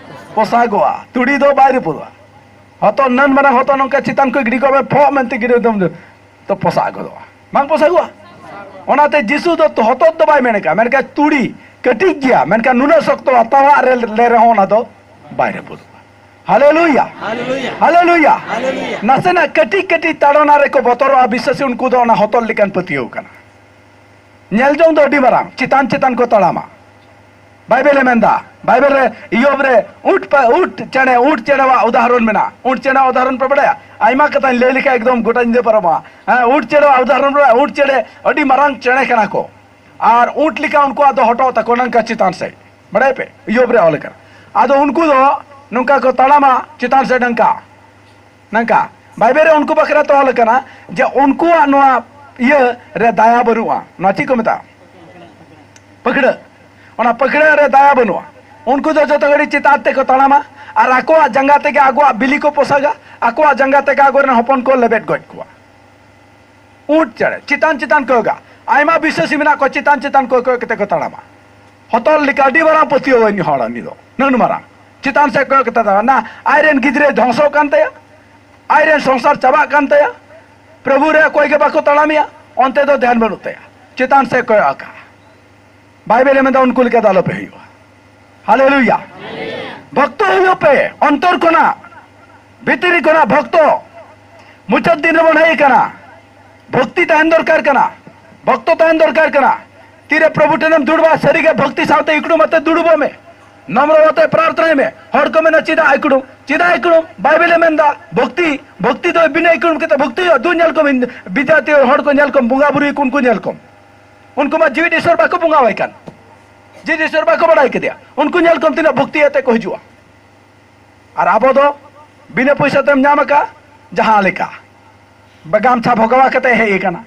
ᱯᱚᱥᱟᱜᱚᱜᱼᱟ᱾ ᱛᱩᱲᱤ ᱫᱚ ᱵᱟᱭ ᱨᱟᱹᱯᱩᱫᱚᱜᱼᱟ᱾ ᱦᱚᱛᱚᱫ, ᱱᱟᱹᱱ ᱢᱟᱨᱟᱝ ᱦᱚᱛᱚᱫ ᱱᱚᱝᱠᱟ ᱪᱮᱛᱟᱱ ᱠᱷᱚᱱ ᱜᱤᱰᱤ ᱠᱚᱜ ᱢᱮ, ᱯᱷᱚᱜ ᱢᱮᱱᱛᱮ ᱜᱤᱰᱤ ᱫᱚᱢ ᱫᱚ, ᱛᱚ ᱯᱚᱥᱟᱜ ᱜᱚᱫᱚᱜᱼᱟ᱾ ᱵᱟᱝ ᱯᱚᱥᱟᱜᱚᱜᱼᱟ? ᱚᱱᱟᱛᱮ ᱡᱤᱥᱩ ᱫᱚ ᱛᱚ ᱦᱚᱛᱚᱫ ᱫᱚ ᱵᱟᱭ ᱢᱮᱱ ᱟᱠᱟᱫ, ᱢᱮᱱ ᱟᱠᱟᱫ, "ᱛᱩᱲᱤ ᱠᱟᱹᱴᱤᱡ ᱜᱮᱭᱟ, ᱢᱮᱱᱠᱷᱟᱱ ᱱᱩᱱᱟᱹᱜ ᱥᱚᱠᱛᱚᱣᱟ, ᱛᱟᱣᱟᱜ ᱨᱮ ᱞᱮ ᱨᱮᱦᱚᱸ ᱚᱱᱟ ᱫᱚ ᱵᱟᱭ ᱨᱟᱹᱯᱩᱫᱚᱜᱼᱟ᱾" ᱦᱟᱞᱮᱞᱩᱭᱟ᱾ ᱦᱟᱞᱮᱞᱩᱭᱟ᱾ ᱦᱟᱞᱮᱞᱩᱭᱟ᱾ ᱦᱟᱞᱮᱞᱩᱭᱟ᱾ ᱱᱟᱥᱮᱱᱟᱜ ᱠᱟᱹᱴᱤᱡ ᱠᱟᱹᱴᱤᱡ ᱛᱟᱲᱚᱱᱟ ᱨᱮᱠᱚ ᱵᱚᱛᱚᱨᱚᱜᱼᱟ ᱵᱤᱥᱥᱟᱹᱥᱤ, ᱩᱱᱠᱩ ᱫᱚ ᱚᱱᱟ ᱦᱚᱛᱚᱫ ᱞᱮᱠᱟᱱ ᱯᱟᱹᱛᱭᱟᱹᱣ ᱠᱟᱱᱟ᱾ ᱧᱮᱞ ᱡᱚᱝ ᱫᱚ ᱟᱹᱰᱤ ᱢᱟᱨᱟᱝ, ᱪᱮᱛᱟᱱ ᱪᱮᱛᱟᱱ ᱠᱚ ᱛᱟᱲᱟᱢᱟ᱾ ᱵᱟᱭᱵᱮᱞ ᱮ ᱢᱮᱱᱫᱟ, ᱵᱟᱭᱵᱮᱞ ᱨᱮ ᱤᱭᱳᱵ ᱨᱮ ᱩᱸᱴ ᱯᱟ-, ᱩᱸᱴ ᱪᱮᱬᱮ, ᱩᱸᱴ ᱪᱮᱬᱮᱣᱟᱜ ᱩᱫᱟᱦᱚᱨᱚᱱ ᱢᱮᱱᱟᱜᱼᱟ᱾ ᱩᱸᱴ ᱪᱮᱬᱮᱣᱟᱜ ᱩᱫᱟᱦᱚᱨᱚᱱ ᱯᱮ ᱵᱟᱲᱟᱭᱟ? ᱟᱭᱢᱟ ᱠᱟᱛᱷᱟᱧ ᱞᱟᱹᱭ ᱞᱮᱠᱷᱟᱱ ᱮᱠᱫᱚᱢ ᱜᱚᱴᱟ ᱧᱤᱫᱟᱹ ᱯᱟᱨᱚᱢᱚᱜᱼᱟ᱾ ᱦᱮᱸ, ᱩᱸᱴ ᱪᱮᱬᱮᱣᱟᱜ ᱩᱫᱟᱦᱚᱨᱚᱱ ᱯᱮ ᱵᱟᱲᱟᱭᱟ? ᱩᱸᱴ ᱪᱮᱬᱮ ᱟᱹᱰᱤ ᱢᱟᱨᱟᱝ ᱪᱮᱬᱮ ᱠᱟᱱᱟ ᱠᱚ, ᱟᱨ ᱩᱸᱴ ᱞᱮᱠᱟ ᱩᱱᱠᱩᱣᱟᱜ ᱫᱚ ᱦᱚᱴᱚᱜ ᱛᱟᱠᱚ ᱱᱚᱝᱠᱟ ᱪᱮᱛᱟᱱ ᱥᱮᱫ, ᱵᱟᱲᱟᱭ ᱯᱮ, ᱤᱭᱳᱵ ᱨᱮ ᱚᱞ ᱟᱠᱟᱱᱟ᱾ ᱟᱫᱚ ᱩᱱᱠᱩ ᱫᱚ ᱱᱚᱝᱠᱟ ᱠᱚ ᱛᱟᱲᱟᱢᱟ ᱪᱮᱛᱟᱱ ᱥᱮᱫ ᱱᱚᱝᱠᱟ᱾ ᱱᱚᱝᱠᱟ ᱵᱟᱭᱵᱮᱞ ᱨᱮ ᱩᱱᱠᱩ ᱵᱟᱠᱷᱨᱟ ᱛᱮ ᱚᱞ ᱟᱠᱟᱱᱟ ᱡᱮ ᱩᱱᱠᱩᱣᱟᱜ ᱱᱚᱣᱟ ᱤᱭᱟᱹ ᱨᱮ ᱫᱟᱭᱟ ᱵᱟᱹᱱᱩᱜᱼᱟ᱾ ᱱᱚᱣᱟ ᱪᱮᱫ ᱠᱚ ᱢᱮᱛᱟᱜᱼᱟ? ᱯᱟᱹᱠᱲᱟᱹ᱾ ᱚᱱᱟ ᱯᱟᱹᱠᱲᱟᱹ ᱨᱮ ᱫᱟᱭᱟ ᱵᱟᱹᱱᱩᱜᱼᱟ᱾ ᱩᱱᱠᱩ ᱫᱚ ᱡᱚᱛᱚ ᱜᱷᱟᱹᱲᱤᱡ ᱪᱮᱛᱟᱱ ᱛᱮᱠᱚ ᱛᱟᱲᱟᱢᱟ ᱟᱨ ᱟᱠᱚᱣᱟᱜ ᱡᱟᱸᱜᱟ ᱛᱮᱜᱮ ᱟᱠᱚᱣᱟᱜ ᱵᱤᱞᱤ ᱠᱚ ᱯᱚᱥᱟᱜᱟ, ᱟᱠᱚᱣᱟᱜ ᱡᱟᱸᱜᱟ ᱛᱮᱜᱮ ᱟᱠᱚᱨᱮᱱ ᱦᱚᱯᱚᱱ ᱠᱚ ᱞᱮᱵᱮᱫ ᱜᱚᱡ ᱠᱚᱣᱟ᱾ ᱩᱸᱴ ᱪᱮᱬᱮ ᱪᱮᱛᱟᱱ ᱪᱮᱛᱟᱱ ᱠᱚᱭᱚᱜᱟ᱾ ᱟᱭᱢᱟ ᱵᱤᱥᱥᱟᱹᱥᱤ ᱢᱮᱱᱟᱜ ᱠᱚᱣᱟ, ᱪᱮᱛᱟᱱ ᱪᱮᱛᱟᱱ ᱠᱚᱭᱚᱜ ᱠᱚᱭᱚᱜ ᱠᱟᱛᱮ ᱠᱚ ᱛᱟᱲᱟᱢᱟ᱾ ᱦᱚᱛᱚᱫ ᱞᱮᱠᱟ ᱟᱹᱰᱤ ᱢᱟᱨᱟᱝ ᱯᱟᱹᱛᱭᱟᱹᱣ ᱟᱱᱤᱡ ᱦᱚᱲ ᱩᱱᱤ ᱫᱚ, ᱱᱩᱱ ᱢᱟᱨᱟᱝ᱾ ᱪᱮᱛᱟᱱ ᱥᱮᱫ ᱠᱚᱭᱚᱜ ᱠᱟᱛᱮ ᱛᱟᱲᱟᱢᱟ᱾ ᱱᱟ, ᱟᱡᱨᱮᱱ ᱜᱤᱫᱽᱨᱟᱹᱭ ᱫᱷᱚᱝᱥᱚᱜ ᱠᱟᱱ ᱛᱟᱭᱟ, ᱟᱡᱨᱮᱱ ᱥᱚᱝᱥᱟᱨ ᱪᱟᱵᱟᱜ ᱠᱟᱱ ᱛᱟᱭᱟ, ᱯᱨᱚᱵᱷᱩ ᱨᱮ ᱚᱠᱚᱭ ᱜᱮ ᱵᱟᱠᱚ ᱛᱟᱲᱟᱢᱮᱭᱟ, ᱚᱱᱛᱮ ᱫᱚ ᱫᱷᱮᱭᱟᱱ ᱵᱟᱹᱱᱩᱜ ᱛᱟᱭᱟ᱾ ᱪᱮᱛᱟᱱ ᱥᱮᱫ ᱠᱚᱭᱚᱜ ᱟᱠᱟᱫ᱾ ᱵᱟᱭᱵᱮᱞ ᱮ ᱢᱮᱱᱫᱟ, ᱩᱱᱠᱩ ᱞᱮᱠᱟ ᱫᱚ ᱟᱞᱚᱯᱮ ᱦᱩᱭᱩᱜᱼᱟ᱾ ᱦᱟᱞᱮᱞᱩᱭᱟ᱾ ᱵᱷᱚᱠᱛᱚ ᱦᱩᱭᱩᱜ ᱯᱮ, ᱚᱱᱛᱚᱨ ᱠᱷᱚᱱᱟᱜ, ᱵᱷᱤᱛᱨᱤ ᱠᱷᱚᱱᱟᱜ ᱵᱷᱚᱠᱛᱚ᱾ ᱢᱩᱪᱟᱹᱫ ᱫᱤᱱ ᱨᱮᱵᱚᱱ ᱦᱮᱡ ᱟᱠᱟᱱᱟ᱾ ᱵᱷᱚᱠᱛᱤ ᱛᱟᱦᱮᱱ ᱫᱚᱨᱠᱟᱨ ᱠᱟᱱᱟ, ᱵᱷᱚᱠᱛᱚ ᱛᱟᱦᱮᱱ ᱫᱚᱨᱠᱟᱨ ᱠᱟᱱᱟ᱾ ᱛᱤᱨᱮ ᱯᱨᱚᱵᱷᱩ ᱴᱷᱮᱱᱮᱢ ᱫᱩᱲᱩᱵᱟ, ᱥᱟᱹᱨᱤᱜᱮ ᱵᱷᱚᱠᱛᱤ ᱥᱟᱶᱛᱮ ᱤᱠᱲᱩᱢ ᱟᱛᱮ ᱫᱩᱲᱩᱵᱚᱜ ᱢᱮ, ᱱᱚᱢᱨᱚ ᱟᱛᱮ ᱯᱨᱟᱨᱛᱷᱱᱟᱭ ᱢᱮ᱾ ᱦᱚᱲ ᱠᱚ ᱢᱮᱱᱟ, "ᱪᱮᱫᱟᱜ ᱤᱠᱲᱩᱢ, ᱪᱮᱫᱟᱜ ᱤᱠᱲᱩᱢ?" ᱵᱟᱭᱵᱮᱞᱮ ᱢᱮᱱᱫᱟ, ᱵᱷᱚᱠᱛᱤ, ᱵᱷᱚᱠᱛᱤ ᱫᱚ ᱵᱤᱱᱟᱹ ᱤᱠᱲᱩᱢ ᱠᱟᱛᱮ ᱵᱷᱚᱠᱛᱤ ᱦᱩᱭᱩᱜᱼᱟ᱾ ᱫᱩ ᱧᱮᱞ ᱠᱚᱢ, ᱵᱤᱫᱟᱹᱛᱤ ᱦᱚᱲ ᱠᱚ ᱧᱮᱞ ᱠᱚᱢ, ᱵᱚᱸᱜᱟ ᱵᱩᱨᱩᱭᱟᱠᱚ, ᱩᱱᱠᱩ ᱧᱮᱞ ᱠᱚᱢ᱾ ᱩᱱᱠᱩ ᱢᱟ ᱡᱤᱣᱤᱫ ᱤᱥᱚᱨ ᱵᱟᱠᱚ ᱵᱚᱸᱜᱟᱣᱟᱭ ᱠᱟᱱ, ᱡᱤᱣᱤᱫ ᱤᱥᱚᱨ ᱵᱟᱠᱚ ᱵᱟᱲᱟᱭ ᱠᱮᱫᱮᱭᱟ᱾ ᱩᱱᱠᱩ ᱧᱮᱞ ᱠᱚᱢ ᱛᱤᱱᱟᱹᱜ ᱵᱷᱚᱠᱛᱤ ᱟᱛᱮ ᱠᱚ ᱦᱤᱡᱩᱜᱼᱟ᱾ ᱟᱨ ᱟᱵᱚ ᱫᱚ ᱵᱤᱱᱟᱹ ᱯᱚᱭᱥᱟ ᱛᱮᱢ ᱧᱟᱢ ᱟᱠᱟᱫ, ᱡᱟᱦᱟᱸ ᱞᱮᱠᱟ ᱵᱟ-, ᱜᱟᱢᱪᱷᱟ ᱵᱷᱚᱜᱟᱣᱟ ᱠᱟᱛᱮ ᱦᱮᱡ ᱟᱠᱟᱱᱟ,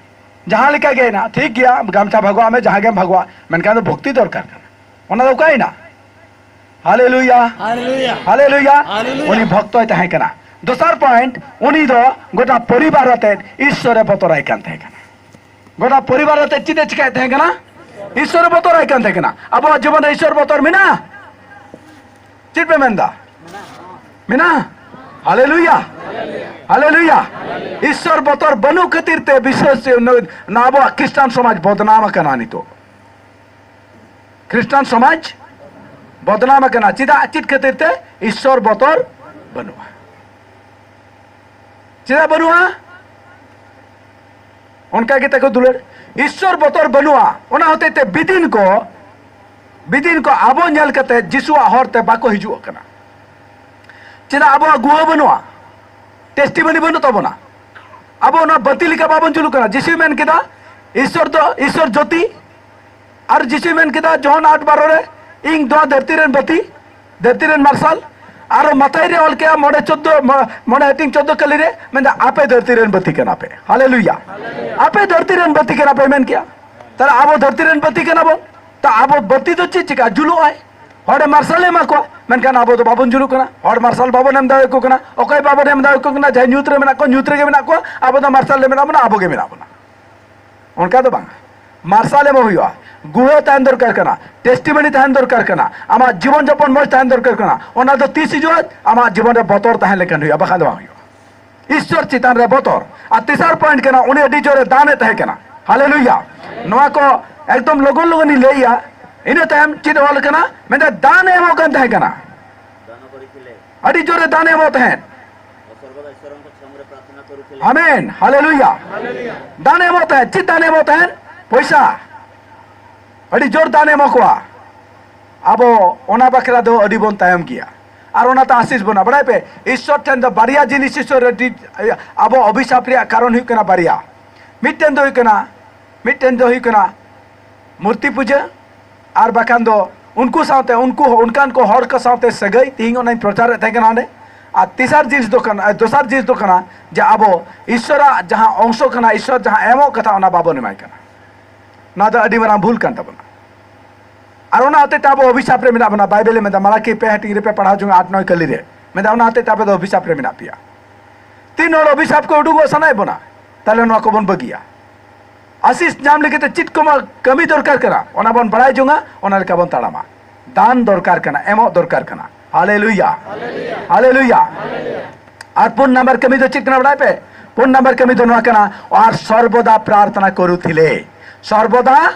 ᱡᱟᱦᱟᱸ ᱞᱮᱠᱟ ᱜᱮ ᱦᱮᱱᱟᱜ, ᱴᱷᱤᱠ ᱜᱮᱭᱟ, ᱜᱟᱢᱪᱷᱟ ᱵᱷᱚᱜᱟᱣ ᱢᱮ, ᱡᱟᱦᱟᱸ ᱜᱮᱢ ᱵᱷᱚᱜᱟᱣᱟ, ᱢᱮᱱᱠᱷᱟᱱ ᱫᱚ ᱵᱷᱚᱠᱛᱤ ᱫᱚᱨᱠᱟᱨ ᱠᱟᱱᱟ᱾ ᱚᱱᱟ ᱫᱚ ᱚᱠᱟᱭᱮᱱᱟ? ᱦᱟᱞᱮᱞᱩᱭᱟ, ᱦᱟᱞᱮᱞᱩᱭᱟ, ᱦᱟᱞᱮᱞᱩᱭᱟ, ᱦᱟᱞᱮᱞᱩᱭᱟ᱾ ᱩᱱᱤ ᱵᱷᱚᱠᱛᱚᱭ ᱛᱟᱦᱮᱸ ᱠᱟᱱᱟ᱾ ᱫᱚᱥᱟᱨ ᱯᱚᱭᱮᱱᱴ, ᱩᱱᱤ ᱫᱚ ᱜᱚᱴᱟ ᱯᱚᱨᱤᱵᱟᱨ ᱟᱛᱮᱫ ᱤᱥᱥᱚᱨᱮ ᱵᱚᱛᱚᱨᱟᱭ ᱠᱟᱱ ᱛᱟᱦᱮᱸ ᱠᱟᱱᱟ᱾ ᱜᱚᱴᱟ ᱯᱚᱨᱤᱵᱟᱨ ᱟᱛᱮᱫ ᱪᱮᱫ ᱮ ᱪᱤᱠᱟᱹᱭᱮᱫ ᱛᱟᱦᱮᱸ ᱠᱟᱱᱟ? ᱤᱥᱥᱚᱨᱮ ᱵᱚᱛᱚᱨᱟᱭ ᱠᱟᱱ ᱛᱟᱦᱮᱸ ᱠᱟᱱᱟ᱾ ᱟᱵᱚᱣᱟᱜ ᱡᱤᱵᱚᱱ ᱨᱮ ᱤᱥᱥᱚᱨ ᱵᱚᱛᱚᱨ ᱢᱮᱱᱟᱜᱼᱟ? ᱪᱮᱫ ᱯᱮ ᱢᱮᱱᱫᱟ? ᱢᱮᱱᱟᱜᱼᱟ? ᱦᱟᱞᱮᱞᱩᱭᱟ, ᱦᱟᱞᱮᱞᱩᱭᱟ᱾ ᱤᱥᱥᱚᱨ ᱵᱚᱛᱚᱨ ᱵᱟᱹᱱᱩᱜ ᱠᱷᱟᱹᱛᱤᱨ ᱛᱮ ᱵᱤᱥᱥᱟᱹᱥ, ᱱᱚᱣᱟ ᱟᱵᱚᱣᱟᱜ ᱠᱷᱨᱤᱥᱴᱟᱱ ᱥᱚᱢᱟᱡᱽ ᱵᱚᱫᱱᱟᱢ ᱟᱠᱟᱱᱟ ᱱᱤᱛᱚᱜ᱾ ᱠᱷᱨᱤᱥᱴᱟᱱ ᱥᱚᱢᱟᱡᱽ ᱵᱚᱫᱱᱟᱢ ᱟᱠᱟᱱᱟ᱾ ᱪᱮᱫᱟᱜ? ᱪᱮᱫ ᱠᱷᱟᱹᱛᱤᱨ ᱛᱮ? ᱤᱥᱥᱚᱨ ᱵᱚᱛᱚᱨ ᱵᱟᱹᱱᱩᱜᱼᱟ᱾ ᱪᱮᱫᱟᱜ ᱵᱟᱹᱱᱩᱜᱼᱟ? ᱚᱱᱠᱟ ᱜᱮ ᱛᱟᱠᱚ ᱫᱩᱞᱟᱹᱲ᱾ ᱤᱥᱥᱚᱨ ᱵᱚᱛᱚᱨ ᱵᱟᱹᱱᱩᱜᱼᱟ᱾ ᱚᱱᱟ ᱦᱚᱛᱮᱡ ᱛᱮ ᱵᱤᱫᱤᱱ ᱠᱚ, ᱵᱤᱫᱤᱱ ᱠᱚ ᱟᱵᱚ ᱧᱮᱞ ᱠᱟᱛᱮ ᱡᱤᱥᱩᱣᱟᱜ ᱦᱚᱨ ᱛᱮ ᱵᱟᱠᱚ ᱦᱤᱡᱩᱜ ᱠᱟᱱᱟ᱾ ᱪᱮᱫᱟᱜ? ᱟᱵᱚᱣᱟᱜ ᱜᱩᱦᱟᱹ ᱵᱟᱹᱱᱩᱜᱼᱟ, ᱴᱮᱥᱴᱤᱢᱚᱱᱤ ᱵᱟᱹᱱᱩᱜ ᱛᱟᱵᱚᱱᱟ᱾ ᱟᱵᱚ ᱚᱱᱟ ᱵᱟᱹᱛᱤ ᱞᱮᱠᱟ ᱵᱟᱵᱚᱱ ᱡᱩᱞᱩᱜ ᱠᱟᱱᱟ᱾ ᱡᱤᱥᱩᱭ ᱢᱮᱱ ᱠᱮᱫᱟ, "ᱤᱥᱥᱚᱨ ᱫᱚ ᱤᱥᱥᱚᱨ ᱡᱳᱛᱤ", ᱟᱨ ᱡᱤᱥᱩᱭ ᱢᱮᱱ ᱠᱮᱫᱟ ᱡᱚᱦᱚᱱ ᱟᱴ ᱵᱟᱨᱚ ᱨᱮ, "ᱤᱧ ᱫᱚ ᱫᱷᱟᱹᱨᱛᱤ ᱨᱮᱱ ᱵᱟᱹᱛᱤ, ᱫᱷᱟᱹᱨᱛᱤ ᱨᱮᱱ ᱢᱟᱨᱥᱟᱞ", ᱟᱨᱚ ᱢᱟᱛᱟᱭ ᱨᱮ ᱚᱞ ᱠᱮᱜᱼᱟ ᱢᱚᱬᱮ ᱪᱳᱫᱽᱫᱳ, ᱢᱚ-, ᱢᱚᱬᱮ ᱦᱟᱹᱴᱤᱧ ᱪᱳᱫᱽᱫᱳ ᱠᱟᱹᱞᱤ ᱨᱮ ᱢᱮᱱᱫᱟ, "ᱟᱯᱮ ᱫᱷᱟᱹᱨᱛᱤ ᱨᱮᱱ ᱵᱟᱹᱛᱤ ᱠᱟᱱᱟ ᱯᱮ᱾" ᱦᱟᱞᱮᱞᱩᱭᱟ᱾ ᱟᱯᱮ ᱫᱷᱟᱹᱨᱛᱤ ᱨᱮᱱ ᱵᱟᱹᱛᱤ ᱠᱟᱱᱟ ᱯᱮ ᱢᱮᱱ ᱠᱮᱜᱼᱟ᱾ ᱛᱟᱦᱞᱮ ᱟᱵᱚ ᱫᱷᱟᱹᱨᱛᱤ ᱨᱮᱱ ᱵᱟᱹᱛᱤ ᱠᱟᱱᱟ ᱵᱚᱱ, ᱛᱟ ᱟᱵᱚ ᱵᱟᱹᱛᱤ ᱫᱚ ᱪᱮᱫ ᱪᱤᱠᱟ ᱡᱩᱞᱩᱜ ᱟᱭ? ᱦᱚᱲᱮ ᱢᱟᱨᱥᱟᱞᱮ ᱮᱢᱟ ᱠᱚᱣᱟ, ᱢᱮᱱᱠᱷᱟᱱ ᱟᱵᱚ ᱫᱚ ᱵᱟᱵᱚᱱ ᱡᱩᱞᱩᱜ ᱠᱟᱱᱟ᱾ ᱦᱚᱲ ᱢᱟᱨᱥᱟᱞ ᱵᱟᱵᱚᱱ ᱮᱢ ᱫᱟᱲᱮᱭᱟᱠᱚ ᱠᱟᱱᱟ, ᱚᱠᱚᱭ ᱵᱟᱵᱚᱱ ᱮᱢ ᱫᱟᱲᱮᱭᱟᱠᱚ ᱠᱟᱱᱟ᱾ ᱡᱟᱦᱟᱸᱭ ᱧᱩᱛ ᱨᱮ ᱢᱮᱱᱟᱜ ᱠᱚᱣᱟ, ᱧᱩᱛ ᱨᱮᱜᱮ ᱢᱮᱱᱟᱜ ᱠᱚᱣᱟ, ᱟᱵᱚ ᱫᱚ ᱢᱟᱨᱥᱟᱞ ᱨᱮ ᱢᱮᱱᱟᱜ ᱵᱚᱱᱟ, ᱟᱵᱚ ᱜᱮ ᱢᱮᱱᱟᱜ ᱵᱚᱱᱟ᱾ ᱚᱱᱠᱟ ᱫᱚ ᱵᱟᱝ, ᱢᱟᱨᱥᱟᱞ ᱮᱢᱚᱜ ᱦᱩᱭᱩᱜᱼᱟ, ᱜᱩᱦᱟᱹ ᱛᱟᱦᱮᱱ ᱫᱚᱨᱠᱟᱨ ᱠᱟᱱᱟ, ᱴᱮᱥᱴᱤᱢᱚᱱᱤ ᱛᱟᱦᱮᱱ ᱫᱚᱨᱠᱟᱨ ᱠᱟᱱᱟ, ᱟᱢᱟᱜ ᱡᱤᱵᱚᱱ ᱡᱟᱯᱚᱱ ᱢᱚᱡᱽ ᱛᱟᱦᱮᱱ ᱫᱚᱨᱠᱟᱨ ᱠᱟᱱᱟ᱾ ᱚᱱᱟ ᱫᱚ ᱛᱤᱥ ᱦᱤᱡᱩᱜᱼᱟ? ᱟᱢᱟᱜ ᱡᱤᱵᱚᱱ ᱨᱮ ᱵᱚᱛᱚᱨ ᱛᱟᱦᱮᱸ ᱞᱮᱱᱠᱷᱟᱱ ᱦᱩᱭᱩᱜᱼᱟ, ᱵᱟᱠᱷᱟᱱ ᱫᱚ ᱵᱟᱝ ᱦᱩᱭᱩᱜᱼᱟ᱾ ᱤᱥᱥᱚᱨ ᱪᱮᱛᱟᱱ ᱨᱮ ᱵᱚᱛᱚᱨ᱾ ᱟᱨ ᱛᱮᱥᱟᱨ ᱯᱚᱭᱮᱱᱴ ᱠᱟᱱᱟ, ᱩᱱᱤ ᱟᱹᱰᱤ ᱡᱳᱨᱮ ᱫᱟᱱᱮ ᱛᱟᱦᱮᱸ ᱠᱟᱱᱟ᱾ ᱦᱟᱞᱮᱞᱩᱭᱟ᱾ ᱱᱚᱣᱟ ᱠᱚ ᱮᱠᱫᱚᱢ ᱞᱚᱜᱚᱱ ᱞᱚᱜᱚᱱ ᱤᱧ ᱞᱟᱹᱭᱟ᱾ ᱤᱱᱟᱹ ᱛᱟᱭᱚᱢ ᱪᱮᱫ ᱚᱞ ᱠᱟᱱᱟ? ᱢᱮᱱᱫᱟ ᱫᱟᱱᱮ ᱮᱢᱚᱜ ᱠᱟᱱ ᱛᱟᱦᱮᱸ ᱠᱟᱱᱟ, ᱟᱹᱰᱤ ᱡᱳᱨᱮ ᱫᱟᱱᱮ ᱮᱢᱚᱜ ᱛᱟᱦᱮᱸᱫ᱾ ᱟᱢᱮᱱ, ᱦᱟᱞᱮᱞᱩᱭᱟ᱾ ᱫᱟᱱᱮ ᱮᱢᱚᱜ ᱛᱟᱦᱮᱸᱫ᱾ ᱪᱮᱫ ᱫᱟᱱᱮ ᱮᱢᱚᱜ ᱛᱟᱦᱮᱸᱫ? ᱯᱚᱭᱥᱟ᱾ ᱟᱹᱰᱤ ᱡᱳᱨ ᱫᱟᱱᱮ ᱮᱢᱚᱜ ᱠᱚᱣᱟ᱾ ᱟᱵᱚ ᱚᱱᱟ ᱵᱟᱠᱷᱨᱟ ᱫᱚ ᱟᱹᱰᱤ ᱵᱚᱱ ᱛᱟᱭᱚᱢ ᱜᱮᱭᱟ᱾ ᱟᱨ ᱚᱱᱟᱛᱮ ᱟᱥᱤᱥ ᱵᱚᱱᱟ᱾ ᱵᱟᱲᱟᱭ ᱯᱮ, ᱤᱥᱥᱚᱨ ᱴᱷᱮᱱ ᱫᱚ ᱵᱟᱨᱭᱟ ᱡᱤᱱᱤᱥ ᱤᱥᱥᱚᱨ ᱟᱹᱰᱤ, ᱟᱵᱚ ᱚᱵᱷᱤᱥᱟᱯ ᱨᱮᱭᱟᱜ ᱠᱟᱨᱚᱱ ᱦᱩᱭᱩᱜ ᱠᱟᱱᱟ ᱵᱟᱨᱭᱟ᱾ ᱢᱤᱫᱴᱮᱱ ᱫᱚ ᱦᱩᱭᱩᱜ ᱠᱟᱱᱟ, ᱢᱤᱫᱴᱮᱱ ᱫᱚ ᱦᱩᱭᱩᱜ ᱠᱟᱱᱟ ᱢᱩᱨᱛᱤ ᱯᱩᱡᱟᱹ, ᱟᱨ ᱵᱟᱠᱷᱟᱱ ᱫᱚ ᱩᱱᱠᱩ ᱥᱟᱶᱛᱮ, ᱩᱱᱠᱩ, ᱚᱱᱠᱟᱱ ᱠᱚ ᱦᱚᱲ ᱠᱚ ᱥᱟᱶᱛᱮ ᱥᱟᱹᱜᱟᱹᱭ, ᱛᱮᱦᱮᱧ ᱚᱱᱟᱧ ᱯᱨᱚᱪᱟᱨᱮᱫ ᱛᱟᱦᱮᱸ ᱠᱟᱱᱟ ᱚᱸᱰᱮ᱾ ᱟᱨ ᱛᱮᱥᱟᱨ ᱡᱤᱱᱤᱥ ᱫᱚ ᱠᱟᱱᱟ, ᱫᱚᱥᱟᱨ ᱡᱤᱱᱤᱥ ᱫᱚ ᱠᱟᱱᱟ ᱡᱮ ᱟᱵᱚ ᱤᱥᱥᱚᱨᱟᱜ ᱡᱟᱦᱟᱸ ᱚᱝᱥᱚ ᱠᱟᱱᱟ, ᱤᱥᱥᱚᱨ ᱡᱟᱦᱟᱸ ᱮᱢᱚᱜ ᱠᱟᱛᱷᱟ, ᱚᱱᱟ ᱵᱟᱵᱚᱱ ᱮᱢᱟᱭ ᱠᱟᱱᱟ᱾ ᱱᱚᱣᱟ ᱫᱚ ᱟᱹᱰᱤ ᱢᱟᱨᱟᱝ ᱵᱷᱩᱞ ᱠᱟᱱ ᱛᱟᱵᱚᱱᱟ᱾ ᱟᱨ ᱚᱱᱟ ᱦᱚᱛᱮᱡ ᱛᱮ ᱟᱵᱚ ᱚᱵᱷᱤᱥᱟᱯ ᱨᱮ ᱢᱮᱱᱟᱜ ᱵᱚᱱᱟ᱾ ᱵᱟᱭᱵᱮᱞᱮ ᱢᱮᱱᱫᱟ, ᱢᱟᱞᱟᱠᱤ ᱯᱮ ᱦᱟᱹᱴᱤᱧ ᱨᱮᱯᱮ ᱯᱟᱲᱦᱟᱣ ᱡᱚᱝᱟ, ᱟᱴ ᱱᱚᱭ ᱠᱟᱹᱞᱤ ᱨᱮ ᱢᱮᱱᱫᱟ, ᱚᱱᱟ ᱦᱚᱛᱮᱡ ᱛᱮ ᱟᱯᱮ ᱫᱚ ᱚᱵᱷᱤᱥᱟᱯ ᱨᱮ ᱢᱮᱱᱟᱜ ᱯᱮᱭᱟ᱾ ᱛᱤᱱ ᱦᱚᱲ ᱚᱵᱷᱤᱥᱟᱯ ᱠᱚ ᱩᱰᱩᱠᱚᱜ ᱥᱟᱱᱟᱭᱮᱫ ᱵᱚᱱᱟ? ᱛᱟᱦᱞᱮ ᱱᱚᱣᱟ ᱠᱚᱵᱚᱱ ᱵᱟᱹᱜᱤᱭᱟ᱾ ᱟᱥᱤᱥ ᱧᱟᱢ ᱞᱟᱹᱜᱤᱫ ᱛᱮ ᱪᱮᱫ ᱠᱚ ᱠᱟᱹᱢᱤ ᱫᱚᱨᱠᱟᱨ ᱠᱟᱱᱟ, ᱚᱱᱟ ᱵᱚᱱ ᱵᱟᱲᱟᱭ ᱡᱚᱝᱟ, ᱚᱱᱟ ᱞᱮᱠᱟ ᱵᱚᱱ ᱛᱟᱲᱟᱢᱟ᱾ ᱫᱟᱱ ᱫᱚᱨᱠᱟᱨ ᱠᱟᱱᱟ, ᱮᱢᱚᱜ ᱫᱚᱨᱠᱟᱨ ᱠᱟᱱᱟ᱾ ᱦᱟᱞᱮᱞᱩᱭᱟ, ᱦᱟᱞᱮᱞᱩᱭᱟ᱾ ᱟᱨ ᱯᱩᱱ ᱱᱟᱢᱵᱟᱨ ᱠᱟᱹᱢᱤ ᱫᱚ ᱪᱮᱫ ᱠᱟᱱᱟ ᱵᱟᱲᱟᱭ ᱯᱮ? ᱯᱩᱱ ᱱᱟᱢᱵᱟᱨ ᱠᱟᱹᱢᱤ ᱫᱚ ᱱᱚᱣᱟ ᱠᱟᱱᱟ, ᱟᱨ ᱥᱚᱨᱵᱚᱫᱟ ᱯᱨᱟᱨᱛᱷᱱᱟ ᱠᱚᱨᱩᱛᱷᱤᱞᱮ᱾ ᱥᱚᱨᱵᱚᱫᱟ,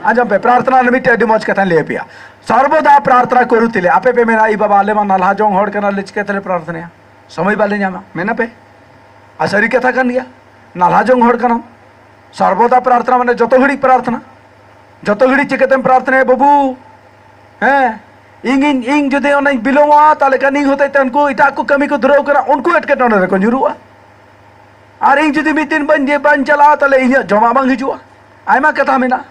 ᱟᱸᱡᱚᱢ ᱯᱮ, ᱯᱨᱟᱨᱛᱷᱱᱟ ᱨᱮ ᱢᱤᱫᱴᱮᱡ ᱟᱹᱰᱤ ᱢᱚᱡᱽ ᱠᱟᱛᱷᱟᱧ ᱞᱟᱹᱭ ᱟᱯᱮᱭᱟ᱾ ᱥᱚᱨᱵᱚᱫᱟ ᱯᱨᱟᱨᱛᱷᱱᱟ ᱠᱚᱨᱩᱛᱷᱤᱞᱮ᱾ ᱟᱯᱮ ᱯᱮ ᱢᱮᱱᱟ, "ᱤ ᱵᱟᱵᱟ, ᱟᱞᱮ ᱢᱟ ᱱᱟᱞᱦᱟ ᱡᱚᱝ ᱦᱚᱲ ᱠᱟᱱᱟᱞᱮ, ᱪᱤᱠᱟᱹ ᱛᱮᱞᱮ ᱯᱨᱟᱨᱛᱷᱱᱟᱭᱟ? ᱥᱚᱢᱚᱭ ᱵᱟᱞᱮ ᱧᱟᱢᱟ", ᱢᱮᱱᱟ ᱯᱮ᱾ ᱟᱨ ᱥᱟᱹᱨᱤ ᱠᱟᱛᱷᱟ ᱠᱟᱱ ᱜᱮᱭᱟ, ᱱᱟᱞᱦᱟ ᱡᱚᱝ ᱦᱚᱲ ᱠᱟᱱᱟᱢ, ᱥᱚᱨᱵᱚᱫᱟ ᱯᱨᱟᱨᱛᱷᱱᱟ ᱢᱟᱱᱮ ᱡᱚᱛᱚ ᱜᱷᱟᱹᱲᱤᱡ ᱯᱨᱟᱨᱛᱷᱱᱟ᱾ ᱡᱚᱛᱚ ᱜᱷᱟᱹᱲᱤᱡ ᱪᱤᱠᱟᱹᱛᱮᱢ ᱯᱨᱟᱨᱛᱷᱱᱟᱭᱟ ᱵᱟᱹᱵᱩ? ᱦᱮᱸ, ᱤᱧ, ᱤᱧ, ᱤᱧ ᱡᱩᱫᱤ ᱚᱱᱟᱧ ᱵᱤᱞᱚᱢᱚᱜᱼᱟ, ᱛᱟᱦᱚᱞᱮ ᱠᱷᱟᱱ ᱤᱧ ᱦᱚᱛᱮᱡ ᱛᱮ ᱩᱱᱠᱩ ᱮᱴᱟᱜ ᱠᱚ ᱠᱟᱹᱢᱤ ᱠᱚ ᱫᱷᱩᱨᱟᱹᱣ ᱠᱟᱱᱟ, ᱩᱱᱠᱩ ᱮᱴᱠᱮᱴᱚᱬᱮ ᱨᱮᱠᱚ ᱧᱩᱨᱩᱜᱼᱟ᱾ ᱟᱨ ᱤᱧ ᱡᱩᱫᱤ ᱢᱤᱫ ᱫᱤᱱ ᱵᱟᱹᱧ, ᱵᱟᱹᱧ ᱪᱟᱞᱟᱜᱼᱟ, ᱛᱟᱦᱚᱞᱮ ᱤᱧᱟᱹᱜ ᱡᱚᱢᱟᱜ ᱵᱟᱝ ᱦᱤᱡᱩᱜᱼᱟ᱾ ᱟᱭᱢᱟ ᱠᱟᱛᱷᱟ ᱢᱮᱱᱟᱜᱼᱟ᱾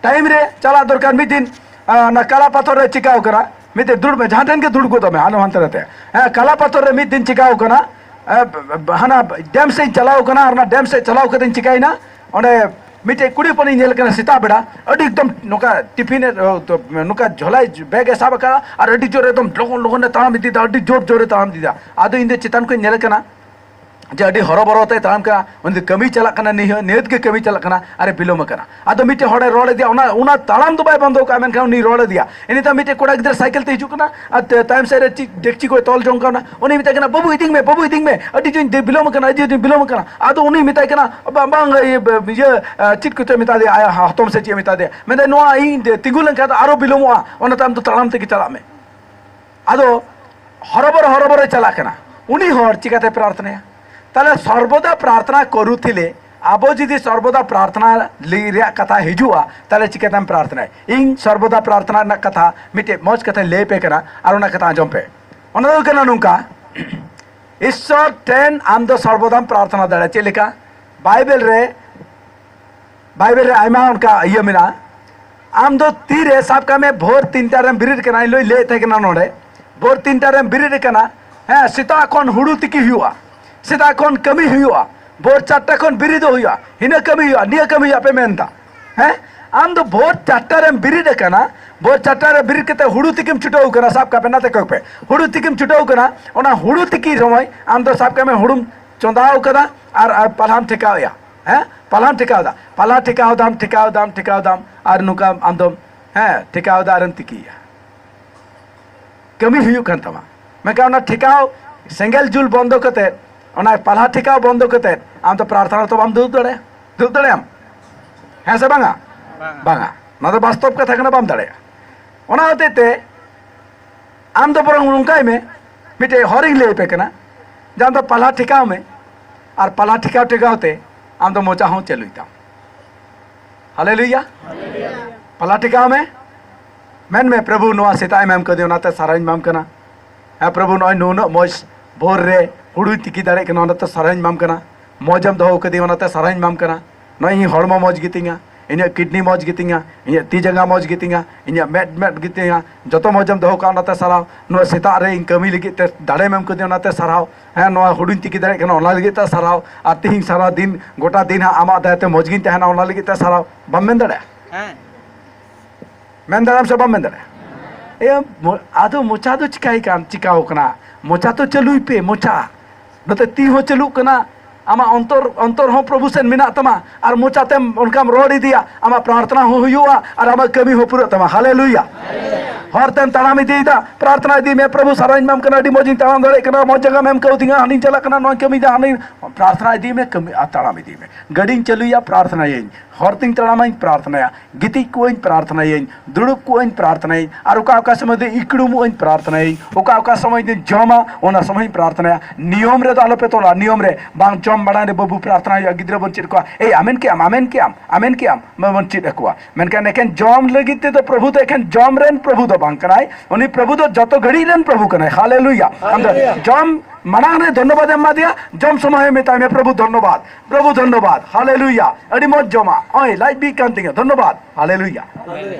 ᱴᱟᱭᱤᱢ ᱨᱮ ᱪᱟᱞᱟᱜ ᱫᱚᱨᱠᱟᱨ᱾ ᱢᱤᱫ ᱫᱤᱱ, ᱟᱸ, ᱚᱱᱟ ᱠᱟᱞᱟ ᱯᱟᱛᱷᱚᱨ ᱨᱮ ᱪᱤᱠᱟᱹᱣ ᱠᱟᱱᱟ, ᱢᱤᱫ ᱫᱤᱱ ᱫᱩᱲᱩᱵ ᱢᱮ, ᱡᱟᱦᱟᱸ ᱴᱷᱮᱱ ᱜᱮ ᱫᱩᱲᱩᱵ ᱜᱚᱫᱚᱜ ᱢᱮ, ᱦᱟᱱᱟ ᱦᱟᱱᱛᱮ ᱱᱟᱛᱮ᱾ ᱦᱮᱸ, ᱠᱟᱞᱟ ᱯᱟᱛᱷᱚᱨ ᱨᱮ ᱢᱤᱫ ᱫᱤᱱ ᱪᱤᱠᱟᱹᱣ ᱠᱟᱱᱟ, ᱮ, ᱦᱟᱱᱟ ᱰᱮᱢ ᱥᱮᱫ ᱤᱧ ᱪᱟᱞᱟᱣ ᱠᱟᱱᱟ, ᱟᱨ ᱚᱱᱟ ᱰᱮᱢ ᱥᱮᱫ ᱪᱟᱞᱟᱣ ᱠᱟᱛᱮᱧ ᱪᱤᱠᱟᱹᱭᱮᱱᱟ, ᱚᱸᱰᱮ ᱢᱤᱫᱴᱮᱡ ᱠᱩᱲᱤ ᱦᱚᱯᱚᱱᱤᱧ ᱧᱮᱞ ᱠᱟᱱᱟ ᱥᱮᱛᱟᱜ ᱵᱮᱲᱟ, ᱟᱹᱰᱤ ᱮᱠᱫᱚᱢ ᱱᱚᱝᱠᱟ ᱴᱤᱯᱷᱤᱱ ᱮ, ᱚ, ᱛᱚ, ᱱᱚᱝᱠᱟ ᱡᱷᱚᱞᱟᱭ ᱵᱮᱜᱽ ᱮ ᱥᱟᱵ ᱟᱠᱟᱫᱟ ᱟᱨ ᱟᱹᱰᱤ ᱡᱳᱨ ᱮᱠᱫᱚᱢ ᱞᱚᱜᱚᱱ ᱞᱚᱜᱚᱱ ᱮ ᱛᱟᱲᱟᱢ ᱤᱫᱤᱭᱮᱫᱟ, ᱟᱹᱰᱤ ᱡᱳᱨ ᱡᱳᱨ ᱮ ᱛᱟᱲᱟᱢ ᱤᱫᱤᱭᱮᱫᱟ᱾ ᱟᱫᱚ ᱤᱧ ᱫᱚ ᱪᱮᱛᱟᱱ ᱠᱷᱚᱱ ᱧᱮᱞᱮ ᱠᱟᱱᱟ ᱡᱮ ᱟᱹᱰᱤ ᱦᱚᱨᱚᱵᱚᱨᱚ ᱛᱮᱭ ᱛᱟᱲᱟᱢ ᱠᱟᱱᱟ, ᱩᱱᱤ ᱫᱚ ᱠᱟᱹᱢᱤ ᱪᱟᱞᱟᱜ ᱠᱟᱱᱟ, ᱱᱤᱦᱟᱹ-, ᱱᱤᱦᱟᱹᱛ ᱜᱮ ᱠᱟᱹᱢᱤ ᱪᱟᱞᱟᱜ ᱠᱟᱱᱟ, ᱟᱨᱮ ᱵᱤᱞᱚᱢ ᱟᱠᱟᱱᱟ᱾ ᱟᱫᱚ ᱢᱤᱫᱴᱮᱡ ᱦᱚᱲᱮ ᱨᱚᱲ ᱤᱫᱤᱭᱟ, ᱚᱱᱟ, ᱚᱱᱟ ᱛᱟᱲᱟᱢ ᱫᱚ ᱵᱟᱭ ᱵᱚᱱᱫᱚ ᱠᱟᱜᱼᱟ, ᱢᱮᱱᱠᱷᱟᱱ ᱩᱱᱤ ᱨᱚᱲ ᱤᱫᱤᱭᱟ᱾ ᱤᱱᱟᱹ ᱛᱟᱭᱚᱢ ᱢᱤᱫᱴᱮᱡ ᱠᱚᱲᱟ ᱜᱤᱫᱽᱨᱟᱹ ᱥᱟᱭᱠᱮᱞ ᱛᱮ ᱦᱤᱡᱩᱜ ᱠᱟᱱᱟ, ᱟᱨ ᱛᱟ-, ᱛᱟᱭᱚᱢ ᱥᱮᱫ ᱨᱮ ᱪᱮᱫ ᱰᱮᱠᱪᱤ ᱠᱚᱭ ᱛᱚᱞ ᱡᱚᱝ ᱠᱟᱱᱟ, ᱩᱱᱤ ᱢᱮᱛᱟᱭ ᱠᱟᱱᱟ, "ᱵᱟᱹᱵᱩ, ᱤᱫᱤᱧ ᱢᱮ, ᱵᱟᱹᱵᱩ, ᱤᱫᱤᱧ ᱢᱮ, ᱟᱹᱰᱤ ᱡᱳᱨᱤᱧ ᱫᱮ-, ᱵᱤᱞᱚᱢ ᱟᱠᱟᱱᱟ, ᱟᱹᱰᱤ ᱡᱳᱨᱤᱧ ᱵᱤᱞᱚᱢ ᱟᱠᱟᱱᱟ᱾" ᱟᱫᱚ ᱩᱱᱤ ᱢᱮᱛᱟᱭ ᱠᱟᱱᱟ, "ᱵᱟ-, ᱵᱟᱝ, ᱤᱭᱟᱹ, ᱵ-, ᱤᱭᱟᱹ, ᱟ, ᱪᱮᱫ ᱠᱚᱪᱚᱭ ᱢᱮᱛᱟ ᱫᱮᱭᱟ, ᱟᱭᱟᱜ ᱦᱚᱛᱚᱢ ᱥᱮ ᱪᱮᱫ ᱮ ᱢᱮᱛᱟ ᱫᱮᱭᱟ, ᱢᱮᱱᱫᱟᱭ, 'ᱱᱚᱣᱟ ᱤᱧ ᱫᱮ-, ᱛᱤᱸᱜᱩ ᱞᱮᱱᱠᱷᱟᱱ ᱫᱚ ᱟᱨᱚ ᱵᱤᱞᱚᱢᱚᱜᱼᱟ, ᱚᱱᱟ ᱛᱟᱭᱚᱢ ᱫᱚ ᱛᱟᱲᱟᱢ ᱛᱮᱜᱮ ᱪᱟᱞᱟᱜ ᱢᱮ᱾'" ᱟᱫᱚ ᱦᱚᱨᱚᱵᱚᱨᱚ ᱦᱚᱨᱚᱵᱚᱨᱚᱭ ᱪᱟᱞᱟᱜ ᱠᱟᱱᱟ᱾ ᱩᱱᱤ ᱦᱚᱲ ᱪᱤᱠᱟᱹᱛᱮ ᱯᱨᱟᱨᱛᱷᱱᱟᱭᱟ? ᱛᱟᱦᱞᱮ ᱥᱚᱨᱵᱚᱫᱟ ᱯᱨᱟᱨᱛᱷᱱᱟ ᱠᱚᱨᱩᱛᱷᱤᱞᱮ, ᱟᱵᱚ ᱡᱩᱫᱤ ᱥᱚᱨᱵᱚᱫᱟ ᱯᱨᱟᱨᱛᱷᱱᱟ ᱞᱟᱹᱭ ᱨᱮᱭᱟᱜ ᱠᱟᱛᱷᱟ ᱦᱤᱡᱩᱜᱼᱟ, ᱛᱟᱦᱞᱮ ᱪᱤᱠᱟᱹᱛᱮᱢ ᱯᱨᱟᱨᱛᱷᱱᱟᱭᱟ? ᱤᱧ ᱥᱚᱨᱵᱚᱫᱟ ᱯᱨᱟᱨᱛᱷᱱᱟ ᱨᱮᱱᱟᱜ ᱠᱟᱛᱷᱟ ᱢᱤᱫᱴᱮᱡ ᱢᱚᱡᱽ ᱠᱟᱛᱷᱟᱧ ᱞᱟᱹᱭ ᱟᱯᱮ ᱠᱟᱱᱟ, ᱟᱨ ᱚᱱᱟ ᱠᱟᱛᱷᱟ ᱟᱸᱡᱚᱢ ᱯᱮ᱾ ᱚᱱᱟ ᱫᱚ ᱦᱩᱭᱩᱜ ᱠᱟᱱᱟ ᱱᱚᱝᱠᱟ, ᱤᱥᱥᱚᱨ ᱴᱷᱮᱱ ᱟᱢ ᱫᱚ ᱥᱚᱨᱵᱚᱫᱟᱢ ᱯᱨᱟᱨᱛᱷᱱᱟ ᱫᱟᱲᱮᱭᱟᱜᱼᱟ᱾ ᱪᱮᱫ ᱞᱮᱠᱟ? ᱵᱟᱭᱵᱮᱞ ᱨᱮ ᱵᱟᱭᱵᱮᱞ ᱨᱮ ᱟᱭᱢᱟ ᱚᱱᱠᱟ ᱤᱭᱟᱹ ᱢᱮᱱᱟᱜᱼᱟ᱾ ᱟᱢ ᱫᱚ ᱛᱤᱨᱮ, ᱥᱟᱵ ᱠᱟᱜ ᱢᱮ, ᱵᱷᱳᱨ ᱛᱤᱱᱴᱟ ᱨᱮᱢ ᱵᱮᱨᱮᱫ ᱠᱟᱱᱟ, ᱤᱧ ᱞᱟᱹᱭ ᱛᱟᱦᱮᱸ ᱠᱟᱱᱟ ᱱᱚᱰᱮ, ᱵᱷᱳᱨ ᱛᱤᱱᱴᱟ ᱨᱮᱢ ᱵᱮᱨᱮᱫ ᱠᱟᱱᱟ, ᱦᱮᱸ, ᱥᱮᱛᱟᱜ ᱠᱷᱚᱱ ᱦᱩᱲᱩ ᱛᱤᱠᱤ ᱦᱩᱭᱩᱜᱼᱟ, ᱥᱮᱛᱟᱜ ᱠᱷᱚᱱ ᱠᱟᱹᱢᱤ ᱦᱩᱭᱩᱜᱼᱟ, ᱵᱷᱳᱨ ᱪᱟᱨᱴᱟ ᱠᱷᱚᱱ ᱵᱮᱨᱮᱫᱚᱜ ᱦᱩᱭᱩᱜᱼᱟ, ᱦᱤᱱᱟᱹ ᱠᱟᱹᱢᱤ ᱦᱩᱭᱩᱜᱼᱟ, ᱱᱤᱭᱟᱹ ᱠᱟᱹᱢᱤ ᱦᱩᱭᱩᱜᱼᱟ ᱯᱮ ᱢᱮᱱᱫᱟ, ᱦᱮᱸ? ᱟᱢ ᱫᱚ ᱵᱷᱳᱨ ᱪᱟᱨᱴᱟ ᱨᱮᱢ ᱵᱮᱨᱮᱫ ᱟᱠᱟᱱᱟ, ᱵᱷᱳᱨ ᱪᱟᱨᱴᱟ ᱨᱮ ᱵᱮᱨᱮᱫ ᱠᱟᱛᱮ ᱦᱩᱲᱩ ᱛᱤᱠᱤᱢ ᱪᱷᱩᱴᱟᱹᱣ ᱠᱟᱱᱟ, ᱥᱟᱵ ᱠᱟᱜ ᱯᱮ, ᱱᱟᱛᱮ ᱠᱚᱭᱚᱜ ᱯᱮ, ᱦᱩᱲᱩ ᱛᱤᱠᱤᱢ ᱪᱷᱩᱴᱟᱹᱣ ᱠᱟᱱᱟ, ᱚᱱᱟ ᱦᱩᱲᱩ ᱛᱤᱠᱤ ᱥᱚᱢᱚᱭ ᱟᱢ ᱫᱚ, ᱥᱟᱵ ᱠᱟᱜ ᱢᱮ, ᱦᱩᱲᱩᱢ ᱪᱚᱸᱫᱟᱣ ᱠᱟᱫᱟ ᱟᱨ, ᱟᱨ ᱯᱟᱞᱦᱟᱢ ᱴᱷᱮᱠᱟᱣᱮᱜᱼᱟ, ᱦᱮᱸ, ᱯᱟᱞᱦᱟᱢ ᱴᱷᱮᱠᱟᱣ ᱫᱟ, ᱯᱟᱞᱦᱟ ᱴᱷᱮᱠᱟᱣ ᱫᱟᱢ, ᱴᱷᱮᱠᱟᱣ ᱫᱟᱢ, ᱴᱷᱮᱠᱟᱣ ᱫᱟᱢ, ᱟᱨ ᱱᱚᱝᱠᱟ ᱟᱢ ᱫᱚᱢ, ᱦᱮᱸ, ᱴᱷᱮᱠᱟᱣ ᱫᱟ ᱟᱨᱮᱢ ᱛᱤᱠᱤᱭᱮᱜᱼᱟ᱾ ᱠᱟᱹᱢᱤ ᱦᱩᱭᱩᱜ ᱠᱟᱱ ᱛᱟᱢᱟ, ᱢᱮᱱᱠᱷᱟᱱ ᱚᱱᱟ ᱴᱷᱮᱠᱟᱣ, ᱥᱮᱸᱜᱮᱞ ᱡᱩᱞ ᱵᱚᱱᱫᱚ ᱠᱟᱛᱮ, ᱚᱱᱟ ᱯᱟᱞᱦᱟ ᱴᱷᱮᱠᱟᱣ ᱵᱚᱱᱫᱚ ᱠᱟᱛᱮ ᱟᱢ ᱫᱚ ᱯᱨᱟᱨᱛᱷᱱᱟ ᱨᱮ ᱛᱚ ᱵᱟᱢ ᱫᱩᱲᱩᱵ ᱫᱟᱲᱮᱭᱟᱜᱼᱟ᱾ ᱫᱩᱲᱩᱵ ᱫᱟᱲᱮᱭᱟᱜᱼᱟᱢ? ᱦᱮᱸ ᱥᱮ ᱵᱟᱝᱟ? ᱵᱟᱝᱟ᱾ ᱵᱟᱝᱟ᱾ ᱱᱚᱣᱟ ᱫᱚ ᱵᱟᱥᱛᱚᱵ ᱠᱟᱛᱷᱟ ᱠᱟᱱᱟ, ᱵᱟᱢ ᱫᱟᱲᱮᱭᱟᱜᱼᱟ᱾ ᱚᱱᱟ ᱦᱚᱛᱮᱡ ᱛᱮ ᱟᱢ ᱫᱚ ᱵᱚᱨᱚᱝ ᱱᱚᱝᱠᱟᱭ ᱢᱮ, ᱢᱤᱫᱴᱮᱡ ᱦᱚᱨᱤᱧ ᱞᱟᱹᱭ ᱟᱯᱮ ᱠᱟᱱᱟ, ᱡᱮ ᱟᱢ ᱫᱚ ᱯᱟᱞᱦᱟ ᱴᱷᱮᱠᱟᱣ ᱢᱮ, ᱟᱨ ᱯᱟᱞᱦᱟ ᱴᱷᱮᱠᱟᱣ ᱴᱷᱮᱠᱟᱣ ᱛᱮ ᱟᱢ ᱫᱚ ᱢᱚᱪᱟ ᱦᱚᱸ ᱪᱟᱹᱞᱩᱭ ᱛᱟᱢ᱾ ᱦᱟᱞᱮᱞᱩᱭᱟ᱾ ᱯᱟᱞᱟ ᱴᱷᱤᱠᱟᱣ ᱢᱮ᱾ ᱢᱮᱱ ᱢᱮ, "ᱯᱨᱚᱵᱷᱩ, ᱱᱚᱣᱟ ᱥᱮᱛᱟᱜ ᱮᱢ ᱮᱢ ᱠᱟᱹᱫᱤᱧᱟ, ᱚᱱᱟᱛᱮ ᱥᱟᱨᱦᱟᱣᱤᱧ ᱮᱢᱟᱢ ᱠᱟᱱᱟ᱾ ᱦᱮᱸ ᱯᱨᱚᱵᱷᱩ, ᱱᱚᱜᱼᱚᱭ ᱱᱩᱱᱟᱹᱜ ᱢᱚᱡᱽ ᱵᱷᱳᱨ ᱨᱮ ᱦᱩᱲᱩᱧ ᱛᱤᱠᱤ ᱫᱟᱲᱮᱭᱟᱜ ᱠᱟᱱᱟ, ᱚᱱᱟᱛᱮ ᱥᱟᱨᱦᱟᱣᱤᱧ ᱮᱢᱟᱢ ᱠᱟᱱᱟ᱾ ᱢᱚᱡᱽ ᱮᱢ ᱫᱚᱦᱚ ᱠᱟᱹᱫᱤᱧᱟ, ᱚᱱᱟᱛᱮ ᱥᱟᱨᱦᱟᱣᱤᱧ ᱮᱢᱟᱢ ᱠᱟᱱᱟ᱾ ᱱᱚᱜᱼᱚᱭ ᱤᱧ ᱦᱚᱲᱢᱚ ᱢᱚᱡᱽ ᱜᱮᱛᱤᱧᱟ, ᱤᱧᱟᱹᱜ ᱠᱤᱰᱱᱤ ᱢᱚᱡᱽ ᱜᱮᱛᱤᱧᱟ, ᱤᱧᱟᱹᱜ ᱛᱤ ᱡᱟᱸᱜᱟ ᱢᱚᱡᱽ ᱜᱮᱛᱤᱧᱟ, ᱤᱧᱟᱹᱜ ᱢᱮᱫ ᱢᱮᱫ ᱜᱮᱛᱤᱧᱟ, ᱡᱚᱛᱚ ᱢᱚᱡᱽ ᱮᱢ ᱫᱚᱦᱚ ᱠᱟᱜᱼᱟ, ᱚᱱᱟᱛᱮ ᱥᱟᱨᱦᱟᱣ᱾ ᱱᱚᱣᱟ ᱥᱮᱛᱟᱜ ᱨᱮ ᱤᱧ ᱠᱟᱹᱢᱤ ᱞᱟᱹᱜᱤᱫ ᱛᱮ ᱫᱟᱲᱮᱢ ᱮᱢ ᱠᱟᱹᱫᱤᱧᱟ, ᱚᱱᱟᱛᱮ ᱥᱟᱨᱦᱟᱣ᱾ ᱦᱮᱸ, ᱱᱚᱣᱟ ᱦᱩᱲᱩᱧ ᱛᱤᱠᱤ ᱫᱟᱲᱮᱭᱟᱜ ᱠᱟᱱᱟ, ᱚᱱᱟ ᱞᱟᱹᱜᱤᱫ ᱛᱮ ᱥᱟᱨᱦᱟᱣ᱾ ᱟᱨ ᱛᱤᱦᱤᱧ ᱥᱟᱨᱟ ᱫᱤᱱ, ᱜᱚᱴᱟ ᱫᱤᱱ ᱦᱟᱸᱜ ᱟᱢᱟᱜ ᱫᱟᱭᱟᱛᱮ ᱢᱚᱡᱽ ᱜᱤᱧ ᱛᱟᱦᱮᱱᱟ, ᱚᱱᱟ ᱞᱟᱹᱜᱤᱫ ᱛᱮ ᱥᱟᱨᱦᱟᱣ᱾ ᱵᱟᱢ ᱢᱮᱱ ᱫᱟᱲᱮᱭᱟᱜᱼᱟ? ᱦᱮᱸ᱾ ᱢᱮᱱ ᱫᱟᱲᱮᱭᱟᱜᱼᱟᱢ ᱥᱮ ᱵᱟᱢ ᱢᱮᱱ ᱫᱟᱲᱮᱭᱟᱜᱼᱟ? ᱤᱭᱟᱹ, ᱢᱚ-, ᱟᱫᱚ ᱢᱚᱪᱟ ᱫᱚ ᱪᱤᱠᱟᱭ ᱠᱟᱱ, ᱪᱤᱠᱟᱣ ᱠᱟᱱᱟ? ᱢᱚᱪᱟ ᱛᱚ ᱪᱟᱹᱞᱩᱭ ᱯᱮ, ᱢᱚᱪᱟ᱾ ᱱᱚᱛᱮ ᱛᱤ ᱦᱚᱸ ᱪᱟᱹᱞᱩᱜ ᱠᱟᱱᱟ, ᱟᱢᱟᱜ ᱚᱱᱛᱚᱨ, ᱚᱱᱛᱚᱨ ᱦᱚᱸ ᱯᱨᱚᱵᱷᱩ ᱥᱮᱫ ᱢᱮᱱᱟᱜ ᱛᱟᱢᱟ, ᱟᱨ ᱢᱚᱪᱟᱛᱮᱢ ᱚᱱᱠᱟᱢ ᱨᱚᱲ ᱤᱫᱤᱭᱟ, ᱟᱢᱟᱜ ᱯᱨᱟᱨᱛᱷᱱᱟ ᱦᱚᱸ ᱦᱩᱭᱩᱜᱼᱟ, ᱟᱨ ᱟᱢᱟᱜ ᱠᱟᱹᱢᱤ ᱦᱚᱸ ᱯᱩᱨᱟᱹᱜ ᱛᱟᱢᱟ᱾ ᱦᱟᱞᱮᱞᱩᱭᱟ᱾ ᱦᱚᱨ ᱛᱮᱢ ᱛᱟᱲᱟᱢ ᱤᱫᱤᱭᱮᱫᱟ, ᱯᱨᱟᱨᱛᱷᱱᱟ ᱤᱫᱤ ᱢᱮ, "ᱯᱨᱚᱵᱷᱩ, ᱥᱟᱨᱦᱟᱣᱤᱧ ᱮᱢᱟᱢ ᱠᱟᱱᱟ, ᱟᱹᱰᱤ ᱢᱚᱡᱽ ᱤᱧ ᱛᱟᱲᱟᱢ ᱫᱟᱲᱮᱭᱟᱜ ᱠᱟᱱᱟ, ᱢᱚᱡᱽ ᱡᱟᱭᱜᱟᱢ ᱮᱢ ᱠᱟᱹᱣᱫᱤᱧᱟ, ᱦᱟᱱᱤᱧ ᱪᱟᱞᱟᱜ ᱠᱟᱱᱟ, ᱱᱚᱣᱟᱧ ᱠᱟᱹᱢᱤᱭᱮᱫᱟ, ᱦᱟᱱᱤᱧ", ᱯᱨᱟᱨᱛᱷᱱᱟ ᱤᱫᱤ ᱢᱮ, ᱠᱟᱹᱢᱤ ᱟᱨ ᱛᱟᱲᱟᱢ ᱤᱫᱤ ᱢᱮ᱾ ᱜᱟᱹᱰᱤᱧ ᱪᱟᱹᱞᱩᱭᱟ, ᱯᱨᱟᱨᱛᱷᱱᱟᱭᱟᱹᱧ, ᱦᱚᱨ ᱛᱤᱧ ᱛᱟᱲᱟᱢᱟᱧ, ᱯᱨᱟᱨᱛᱷᱱᱟᱭᱟ, ᱜᱤᱛᱤᱡ ᱠᱚᱜ ᱟᱹᱧ, ᱯᱨᱟᱨᱛᱷᱱᱟᱭᱟᱹᱧ, ᱫᱩᱲᱩᱵ ᱠᱚᱜ ᱟᱹᱧ, ᱯᱨᱟᱨᱛᱷᱱᱟᱭᱟᱹᱧ, ᱟᱨ ᱚᱠᱟ ᱚᱠᱟ ᱥᱚᱢᱚᱭ ᱫᱚ ᱤᱠᱲᱩᱢᱚᱜ ᱟᱹᱧ, ᱯᱨᱟᱨᱛᱷᱱᱟᱭᱟᱹᱧ, ᱚᱠᱟ ᱚᱠᱟ ᱥᱚᱢᱚᱭ ᱫᱚᱧ ᱡᱚᱢᱟ, ᱚᱱᱟ ᱥᱚᱢᱚᱭ ᱤᱧ ᱯᱨᱟᱨᱛᱷᱱᱟᱭᱟ᱾ ᱱᱤᱭᱚᱢ ᱨᱮᱫᱚ ᱟᱞᱚᱯᱮ ᱛᱚᱞᱟ, ᱱᱤᱭᱚᱢ ᱨᱮ ᱵᱟᱝ ᱡᱚᱢ ᱢᱟᱲᱟᱝ ᱨᱮ ᱵᱟᱹᱵᱩ ᱯᱨᱟᱨᱛᱷᱱᱟ ᱦᱩᱭᱩᱜᱼᱟ, ᱜᱤᱫᱽᱨᱟᱹ ᱵᱚᱱ ᱪᱮᱫ ᱠᱚᱣᱟ, "ᱮᱭ ᱟᱢᱮᱱ ᱠᱮᱜ ᱟᱢ, ᱟᱢᱮᱱ ᱠᱮᱜ ᱟᱢ, ᱟᱢᱮᱱ ᱠᱮᱜ ᱟᱢ", ᱵᱚᱱ ᱪᱮᱫ ᱟᱠᱚᱣᱟ᱾ ᱢᱮᱱᱠᱷᱟᱱ ᱮᱠᱮᱱ ᱡᱚᱢ ᱞᱟᱹᱜᱤᱫ ᱛᱮᱫᱚ ᱯᱨᱚᱵᱷᱩ ᱫᱚ ᱮᱠᱮᱱ ᱡᱚᱢ ᱨᱮᱱ ᱯᱨᱚᱵᱷᱩ ᱫᱚ ᱵᱟᱝ ᱠᱟᱱᱟᱭ, ᱩᱱᱤ ᱯᱨᱚᱵᱷᱩ ᱫᱚ ᱡᱚᱛᱚ ᱜᱷᱟᱹᱲᱤᱡ ᱨᱮᱱ ᱯᱨᱚᱵᱷᱩ ᱠᱟᱱᱟᱭ᱾ ᱦᱟᱞᱮᱞᱩᱭᱟ᱾ ᱟᱢ ᱫᱚ ᱦᱟᱞᱮᱞᱩᱭᱟ᱾ ᱡᱚᱢ ᱢᱟᱲᱟᱝ ᱨᱮ ᱫᱷᱚᱱᱱᱚᱵᱟᱫ ᱮᱢ ᱮᱢᱟᱫᱮᱭᱟ, ᱡᱚᱢ ᱥᱚᱢᱚᱭ ᱦᱚᱸ ᱢᱮᱛᱟᱭ ᱢᱮ, "ᱯᱨᱚᱵᱷᱩ ᱫᱷᱚᱱᱱᱚᱵᱟᱫ, ᱯᱨᱚᱵᱷᱩ ᱫᱷᱚᱱᱱᱚᱵᱟᱫ, ᱦᱟᱞᱮᱞᱩᱭᱟ, ᱟᱹᱰᱤ ᱢᱚᱡᱽ ᱡᱚᱢᱟᱜ, ᱱᱚᱜᱼᱚᱭ ᱞᱟᱡ ᱵᱤᱜ ᱠᱟᱱ ᱛᱤᱧᱟ, ᱫᱷᱚᱱᱱᱚᱵᱟᱫ, ᱦᱟᱞᱮᱞᱩᱭᱟ,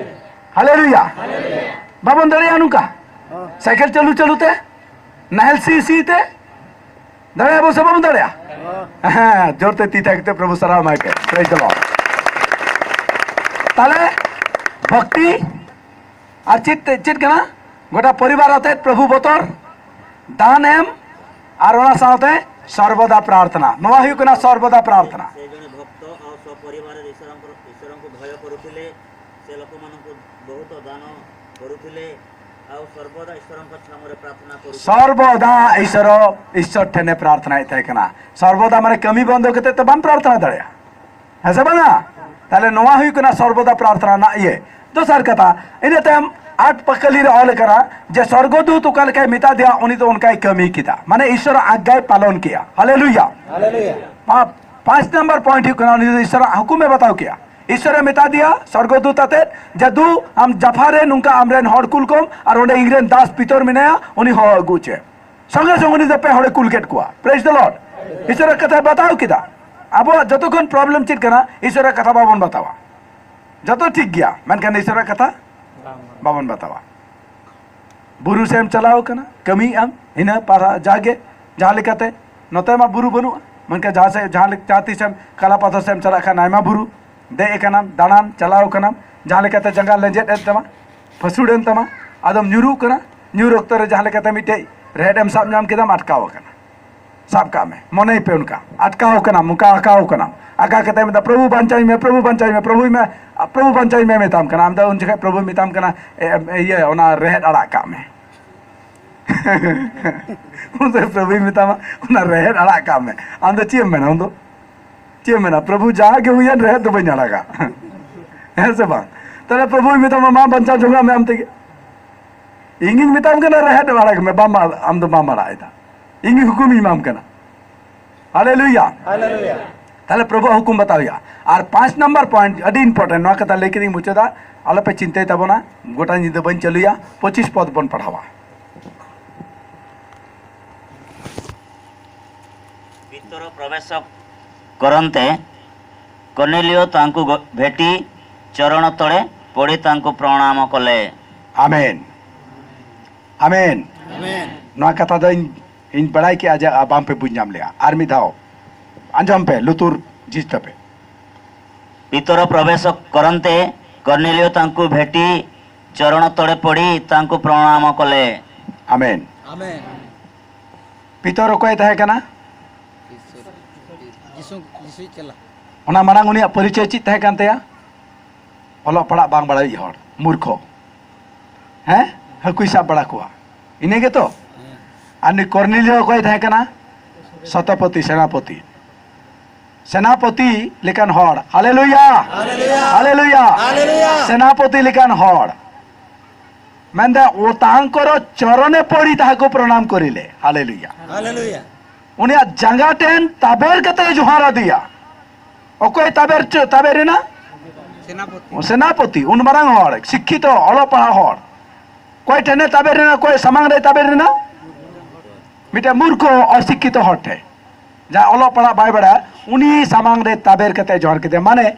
ᱦᱟᱞᱮᱞᱩᱭᱟ᱾" ᱵᱟᱵᱚᱱ ᱫᱟᱲᱮᱭᱟᱜᱼᱟ ᱱᱚᱝᱠᱟ? ᱥᱟᱭᱠᱮᱞ ᱪᱟᱹᱞᱩ ᱪᱟᱹᱞᱩ ᱛᱮ, ᱱᱟᱦᱮᱞ ᱥᱤ ᱥᱤ ᱛᱮ, ᱫᱟᱲᱮᱭᱟᱜᱼᱟ ᱵᱚᱱ ᱥᱮ ᱵᱟᱵᱚᱱ ᱫᱟᱲᱮᱭᱟᱜᱼᱟ? ᱦᱮᱸ, ᱡᱳᱨ ᱛᱮ ᱛᱤ ᱛᱷᱟᱭᱚ ᱠᱟᱛᱮ ᱯᱨᱚᱵᱷᱩ ᱥᱟᱨᱦᱟᱣ ᱮᱢᱟᱭ ᱯᱮ᱾ Praise the Lord. ᱛᱟᱦᱞᱮ ᱵᱷᱚᱠᱛᱤ ᱟᱨ ᱪᱮᱫ ᱛᱮ, ᱪᱮᱫ ᱠᱟᱱᱟ? ᱜᱚᱴᱟ ᱯᱚᱨᱤᱵᱟᱨ ᱟᱛᱮ ᱯᱨᱚᱵᱷᱩ ᱵᱚᱛᱚᱨ, ᱫᱟᱱ ᱮᱢ, ᱟᱨ ᱚᱱᱟ ᱥᱟᱶᱛᱮ ᱥᱚᱨᱵᱚᱫᱟ ᱯᱨᱟᱨᱛᱷᱱᱟ᱾ ᱱᱚᱣᱟ ᱦᱩᱭᱩᱜ ᱠᱟᱱᱟ ᱥᱚᱨᱵᱚᱫᱟ ᱯᱨᱟᱨᱛᱷᱱᱟ᱾ ସେ ଜଣେ ଭକ୍ତ ଆଉ ସପରିବାରରେ ଈଶ୍ୱରଙ୍କର, ଈଶ୍ୱରଙ୍କୁ ଭୟ କରୁଥିଲେ। ସେ ଲୋକମାନଙ୍କୁ ବହୁତ ଦାନ କରୁଥିଲେ ଆଉ ସର୍ବଦା ଈଶ୍ୱରଙ୍କ ସାମ୍ନାରେ ପ୍ରାର୍ଥନା କରୁଥିଲେ। ସର୍ବଦା ଈଶ୍ୱର, ଈଶ୍ୱର ᱴᱷᱮᱱᱮ ᱯᱨᱟᱨᱛᱷᱱᱟᱭᱮᱫ ᱛᱟᱦᱮᱸ ᱠᱟᱱᱟ᱾ ᱥᱚᱨᱵᱚᱫᱟ ᱢᱟᱱᱮ ᱠᱟᱹᱢᱤ ᱵᱚᱱᱫᱚ ᱠᱟᱛᱮ ᱛᱚ ᱵᱟᱢ ᱯᱨᱟᱨᱛᱷᱱᱟ ᱫᱟᱲᱮᱭᱟᱜᱼᱟ, ᱦᱮᱸ ᱥᱮ ᱵᱟᱝᱟ? ᱛᱟᱦᱞᱮ ᱱᱚᱣᱟ ᱦᱩᱭᱩᱜ ᱠᱟᱱᱟ ᱥᱚᱨᱵᱚᱫᱟ ᱯᱨᱟᱨᱛᱷᱱᱟ ᱨᱮᱱᱟᱜ ᱤᱭᱟᱹ᱾ ᱫᱚᱥᱟᱨ ᱠᱟᱛᱷᱟ, ᱤᱱᱟᱹ ᱛᱟᱭᱚᱢ ᱟᱴ ᱯᱟᱠᱟᱞᱤ ᱨᱮ ᱚᱞ ᱟᱠᱟᱱᱟ ᱡᱮ ᱥᱚᱨᱜᱚᱫᱩᱛ ᱚᱠᱟ ᱞᱮᱠᱟᱭ ᱢᱮᱛᱟ ᱫᱮᱭᱟ, ᱩᱱᱤ ᱫᱚ ᱚᱱᱠᱟᱭ ᱠᱟᱹᱢᱤ ᱠᱮᱫᱟ, ᱢᱟᱱᱮ ᱤᱥᱚᱨᱟᱜ ᱟᱜᱽᱜᱟᱭ ᱯᱟᱞᱚᱱ ᱠᱮᱜᱼᱟ᱾ ᱦᱟᱞᱮᱞᱩᱭᱟ᱾ ᱦᱟᱞᱮᱞᱩᱭᱟ᱾ ᱯᱟ-, ᱯᱟᱸᱪ ᱱᱟᱢᱵᱟᱨ ᱯᱚᱭᱮᱱᱴ ᱦᱩᱭᱩᱜ ᱠᱟᱱᱟ, ᱩᱱᱤ ᱫᱚ ᱤᱥᱚᱨᱟᱜ ᱦᱩᱠᱩᱢᱮ ᱵᱟᱛᱟᱣ ᱠᱮᱜᱼᱟ᱾ ᱤᱥᱚᱨᱮ ᱢᱮᱛᱟ ᱫᱮᱭᱟ ᱥᱚᱨᱜᱚᱫᱩᱛ ᱟᱛᱮᱫ ᱡᱮ, "ᱫᱩ, ᱟᱢ ᱡᱟᱯᱷᱟ ᱨᱮ ᱱᱚᱝᱠᱟ ᱟᱢᱨᱮᱱ ᱦᱚᱲ ᱠᱩᱞ ᱠᱚᱢ, ᱟᱨ ᱚᱸᱰᱮ ᱤᱧᱨᱮᱱ ᱫᱟᱥ ᱯᱤᱛᱚᱨ ᱢᱮᱱᱟᱭᱟ, ᱩᱱᱤ ᱦᱚᱦᱚ ᱟᱹᱜᱩ ᱦᱚᱪᱚᱭᱮᱢ᱾" ᱥᱚᱸᱜᱮ ᱥᱚᱸᱜᱮ ᱩᱱᱤ ᱫᱚ ᱯᱮ ᱦᱚᱲᱮ ᱠᱩᱞ ᱠᱮᱫ ᱠᱚᱣᱟ᱾ Praise the Lord. ᱤᱥᱚᱨᱟᱜ ᱠᱟᱛᱷᱟᱭ ᱵᱟᱛᱟᱣ ᱠᱮᱫᱟ᱾ ᱟᱵᱚᱣᱟᱜ ᱡᱚᱛᱚ ᱠᱷᱚᱱ ᱯᱨᱚᱵᱞᱮᱢ ᱪᱮᱫ ᱠᱟᱱᱟ? ᱤᱥᱚᱨᱟᱜ ᱠᱟᱛᱷᱟ ᱵᱟᱵᱚᱱ ᱵᱟᱛᱟᱣᱟ᱾ ᱡᱚᱛᱚ ᱴᱷᱤᱠ ᱜᱮᱭᱟ, ᱢᱮᱱᱠᱷᱟᱱ ᱤᱥᱚᱨᱟᱜ ᱠᱟᱛᱷᱟ ᱵᱟᱵᱚᱱ ᱵᱟᱛᱟᱣᱟ᱾ ᱵᱩᱨᱩ ᱥᱮᱫ ᱮᱢ ᱪᱟᱞᱟᱣ ᱠᱟᱱᱟ, ᱠᱟᱹᱢᱤᱭᱮᱫ ᱟᱢ, ᱤᱱᱟᱹ ᱯᱟᱨᱟ ᱡᱟᱜᱮ ᱡᱟᱦᱟᱸ ᱞᱮᱠᱟᱛᱮ, ᱱᱚᱛᱮ ᱢᱟ ᱵᱩᱨᱩ ᱵᱟᱹᱱᱩᱜᱼᱟ, ᱢᱮᱱᱠᱷᱟᱱ ᱡᱟᱦᱟᱸ ᱥᱮᱫ, ᱡᱟᱦᱟᱸ ᱞᱮ-, ᱡᱟᱦᱟᱸ ᱛᱤᱥᱮᱢ ᱠᱟᱞᱟ ᱯᱟᱛᱷᱚᱨ ᱥᱮᱫ ᱮᱢ ᱪᱟᱞᱟᱜ ᱠᱷᱟᱱ, ᱟᱭᱢᱟ ᱵᱩᱨᱩ, ᱫᱮᱡ ᱟᱠᱟᱱᱟᱢ, ᱫᱟᱬᱟᱱ ᱪᱟᱞᱟᱣ ᱠᱟᱱᱟᱢ, ᱡᱟᱦᱟᱸ ᱞᱮᱠᱟᱛᱮ ᱡᱟᱸᱜᱟ ᱞᱮᱸᱡᱮᱫ ᱮᱱ ᱛᱟᱢᱟ, ᱯᱷᱟᱹᱥᱩᱲ ᱮᱱ ᱛᱟᱢᱟ, ᱟᱫᱚᱢ ᱧᱩᱨᱩᱜ ᱠᱟᱱᱟ, ᱧᱩᱨ ᱚᱠᱛᱚ ᱨᱮ ᱡᱟᱦᱟᱸ ᱞᱮᱠᱟᱛᱮ ᱢᱤᱫᱴᱮᱡ ᱨᱮᱦᱮᱫ ᱮᱢ ᱥᱟᱵ ᱧᱟᱢ ᱠᱮᱫᱟᱢ, ᱟᱴᱠᱟᱣ ᱟᱠᱟᱱᱟ᱾ ᱥᱟᱵ ᱠᱟᱜ ᱢᱮ, ᱢᱚᱱᱮᱭ ᱯᱮ ᱚᱱᱠᱟ, ᱟᱴᱠᱟᱣ ᱠᱟᱱᱟᱢ, ᱚᱱᱠᱟ ᱟᱠᱟᱣ ᱠᱟᱱᱟᱢ, ᱟᱠᱟ ᱠᱟᱛᱮ ᱢᱮᱛᱟ, "ᱯᱨᱚᱵᱷᱩ ᱵᱟᱧᱪᱟᱣᱤᱧ ᱢᱮ, ᱯᱨᱚᱵᱷᱩ ᱵᱟᱧᱪᱟᱣᱤᱧ ᱢᱮ, ᱯᱨᱚᱵᱷᱩ ᱢᱮ, ᱯᱨᱚᱵᱷᱩ ᱵᱟᱧᱪᱟᱣᱤᱧ ᱢᱮ" ᱢᱮᱛᱟᱢ ᱠᱟᱱᱟ᱾ ᱟᱢ ᱫᱚ ᱩᱱ ᱡᱚᱠᱷᱮᱡ ᱯᱨᱚᱵᱷᱩᱭ ᱢᱮᱛᱟᱢ ᱠᱟᱱᱟ, "ᱮ, ᱮ, ᱤᱭᱟᱹ, ᱚᱱᱟ ᱨᱮᱦᱮᱫ ᱟᱲᱟᱜ ᱠᱟᱜ ᱢᱮ᱾" ᱩᱱ ᱫᱚ ᱯᱨᱚᱵᱷᱩᱭ ᱢᱮᱛᱟᱢᱟ, "ᱚᱱᱟ ᱨᱮᱦᱮᱫ ᱟᱲᱟᱜ ᱠᱟᱜ ᱢᱮ᱾" ᱟᱢ ᱫᱚ ᱪᱮᱫ ᱮᱢ ᱢᱮᱱᱟ ᱩᱱ ᱫᱚ? ᱪᱮᱫ ᱮᱢ ᱢᱮᱱᱟ? "ᱯᱨᱚᱵᱷᱩ, ᱡᱟᱦᱟᱸ ᱜᱮ ᱦᱩᱭᱮᱱ, ᱨᱮᱦᱮᱫ ᱫᱚ ᱵᱟᱹᱧ ᱟᱲᱟᱜᱟ᱾" ᱦᱮᱸ ᱥᱮ ᱵᱟᱝ? ᱛᱟᱦᱞᱮ ᱯᱨᱚᱵᱷᱩᱭ ᱢᱮᱛᱟᱢᱟ, "ᱢᱟ, ᱵᱟᱧᱪᱟᱣ ᱡᱚᱝᱟᱜ ᱢᱮ ᱟᱢ ᱛᱮᱜᱮ᱾ ᱤᱧᱤᱧ ᱢᱮᱛᱟᱢ ᱠᱟᱱᱟ, ᱨᱮᱦᱮᱫ ᱟᱲᱟᱜ ᱢᱮ, ᱵᱟᱢ ᱟᱲᱟᱜ, ᱟᱢ ᱫᱚ ᱵᱟᱢ ᱟᱲᱟᱜ ᱮᱫᱟ᱾ ᱤᱧ ᱜᱮ ᱦᱩᱠᱩᱢᱤᱧ ᱮᱢᱟᱢ ᱠᱟᱱᱟ᱾" ᱦᱟᱞᱮᱞᱩᱭᱟ᱾ ᱦᱟᱞᱮᱞᱩᱭᱟ᱾ ᱛᱟᱦᱞᱮ ᱯᱨᱚᱵᱷᱩᱣᱟᱜ ᱦᱩᱠᱩᱢ ᱵᱟᱛᱟᱣ ᱦᱩᱭᱩᱜᱼᱟ᱾ ᱟᱨ ᱯᱟᱸᱪ ᱱᱟᱢᱵᱟᱨ ᱯᱚᱭᱮᱱᱴ, ᱟᱹᱰᱤ ᱤᱢᱯᱚᱨᱴᱮᱱᱴ, ᱱᱚᱣᱟ ᱠᱟᱛᱷᱟ ᱞᱟᱹᱭ ᱠᱟᱛᱮᱧ ᱢᱩᱪᱟᱹᱫᱟ, ᱟᱞᱚᱯᱮ ᱪᱤᱱᱛᱟᱹᱭ ᱛᱟᱵᱚᱱᱟ, ᱜᱚᱴᱟ ᱧᱤᱫᱟᱹ ᱵᱟᱹᱧ ᱪᱟᱹᱞᱩᱭᱟ, ᱯᱚᱸᱪᱤᱥ ᱯᱚᱫ ᱵᱚᱱ ᱯᱟᱲᱦᱟᱣᱟ᱾ ଭିତର ପ୍ରବେଶ କରନ୍ତେ କର୍ଣ୍ଣେଲିୟ ତାଙ୍କୁ ଗ-, ଭେଟି ଚରଣ ତଳେ ପଡ଼ି ତାଙ୍କୁ ପ୍ରଣାମ କଲେ। ᱟᱢᱮᱱ, ᱟᱢᱮᱱ᱾ ᱟᱢᱮᱱ᱾ ᱱᱚᱣᱟ ᱠᱟᱛᱷᱟ ᱫᱚ ᱤᱧ, ᱤᱧ ᱵᱟᱲᱟᱭ ᱠᱮᱜᱼᱟ ᱡᱮ ᱵᱟᱝᱯᱮ ᱵᱩᱡᱽ ᱧᱟᱢ ᱞᱮᱜᱼᱟ᱾ ᱟᱨ ᱢᱤᱫ ᱫᱷᱟᱣ ᱟᱸᱡᱚᱢ ᱯᱮ, ᱞᱩᱛᱩᱨ ᱡᱷᱤᱡ ᱛᱟᱯᱮ᱾ ଭିତର ପ୍ରବେଶ କରନ୍ତେ କର୍ଣ୍ଣେଲିୟ ତାଙ୍କୁ ଭେଟି ଚରଣ ତଳେ ପଡ଼ି ତାଙ୍କୁ ପ୍ରଣାମ କଲେ। ᱟᱢᱮᱱ᱾ ᱟᱢᱮᱱ᱾ ᱯᱤᱛᱚᱨ ᱚᱠᱚᱭ ᱛᱟᱦᱮᱸ ᱠᱟᱱᱟ? ᱡᱤᱥᱩ, ᱡᱤᱥᱩᱭᱤᱡ ᱪᱮᱞᱟ᱾ ᱚᱱᱟ ᱢᱟᱲᱟᱝ ᱩᱱᱤᱭᱟᱜ ᱯᱚᱨᱤᱪᱚᱭ ᱪᱮᱫ ᱛᱟᱦᱮᱸ ᱠᱟᱱ ᱛᱟᱭᱟ? ᱚᱞᱚᱜ ᱯᱟᱲᱦᱟᱜ ᱵᱟᱝ ᱵᱟᱲᱟᱭᱤᱡ ᱦᱚᱲ, ᱢᱩᱨᱠᱷᱚ᱾ ᱦᱮᱸ? ᱦᱟᱹᱠᱩᱭ ᱥᱟᱵ ᱵᱟᱲᱟ ᱠᱚᱣᱟ, ᱤᱱᱟᱹ ᱜᱮᱛᱚ? ᱦᱮᱸ᱾ ᱟᱨ ᱱᱩᱭ ᱠᱚᱨᱱᱮᱞᱤᱭᱚ ᱚᱠᱚᱭ ᱛᱟᱦᱮᱸ ᱠᱟᱱᱟ? ᱥᱛᱷᱚᱯᱚᱛᱤ, ᱥᱮᱱᱟᱯᱚᱛᱤ᱾ ᱥᱮᱱᱟᱯᱚᱛᱤ ᱞᱮᱠᱟᱱ ᱦᱚᱲ᱾ ᱦᱟᱞᱮᱞᱩᱭᱟ! ᱦᱟᱞᱮᱞᱩᱭᱟ! ᱦᱟᱞᱮᱞᱩᱭᱟ! ᱦᱟᱞᱮᱞᱩᱭᱟ! ᱥᱮᱱᱟᱯᱚᱛᱤ ᱞᱮᱠᱟᱱ ᱦᱚᱲ᱾ ᱢᱮᱱᱫᱟ, "ଓ ତାଙ୍କର ଚରଣେ ପଡ଼ି ତାହାକୁ ପ୍ରଣାମ କରିଲେ।" ହାଲେଲୁୟା। ହାଲେଲୁୟା। ᱩᱱᱤᱭᱟᱜ ᱡᱟᱸᱜᱟ ᱴᱷᱮᱱ ᱛᱟᱵᱮᱨ ᱠᱟᱛᱮ ᱡᱚᱦᱟᱨ ᱟᱫᱮᱭᱟ᱾ ᱚᱠᱚᱭ ᱛᱟᱵᱮᱨ ᱪᱚ, ᱛᱟᱵᱮᱨ ᱮᱱᱟ? ᱥᱮᱱᱟᱯᱚᱛᱤ᱾ ᱥᱮᱱᱟᱯᱚᱛᱤ, ᱩᱱ ᱢᱟᱨᱟᱝ ᱦᱚᱲ, ᱥᱤᱠᱠᱷᱤᱛᱚ, ᱚᱞᱚᱜ ᱯᱟᱲᱦᱟᱣ ᱦᱚᱲ᱾ ᱚᱠᱚᱭ ᱴᱷᱮᱱᱮ ᱛᱟᱵᱮᱨ ᱮᱱᱟ? ᱚᱠᱚᱭ ᱥᱟᱢᱟᱝ ᱨᱮ ᱛᱟᱵᱮᱨ ᱮᱱᱟ? ᱢᱤᱫᱴᱮᱱ ᱢᱩᱨᱠᱷᱚ, ᱚᱥᱤᱠᱠᱷᱤᱛᱚ ᱦᱚᱲ ᱴᱷᱮᱱ, ᱡᱟᱦᱟᱸᱭ ᱚᱞᱚᱜ ᱯᱟᱲᱦᱟᱜ ᱵᱟᱭ ᱵᱟᱲᱟᱭᱟ, ᱩᱱᱤ ᱥᱟᱢᱟᱝ ᱨᱮ ᱛᱟᱵᱮᱨ ᱠᱟᱛᱮ ᱡᱚᱦᱟᱨ ᱠᱮᱫᱮᱭᱟ᱾ ᱢᱟᱱᱮ,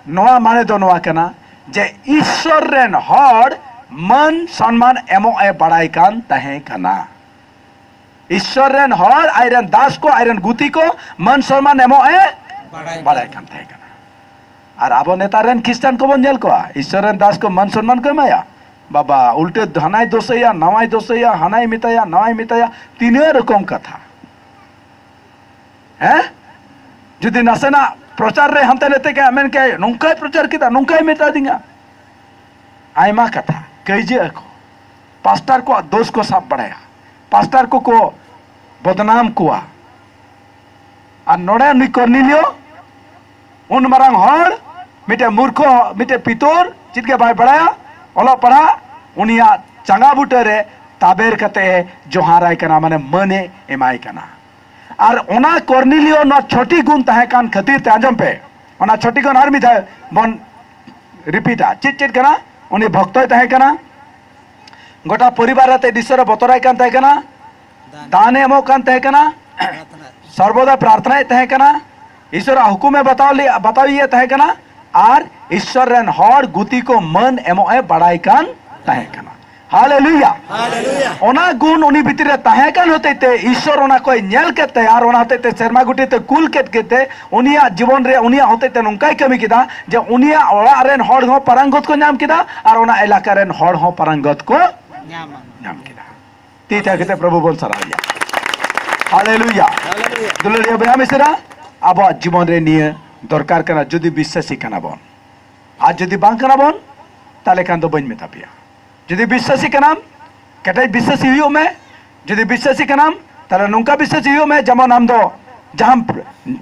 ᱱᱚᱣᱟ ᱢᱟᱱᱮ ᱫᱚ ᱱᱚᱣᱟ ᱠᱟᱱᱟ ᱡᱮ ᱤᱥᱥᱚᱨ ᱨᱮᱱ ᱦᱚᱲ ᱢᱟᱹᱱ ᱥᱚᱱᱢᱟᱱ ᱮᱢᱚᱜ ᱮ ᱵᱟᱲᱟᱭ ᱠᱟᱱ ᱛᱟᱦᱮᱸ ᱠᱟᱱᱟ᱾ ᱤᱥᱥᱚᱨ ᱨᱮᱱ ᱦᱚᱲ, ᱟᱡ ᱨᱮᱱ ᱫᱟᱥ ᱠᱚ, ᱟᱡ ᱨᱮᱱ ᱜᱩᱛᱤ ᱠᱚ ᱢᱟᱹᱱ ᱥᱚᱱᱢᱟᱱ ᱮᱢᱚᱜ ᱮ ᱵᱟᱲᱟᱭ ᱵᱟᱲᱟᱭ ᱠᱟᱱ ᱛᱟᱦᱮᱸ ᱠᱟᱱᱟ᱾ ᱟᱨ ᱟᱵᱚ ᱱᱮᱛᱟᱨ ᱨᱮᱱ ᱠᱷᱨᱤᱥᱴᱟᱱ ᱠᱚᱵᱚᱱ ᱧᱮᱞ ᱠᱚᱣᱟ, ᱤᱥᱥᱚᱨ ᱨᱮᱱ ᱫᱟᱥ ᱠᱚ ᱢᱟᱹᱱ ᱥᱚᱱᱢᱟᱱ ᱠᱚ ᱮᱢᱟᱭᱟ? ᱵᱟᱵᱟ, ᱩᱞᱴᱟᱹ ᱦᱟᱱᱟᱭ ᱫᱳᱥᱮᱭᱟ, ᱱᱟᱣᱟᱭ ᱫᱳᱥᱮᱭᱟ, ᱦᱟᱱᱟᱭ ᱢᱮᱛᱟᱭᱟ, ᱱᱟᱣᱟᱭ ᱢᱮᱛᱟᱭᱟ, ᱛᱤᱱᱟᱹᱜ ᱨᱚᱠᱚᱢ ᱠᱟᱛᱷᱟ᱾ ᱦᱮᱸ? ᱡᱩᱫᱤ ᱱᱟᱥᱮᱱᱟᱜ ᱯᱨᱚᱪᱟᱨ ᱨᱮ ᱦᱟᱱᱛᱮ ᱱᱟᱛᱮ ᱠᱮᱫ, ᱢᱮᱱ ᱠᱮᱫ, ᱱᱚᱝᱠᱟᱭ ᱯᱨᱚᱪᱟᱨ ᱠᱮᱫᱟ, ᱱᱚᱝᱠᱟᱭ ᱢᱮᱛᱟ ᱫᱤᱧᱟ, ᱟᱭᱢᱟ ᱠᱟᱛᱷᱟ, ᱠᱟᱹᱭᱡᱟᱹᱜ ᱟᱠᱚ, ᱯᱟᱥᱴᱟᱨ ᱠᱚᱣᱟᱜ ᱫᱳᱥ ᱠᱚ ᱥᱟᱵ ᱵᱟᱲᱟᱭᱟ, ᱯᱟᱥᱴᱟᱨ ᱠᱚᱠᱚ ᱵᱚᱫᱱᱟᱢ ᱠᱚᱣᱟ᱾ ᱟᱨ ᱱᱚᱰᱮ ᱱᱩᱭ ᱠᱚᱨᱱᱤᱞᱤᱭᱚ, ᱩᱱ ᱢᱟᱨᱟᱝ ᱦᱚᱲ, ᱢᱤᱫᱴᱮᱱ ᱢᱩᱨᱠᱷᱚ, ᱢᱤᱫᱴᱮᱱ ᱯᱤᱛᱚᱨ, ᱪᱮᱫ ᱜᱮ ᱵᱟᱭ ᱵᱟᱲᱟᱭᱟ, ᱚᱞᱚᱜ ᱯᱟᱲᱦᱟᱜ, ᱩᱱᱤᱭᱟᱜ ᱪᱟᱸᱜᱟ ᱵᱩᱴᱟᱹ ᱨᱮ ᱛᱟᱵᱮᱨ ᱠᱟᱛᱮ ᱮ ᱡᱚᱦᱟᱨᱟᱭ ᱠᱟᱱᱟ, ᱢᱟᱱᱮ ᱢᱟᱹᱱᱮ ᱮᱢᱟᱭ ᱠᱟᱱᱟ᱾ ᱟᱨ ᱚᱱᱟ ᱠᱚᱨᱱᱤᱞᱤᱭᱚ ᱱᱚᱣᱟ ᱪᱷᱚᱴᱤ ᱜᱩᱱ ᱛᱟᱦᱮᱸ ᱠᱟᱱ ᱠᱷᱟᱹᱛᱤᱨ ᱛᱮ, ᱟᱸᱡᱚᱢ ᱯᱮ, ᱚᱱᱟ ᱪᱷᱚᱴᱤ ᱜᱩᱱ ᱟᱨ ᱢᱤᱫ ᱫᱷᱟᱣ ᱵᱚᱱ ᱨᱤᱯᱤᱴᱟ᱾ ᱪᱮᱫ ᱪᱮᱫ ᱠᱟᱱᱟ? ᱩᱱᱤ ᱵᱷᱚᱠᱛᱚᱭ ᱛᱟᱦᱮᱸ ᱠᱟᱱᱟ, ᱜᱚᱴᱟ ᱯᱚᱨᱤᱵᱟᱨ ᱟᱛᱮ ᱤᱥᱥᱚᱨᱮ ᱵᱚᱛᱚᱨᱟᱭ ᱠᱟᱱ ᱛᱟᱦᱮᱸ ᱠᱟᱱᱟ, ᱫᱟᱱ᱾ ᱫᱟᱱᱮ ᱮᱢᱚᱜ ᱠᱟᱱ ᱛᱟᱦᱮᱸ ᱠᱟᱱᱟ, ᱯᱨᱟᱨᱛᱷᱱᱟ᱾ ᱥᱚᱨᱵᱚᱫᱟ ᱯᱨᱟᱨᱛᱷᱱᱟᱭᱮᱫ ᱛᱟᱦᱮᱸ ᱠᱟᱱᱟ, ᱤᱥᱥᱚᱨᱟᱜ ᱦᱩᱠᱩᱢᱮ ᱵᱟᱛᱟᱣ ᱞᱮ-, ᱵᱟᱛᱟᱣᱤᱭᱮᱫ ᱛᱟᱦᱮᱸ ᱠᱟᱱᱟ, ᱟᱨ ᱤᱥᱥᱚᱨ ᱨᱮᱱ ᱦᱚᱲ ᱜᱩᱛᱤ ᱠᱚ ᱢᱟᱹᱱ ᱮᱢᱚᱜ ᱮ ᱵᱟᱲᱟᱭ ᱠᱟᱱ ᱛᱟᱦᱮᱸ ᱠᱟᱱᱟ᱾ ᱦᱟᱞᱮᱞᱩᱭᱟ᱾ ᱦᱟᱞᱮᱞᱩᱭᱟ᱾ ᱚᱱᱟ ᱜᱩᱱ ᱩᱱᱤ ᱵᱷᱤᱛᱤᱨ ᱨᱮ ᱛᱟᱦᱮᱸ ᱠᱟᱱ ᱦᱚᱛᱮᱡ ᱛᱮ ᱤᱥᱥᱚᱨ ᱚᱱᱟ ᱠᱚᱭ ᱧᱮᱞ ᱠᱮᱫ ᱛᱟᱭᱟ, ᱟᱨ ᱚᱱᱟ ᱦᱚᱛᱮᱡ ᱛᱮ ᱥᱮᱨᱢᱟ ᱜᱩᱴᱤ ᱛᱮ ᱠᱩᱞ ᱠᱮᱫ ᱠᱮᱫ ᱛᱮ ᱩᱱᱤᱭᱟᱜ ᱡᱤᱵᱚᱱ ᱨᱮ ᱩᱱᱤᱭᱟᱜ ᱦᱚᱛᱮᱡ ᱛᱮ ᱱᱚᱝᱠᱟᱭ ᱠᱟᱹᱢᱤ ᱠᱮᱫᱟ ᱡᱮ ᱩᱱᱤᱭᱟᱜ ᱚᱲᱟᱜ ᱨᱮᱱ ᱦᱚᱲ ᱦᱚᱸ ᱯᱟᱨᱟᱝᱜᱚᱛ ᱠᱚ ᱧᱟᱢ ᱠᱮᱫᱟ ᱟᱨ ᱚᱱᱟ ᱮᱞᱟᱠᱟ ᱨᱮᱱ ᱦᱚᱲ ᱦᱚᱸ ᱯᱟᱨᱟᱝᱜᱚᱛ ᱠᱚ ᱧᱟᱢᱟ᱾ ᱧᱟᱢ ᱠᱮᱫᱟ᱾ ᱛᱤ ᱛᱷᱟᱭᱚ ᱠᱟᱛᱮ ᱯᱨᱚᱵᱷᱩ ᱵᱚᱱ ᱥᱟᱨᱦᱟᱣᱮᱭᱟ᱾ ᱦᱟᱞᱮᱞᱩᱭᱟ᱾ ᱦᱟᱞᱮᱞᱩᱭᱟ᱾ ᱫᱩᱞᱟᱹᱲᱤᱭᱟᱹ ᱵᱚᱭᱦᱟ ᱢᱤᱥᱨᱟ, ᱟᱵᱚᱣᱟᱜ ᱡᱤᱵᱚᱱ ᱨᱮ ᱱᱤᱭᱟᱹ ᱫᱚᱨᱠᱟᱨ ᱠᱟᱱᱟ, ᱡᱩᱫᱤ ᱵᱤᱥᱥᱟᱹᱥᱤ ᱠᱟᱱᱟ ᱵᱚᱱ᱾ ᱟᱨ ᱡᱩᱫᱤ ᱵᱟᱝ ᱠᱟᱱᱟ ᱵᱚᱱ, ᱛᱟᱦᱞᱮ ᱠᱷᱟᱱ ᱫᱚ ᱵᱟᱹᱧ ᱢᱮᱛᱟ ᱯᱮᱭᱟ᱾ ᱡᱩᱫᱤ ᱵᱤᱥᱥᱟᱹᱥᱤ ᱠᱟᱱᱟᱢ, ᱠᱮᱴᱮᱡ ᱵᱤᱥᱥᱟᱹᱥᱤ ᱦᱩᱭᱩᱜ ᱢᱮ᱾ ᱡᱩᱫᱤ ᱵᱤᱥᱥᱟᱹᱥᱤ ᱠᱟᱱᱟᱢ, ᱛᱟᱦᱞᱮ ᱱᱚᱝᱠᱟ ᱵᱤᱥᱥᱟᱹᱥᱤ ᱦᱩᱭᱩᱜ ᱢᱮ, ᱡᱮᱢᱚᱱ ᱟᱢ ᱫᱚ ᱡᱟᱦᱟᱸᱢ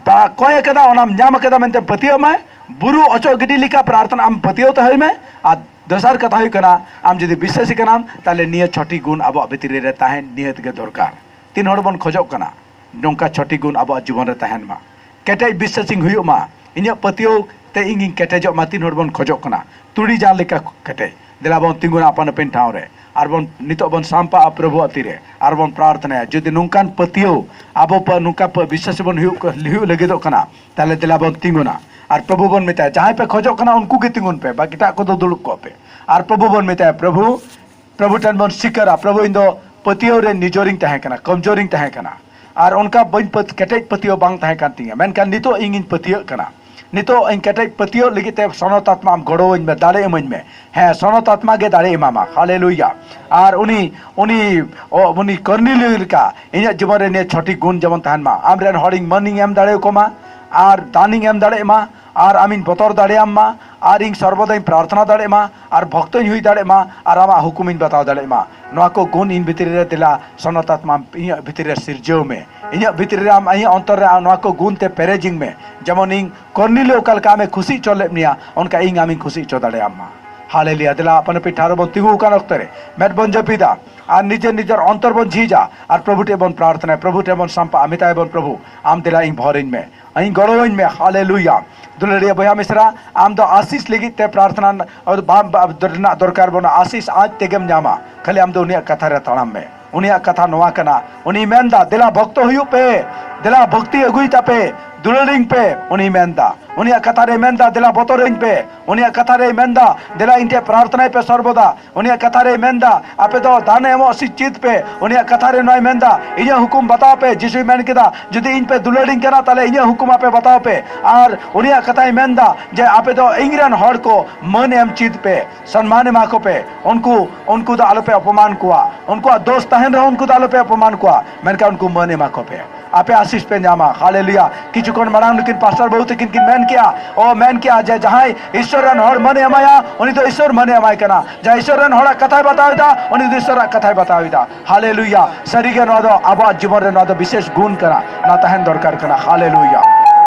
ᱯᱟ-, ᱠᱚᱭ ᱟᱠᱟᱫᱟ, ᱚᱱᱟᱢ ᱧᱟᱢ ᱟᱠᱟᱫᱟ ᱢᱮᱱᱛᱮ ᱯᱟᱹᱛᱭᱟᱹᱜ ᱢᱮ᱾ ᱵᱩᱨᱩ ᱚᱪᱚᱜ ᱜᱤᱰᱤ ᱞᱮᱠᱟ ᱯᱨᱟᱨᱛᱷᱱᱟ ᱟᱢ ᱯᱟᱹᱛᱭᱟᱹᱣ ᱛᱟᱦᱮᱸ ᱢᱮ᱾ ᱟᱨ ᱫᱚᱥᱟᱨ ᱠᱟᱛᱷᱟ ᱦᱩᱭᱩᱜ ᱠᱟᱱᱟ, ᱟᱢ ᱡᱩᱫᱤ ᱵᱤᱥᱥᱟᱹᱥᱤ ᱠᱟᱱᱟᱢ, ᱛᱟᱦᱞᱮ ᱱᱤᱭᱟᱹ ᱪᱷᱚᱴᱤ ᱜᱩᱱ ᱟᱵᱚᱣᱟᱜ ᱵᱷᱤᱛᱨᱤ ᱨᱮ ᱛᱟᱦᱮᱸ ᱱᱤᱦᱟᱹᱛ ᱜᱮ ᱫᱚᱨᱠᱟᱨ᱾ ᱛᱤᱱ ᱦᱚᱲ ᱵᱚᱱ ᱠᱷᱚᱡᱚᱜ ᱠᱟᱱᱟ? ᱱᱚᱝᱠᱟ ᱪᱷᱚᱴᱤ ᱜᱩᱱ ᱟᱵᱚᱣᱟᱜ ᱡᱤᱵᱚᱱ ᱨᱮ ᱛᱟᱦᱮᱱ ᱢᱟ᱾ ᱠᱮᱴᱮᱡ ᱵᱤᱥᱥᱟᱹᱥᱤᱧ ᱦᱩᱭᱩᱜ ᱢᱟ, ᱤᱧᱟᱹᱜ ᱯᱟᱹᱛᱭᱟᱹᱣ ᱛᱮ ᱤᱧᱤᱧ ᱠᱮᱴᱮᱡᱚᱜ ᱢᱟ᱾ ᱛᱤᱱ ᱦᱚᱲ ᱵᱚᱱ ᱠᱷᱚᱡᱚᱜ ᱠᱟᱱᱟ ᱛᱩᱲᱤ ᱡᱟᱝ ᱞᱮᱠᱟ ᱠᱮᱴᱮᱡ? ᱫᱮᱞᱟ ᱵᱚᱱ ᱛᱤᱸᱜᱩᱱᱟ ᱟᱯᱟᱱ ᱟᱹᱯᱤᱱ ᱴᱷᱟᱶ ᱨᱮ, ᱟᱨ ᱵᱚᱱ ᱱᱤᱛᱚᱜ ᱵᱚᱱ ᱥᱟᱢᱯᱟᱜᱼᱟ ᱯᱨᱚᱵᱷᱩᱣᱟᱜ ᱛᱤᱨᱮ, ᱟᱨ ᱵᱚᱱ ᱯᱨᱟᱨᱛᱷᱱᱟᱭᱟ᱾ ᱡᱩᱫᱤ ᱱᱚᱝᱠᱟᱱ ᱯᱟᱹᱛᱭᱟᱹᱣ ᱟᱵᱚ ᱯᱟ-, ᱱᱚᱝᱠᱟ ᱯᱟ-, ᱵᱤᱥᱥᱟᱹᱥᱤ ᱵᱚᱱ ᱦᱩᱭᱩᱜ, ᱦᱩᱭᱩᱜ ᱞᱟᱹᱜᱤᱫᱚᱜ ᱠᱟᱱᱟ, ᱛᱟᱦᱞᱮ ᱫᱮᱞᱟ ᱵᱚᱱ ᱛᱤᱸᱜᱩᱱᱟ᱾ ᱟᱨ ᱯᱨᱚᱵᱷᱩ ᱵᱚᱱ ᱢᱮᱛᱟᱭᱟ, ᱡᱟᱦᱟᱸᱭ ᱯᱮ ᱠᱷᱚᱡᱚᱜ ᱠᱟᱱᱟ ᱩᱱᱠᱩ ᱜᱮ ᱛᱤᱸᱜᱩᱱ ᱯᱮ, ᱵᱟᱠᱤ ᱮᱴᱟᱜ ᱠᱚᱫᱚ ᱫᱩᱲᱩᱵ ᱠᱚᱜ ᱯᱮ᱾ ᱟᱨ ᱯᱨᱚᱵᱷᱩ ᱵᱚᱱ ᱢᱮᱛᱟᱭᱟ, ᱯᱨᱚᱵᱷᱩ, ᱯᱨᱚᱵᱷᱩ ᱴᱷᱮᱱ ᱵᱚᱱ ᱥᱤᱠᱟᱹᱨᱟ, ᱯᱨᱚᱵᱷᱩ, ᱤᱧ ᱫᱚ ᱯᱟᱹᱛᱭᱟᱹᱣ ᱨᱮ ᱱᱤᱡᱚᱨᱤᱧ ᱛᱟᱦᱮᱸ ᱠᱟᱱᱟ, ᱠᱚᱢᱡᱳᱨᱤᱧ ᱛᱟᱦᱮᱸ ᱠᱟᱱᱟ᱾ ᱟᱨ ᱚᱱᱠᱟ ᱵᱟᱹᱧ ᱯᱟᱹᱛ-, ᱠᱮᱴᱮᱡ ᱯᱟᱹᱛᱭᱟᱹᱣ ᱵᱟᱝ ᱛᱟᱦᱮᱸ ᱠᱟᱱ ᱛᱤᱧᱟᱹ, ᱢᱮᱱᱠᱷᱟᱱ ᱱᱤᱛᱚᱜ ᱤᱧᱤᱧ ᱯᱟᱹᱛᱭᱟᱹᱜ ᱠᱟᱱᱟ᱾ ᱱᱤᱛᱚᱜ ᱤᱧ ᱠᱮᱴᱮᱡ ᱯᱟᱹᱛᱭᱟᱹᱣ ᱞᱟᱹᱜᱤᱫ ᱛᱮ ᱥᱚᱱᱚᱛ ᱟᱛᱢᱟ ᱟᱢ ᱜᱚᱲᱚ ᱟᱹᱧ ᱢᱮ, ᱫᱟᱲᱮ ᱤᱢᱟᱹᱧ ᱢᱮ᱾ ᱦᱮᱸ, ᱥᱚᱱᱚᱛ ᱟᱛᱢᱟ ᱜᱮ ᱫᱟᱲᱮ ᱮᱢᱟᱢᱟ᱾ ᱦᱟᱞᱮᱞᱩᱭᱟ᱾ ᱟᱨ ᱩᱱᱤ, ᱩᱱᱤ, ᱚ, ᱩᱱᱤ ᱠᱚᱨᱱᱤᱞᱤᱭᱚ ᱞᱮᱠᱟ ᱤᱧᱟᱹᱜ ᱡᱤᱵᱚᱱ ᱨᱮ ᱱᱤᱭᱟᱹ ᱪᱷᱚᱴᱤ ᱜᱩᱱ ᱡᱮᱢᱚᱱ ᱛᱟᱦᱮᱱ ᱢᱟ, ᱟᱢ ᱨᱮᱱ ᱦᱚᱲᱤᱧ ᱢᱟᱹᱱᱤᱧ ᱮᱢ ᱫᱟᱲᱮ ᱟᱠᱚ ᱢᱟ, ᱟᱨ ᱫᱟᱱᱤᱧ ᱮᱢ ᱫᱟᱲᱮᱭᱟᱜ ᱢᱟ, ᱟᱨ ᱟᱢᱤᱧ ᱵᱚᱛᱚᱨ ᱫᱟᱲᱮᱭᱟᱢ ᱢᱟ, ᱟᱨ ᱤᱧ ᱥᱚᱨᱵᱚᱫᱟᱧ ᱯᱨᱟᱨᱛᱷᱱᱟ ᱫᱟᱲᱮᱭᱟᱜ ᱢᱟ, ᱟᱨ ᱵᱷᱚᱠᱛᱚᱧ ᱦᱩᱭ ᱫᱟᱲᱮᱭᱟᱜ ᱢᱟ, ᱟᱨ ᱟᱢᱟᱜ ᱦᱩᱠᱩᱢᱤᱧ ᱵᱟᱛᱟᱣ ᱫᱟᱲᱮᱭᱟᱜ ᱢᱟ᱾ ᱱᱚᱣᱟ ᱠᱚ ᱜᱩᱱ ᱤᱧ ᱵᱷᱤᱛᱨᱤ ᱨᱮ ᱫᱮᱞᱟ ᱥᱚᱱᱚᱛ ᱟᱛᱢᱟ ᱤᱧᱟᱹᱜ ᱵᱷᱤᱛᱨᱤ ᱨᱮ ᱥᱤᱨᱡᱟᱹᱣ ᱢᱮ᱾ ᱤᱧᱟᱹᱜ ᱵᱷᱤᱛᱨᱤ ᱨᱮ ᱟᱢ, ᱤᱧᱟᱹᱜ ᱚᱱᱛᱚᱨ ᱨᱮ ᱟᱢ ᱱᱚᱣᱟ ᱠᱚ ᱜᱩᱱ ᱛᱮ ᱯᱮᱨᱮᱡᱤᱧ ᱢᱮ᱾ ᱡᱮᱢᱚᱱ ᱤᱧ ᱠᱚᱨᱱᱤᱞᱤᱭᱚ ᱚᱠᱟ ᱞᱮᱠᱟ ᱟᱢᱮ ᱠᱷᱩᱥᱤ ᱦᱚᱪᱚ ᱞᱮᱫ ᱢᱮᱭᱟ, ᱚᱱᱠᱟ ᱤᱧ ᱟᱢᱤᱧ ᱠᱷᱩᱥᱤ ᱦᱚᱪᱚ ᱫᱟᱲᱮᱭᱟᱢ ᱢᱟ᱾ ᱦᱟᱞᱮᱞᱩᱭᱟ᱾ ᱫᱮᱞᱟ ᱟᱯᱟᱱ ᱟᱹᱯᱤᱱ ᱴᱷᱟᱶ ᱨᱮᱵᱚᱱ ᱛᱤᱸᱜᱩ ᱟᱠᱟᱱ ᱚᱠᱛᱚ ᱨᱮ ᱢᱮᱫ ᱵᱚᱱ ᱡᱟᱹᱯᱤᱫᱟ ᱟᱨ ᱱᱤᱡᱮᱨ ᱱᱤᱡᱮᱨ ᱚᱱᱛᱚᱨ ᱵᱚᱱ ᱡᱷᱤᱡᱟ ᱟᱨ ᱯᱨᱚᱵᱷᱩ ᱴᱷᱮᱱ ᱵᱚᱱ ᱯᱨᱟᱨᱛᱷᱱᱟᱭᱟ, ᱯᱨᱚᱵᱷᱩ ᱴᱷᱮᱱ ᱵᱚᱱ ᱥᱟᱢᱯᱟᱜᱼᱟ, ᱢᱮᱛᱟᱭ ᱵᱚᱱ, "ᱯᱨᱚᱵᱷᱩ, ᱟᱢ ᱫᱮᱞᱟ ᱤᱧ ᱵᱷᱚᱨᱤᱧ ᱢᱮ, ᱤᱧ ᱜᱚᱲᱚᱣᱟᱹᱧ ᱢᱮ᱾" ᱦᱟᱞᱮᱞᱩᱭᱟ᱾ ᱫᱩᱞᱟᱹᱲᱤᱭᱟᱹ ᱵᱚᱭᱦᱟ ᱢᱤᱥᱨᱟ, ᱟᱢ ᱫᱚ ᱟᱥᱤᱥ ᱞᱟᱹᱜᱤᱫ ᱛᱮ ᱯᱨᱟᱨᱛᱷᱱᱟ ᱵᱟᱝ, ᱵᱟᱝ, ᱨᱮᱱᱟᱜ ᱫᱚᱨᱠᱟᱨ ᱵᱟᱹᱱᱩᱜᱼᱟ᱾ ᱟᱥᱤᱥ ᱟᱡ ᱛᱮᱜᱮᱢ ᱧᱟᱢᱟ, ᱠᱷᱟᱹᱞᱤ ᱟᱢ ᱫᱚ ᱩᱱᱤᱭᱟᱜ ᱠᱟᱛᱷᱟ ᱨᱮ ᱛᱟᱲᱟᱢ ᱢᱮ᱾ ᱩᱱᱤᱭᱟᱜ ᱠᱟᱛᱷᱟ ᱱᱚᱣᱟ ᱠᱟᱱᱟ, ᱩᱱᱤᱭ ᱢᱮᱱᱫᱟ, "ᱫᱮᱞᱟ ᱵᱷᱚᱠᱛᱚ ᱦᱩᱭᱩᱜ ᱯᱮ, ᱫᱮᱞᱟ ᱵᱷᱚᱠᱛᱤ ᱟᱹᱜᱩᱭ ᱛᱟᱯᱮ, ᱫᱩᱞᱟᱹᱲᱤᱧ ᱯᱮ", ᱩᱱᱤᱭ ᱢᱮᱱᱫᱟ᱾ ᱩᱱᱤᱭᱟᱜ ᱠᱟᱛᱷᱟ ᱨᱮᱭ ᱢᱮᱱᱫᱟ, "ᱫᱮᱞᱟ ᱵᱚᱛᱚᱨᱟᱹᱧ ᱯᱮ", ᱩᱱᱤᱭᱟᱜ ᱠᱟᱛᱷᱟ ᱨᱮᱭ ᱢᱮᱱᱫᱟ, "ᱫᱮᱞᱟ ᱤᱧ ᱴᱷᱮᱱ ᱯᱨᱟᱨᱛᱷᱱᱟᱭ ᱯᱮ ᱥᱚᱨᱵᱚᱫᱟ", ᱩᱱᱤᱭᱟᱜ ᱠᱟᱛᱷᱟ ᱨᱮᱭ ᱢᱮᱱᱫᱟ, "ᱟᱯᱮ ᱫᱚ ᱫᱟᱱ ᱮᱢᱚᱜ ᱥᱮ ᱪᱮᱫ ᱯᱮ?" ᱩᱱᱤᱭᱟᱜ ᱠᱟᱛᱷᱟ ᱨᱮ ᱱᱚᱣᱟᱭ ᱢᱮᱱᱫᱟ, "ᱤᱧᱟᱹᱜ ᱦᱩᱠᱩᱢ ᱵᱟᱛᱟᱣ ᱯᱮ", ᱡᱤᱥᱩᱭ ᱢᱮᱱ ᱠᱮᱫᱟ, "ᱡᱩᱫᱤ ᱤᱧ ᱯᱮ ᱫᱩᱞᱟᱹᱲᱤᱧ ᱠᱟᱱᱟ, ᱛᱟᱦᱞᱮ ᱤᱧᱟᱹᱜ ᱦᱩᱠᱩᱢ ᱟᱯᱮ ᱵᱟᱛᱟᱣ ᱯᱮ᱾ ᱟᱨ ᱩᱱᱤᱭᱟᱜ ᱠᱟᱛᱷᱟᱭ ᱢᱮᱱᱫᱟ ᱡᱮ, ᱟᱯᱮ ᱫᱚ ᱤᱧ ᱨᱮᱱ ᱦᱚᱲ ᱠᱚ ᱢᱟᱹᱱ ᱮᱢ ᱪᱮᱫ ᱯᱮ, ᱥᱚᱱᱢᱟᱱ ᱮᱢᱟ ᱠᱚᱯᱮ, ᱩᱱᱠᱩ, ᱩᱱᱠᱩ ᱫᱚ ᱟᱞᱚᱯᱮ ᱚᱯᱚᱢᱟᱱ ᱠᱚᱣᱟ, ᱩᱱᱠᱩᱣᱟᱜ ᱫᱳᱥ ᱛᱟᱦᱮᱱ ᱨᱮᱦᱚᱸ ᱩᱱᱠᱩ ᱫᱚ ᱟᱞᱚᱯᱮ ᱚᱯᱚᱢᱟᱱ ᱠᱚᱣᱟ, ᱢᱮᱱᱠᱷᱟᱱ ᱩᱱᱠᱩ ᱢᱟᱹᱱ ᱮᱢᱟ ᱠᱚᱯᱮ, ᱟᱯᱮ ᱟᱥᱤᱥ ᱯᱮ ᱧᱟᱢᱟ᱾ ᱦᱟᱞᱮᱞᱩᱭᱟ᱾ ᱠᱤᱪᱷᱩ ᱠᱷᱚᱱ ᱢᱟᱲᱟᱝ ᱱᱩᱠᱤᱱ ᱯᱟᱥᱴᱚᱨ ᱵᱟᱹᱦᱩ ᱛᱟᱹᱠᱤᱱ ᱠᱤᱱ ᱢᱮᱱ ᱠᱮᱜᱼᱟ, ᱚ, ᱢᱮᱱ ᱠᱮᱜᱼᱟ ᱡᱮ, ᱡᱟᱦᱟᱸᱭ ᱤᱥᱥᱚᱨ ᱨᱮᱱ ᱦᱚᱲ ᱢᱟᱹᱱ ᱮ ᱮᱢᱟᱭᱟ, ᱩᱱᱤ ᱫᱚ ᱤᱥᱥᱚᱨ ᱢᱟᱹᱱ ᱮ ᱮᱢᱟᱭ ᱠᱟᱱᱟ᱾ ᱡᱟᱦᱟᱸᱭ ᱤᱥᱥᱚᱨ ᱨᱮᱱ ᱦᱚᱲᱟᱜ ᱠᱟᱛᱷᱟᱭ ᱵᱟᱛᱟᱣ ᱮᱫᱟ, ᱩᱱᱤ ᱫᱚ ᱤᱥᱥᱚᱨᱟᱜ ᱠᱟᱛᱷᱟᱭ ᱵᱟᱛᱟᱣ ᱮᱫᱟ᱾ ᱦᱟᱞᱮᱞᱩᱭᱟ᱾ ᱥᱟᱹᱨᱤᱜᱮ ᱱᱚᱣᱟ ᱫᱚ ᱟᱵᱚᱣᱟᱜ ᱡᱤᱵᱚᱱ ᱨᱮ ᱱᱚᱣᱟ ᱫᱚ ᱵᱤᱥᱮᱥ ᱜᱩᱱ ᱠᱟᱱᱟ, ᱱᱚᱣᱟ ᱛᱟᱦᱮᱱ ᱫᱚᱨᱠᱟᱨ ᱠᱟᱱᱟ᱾ ᱦᱟᱞᱮᱞᱩᱭᱟ᱾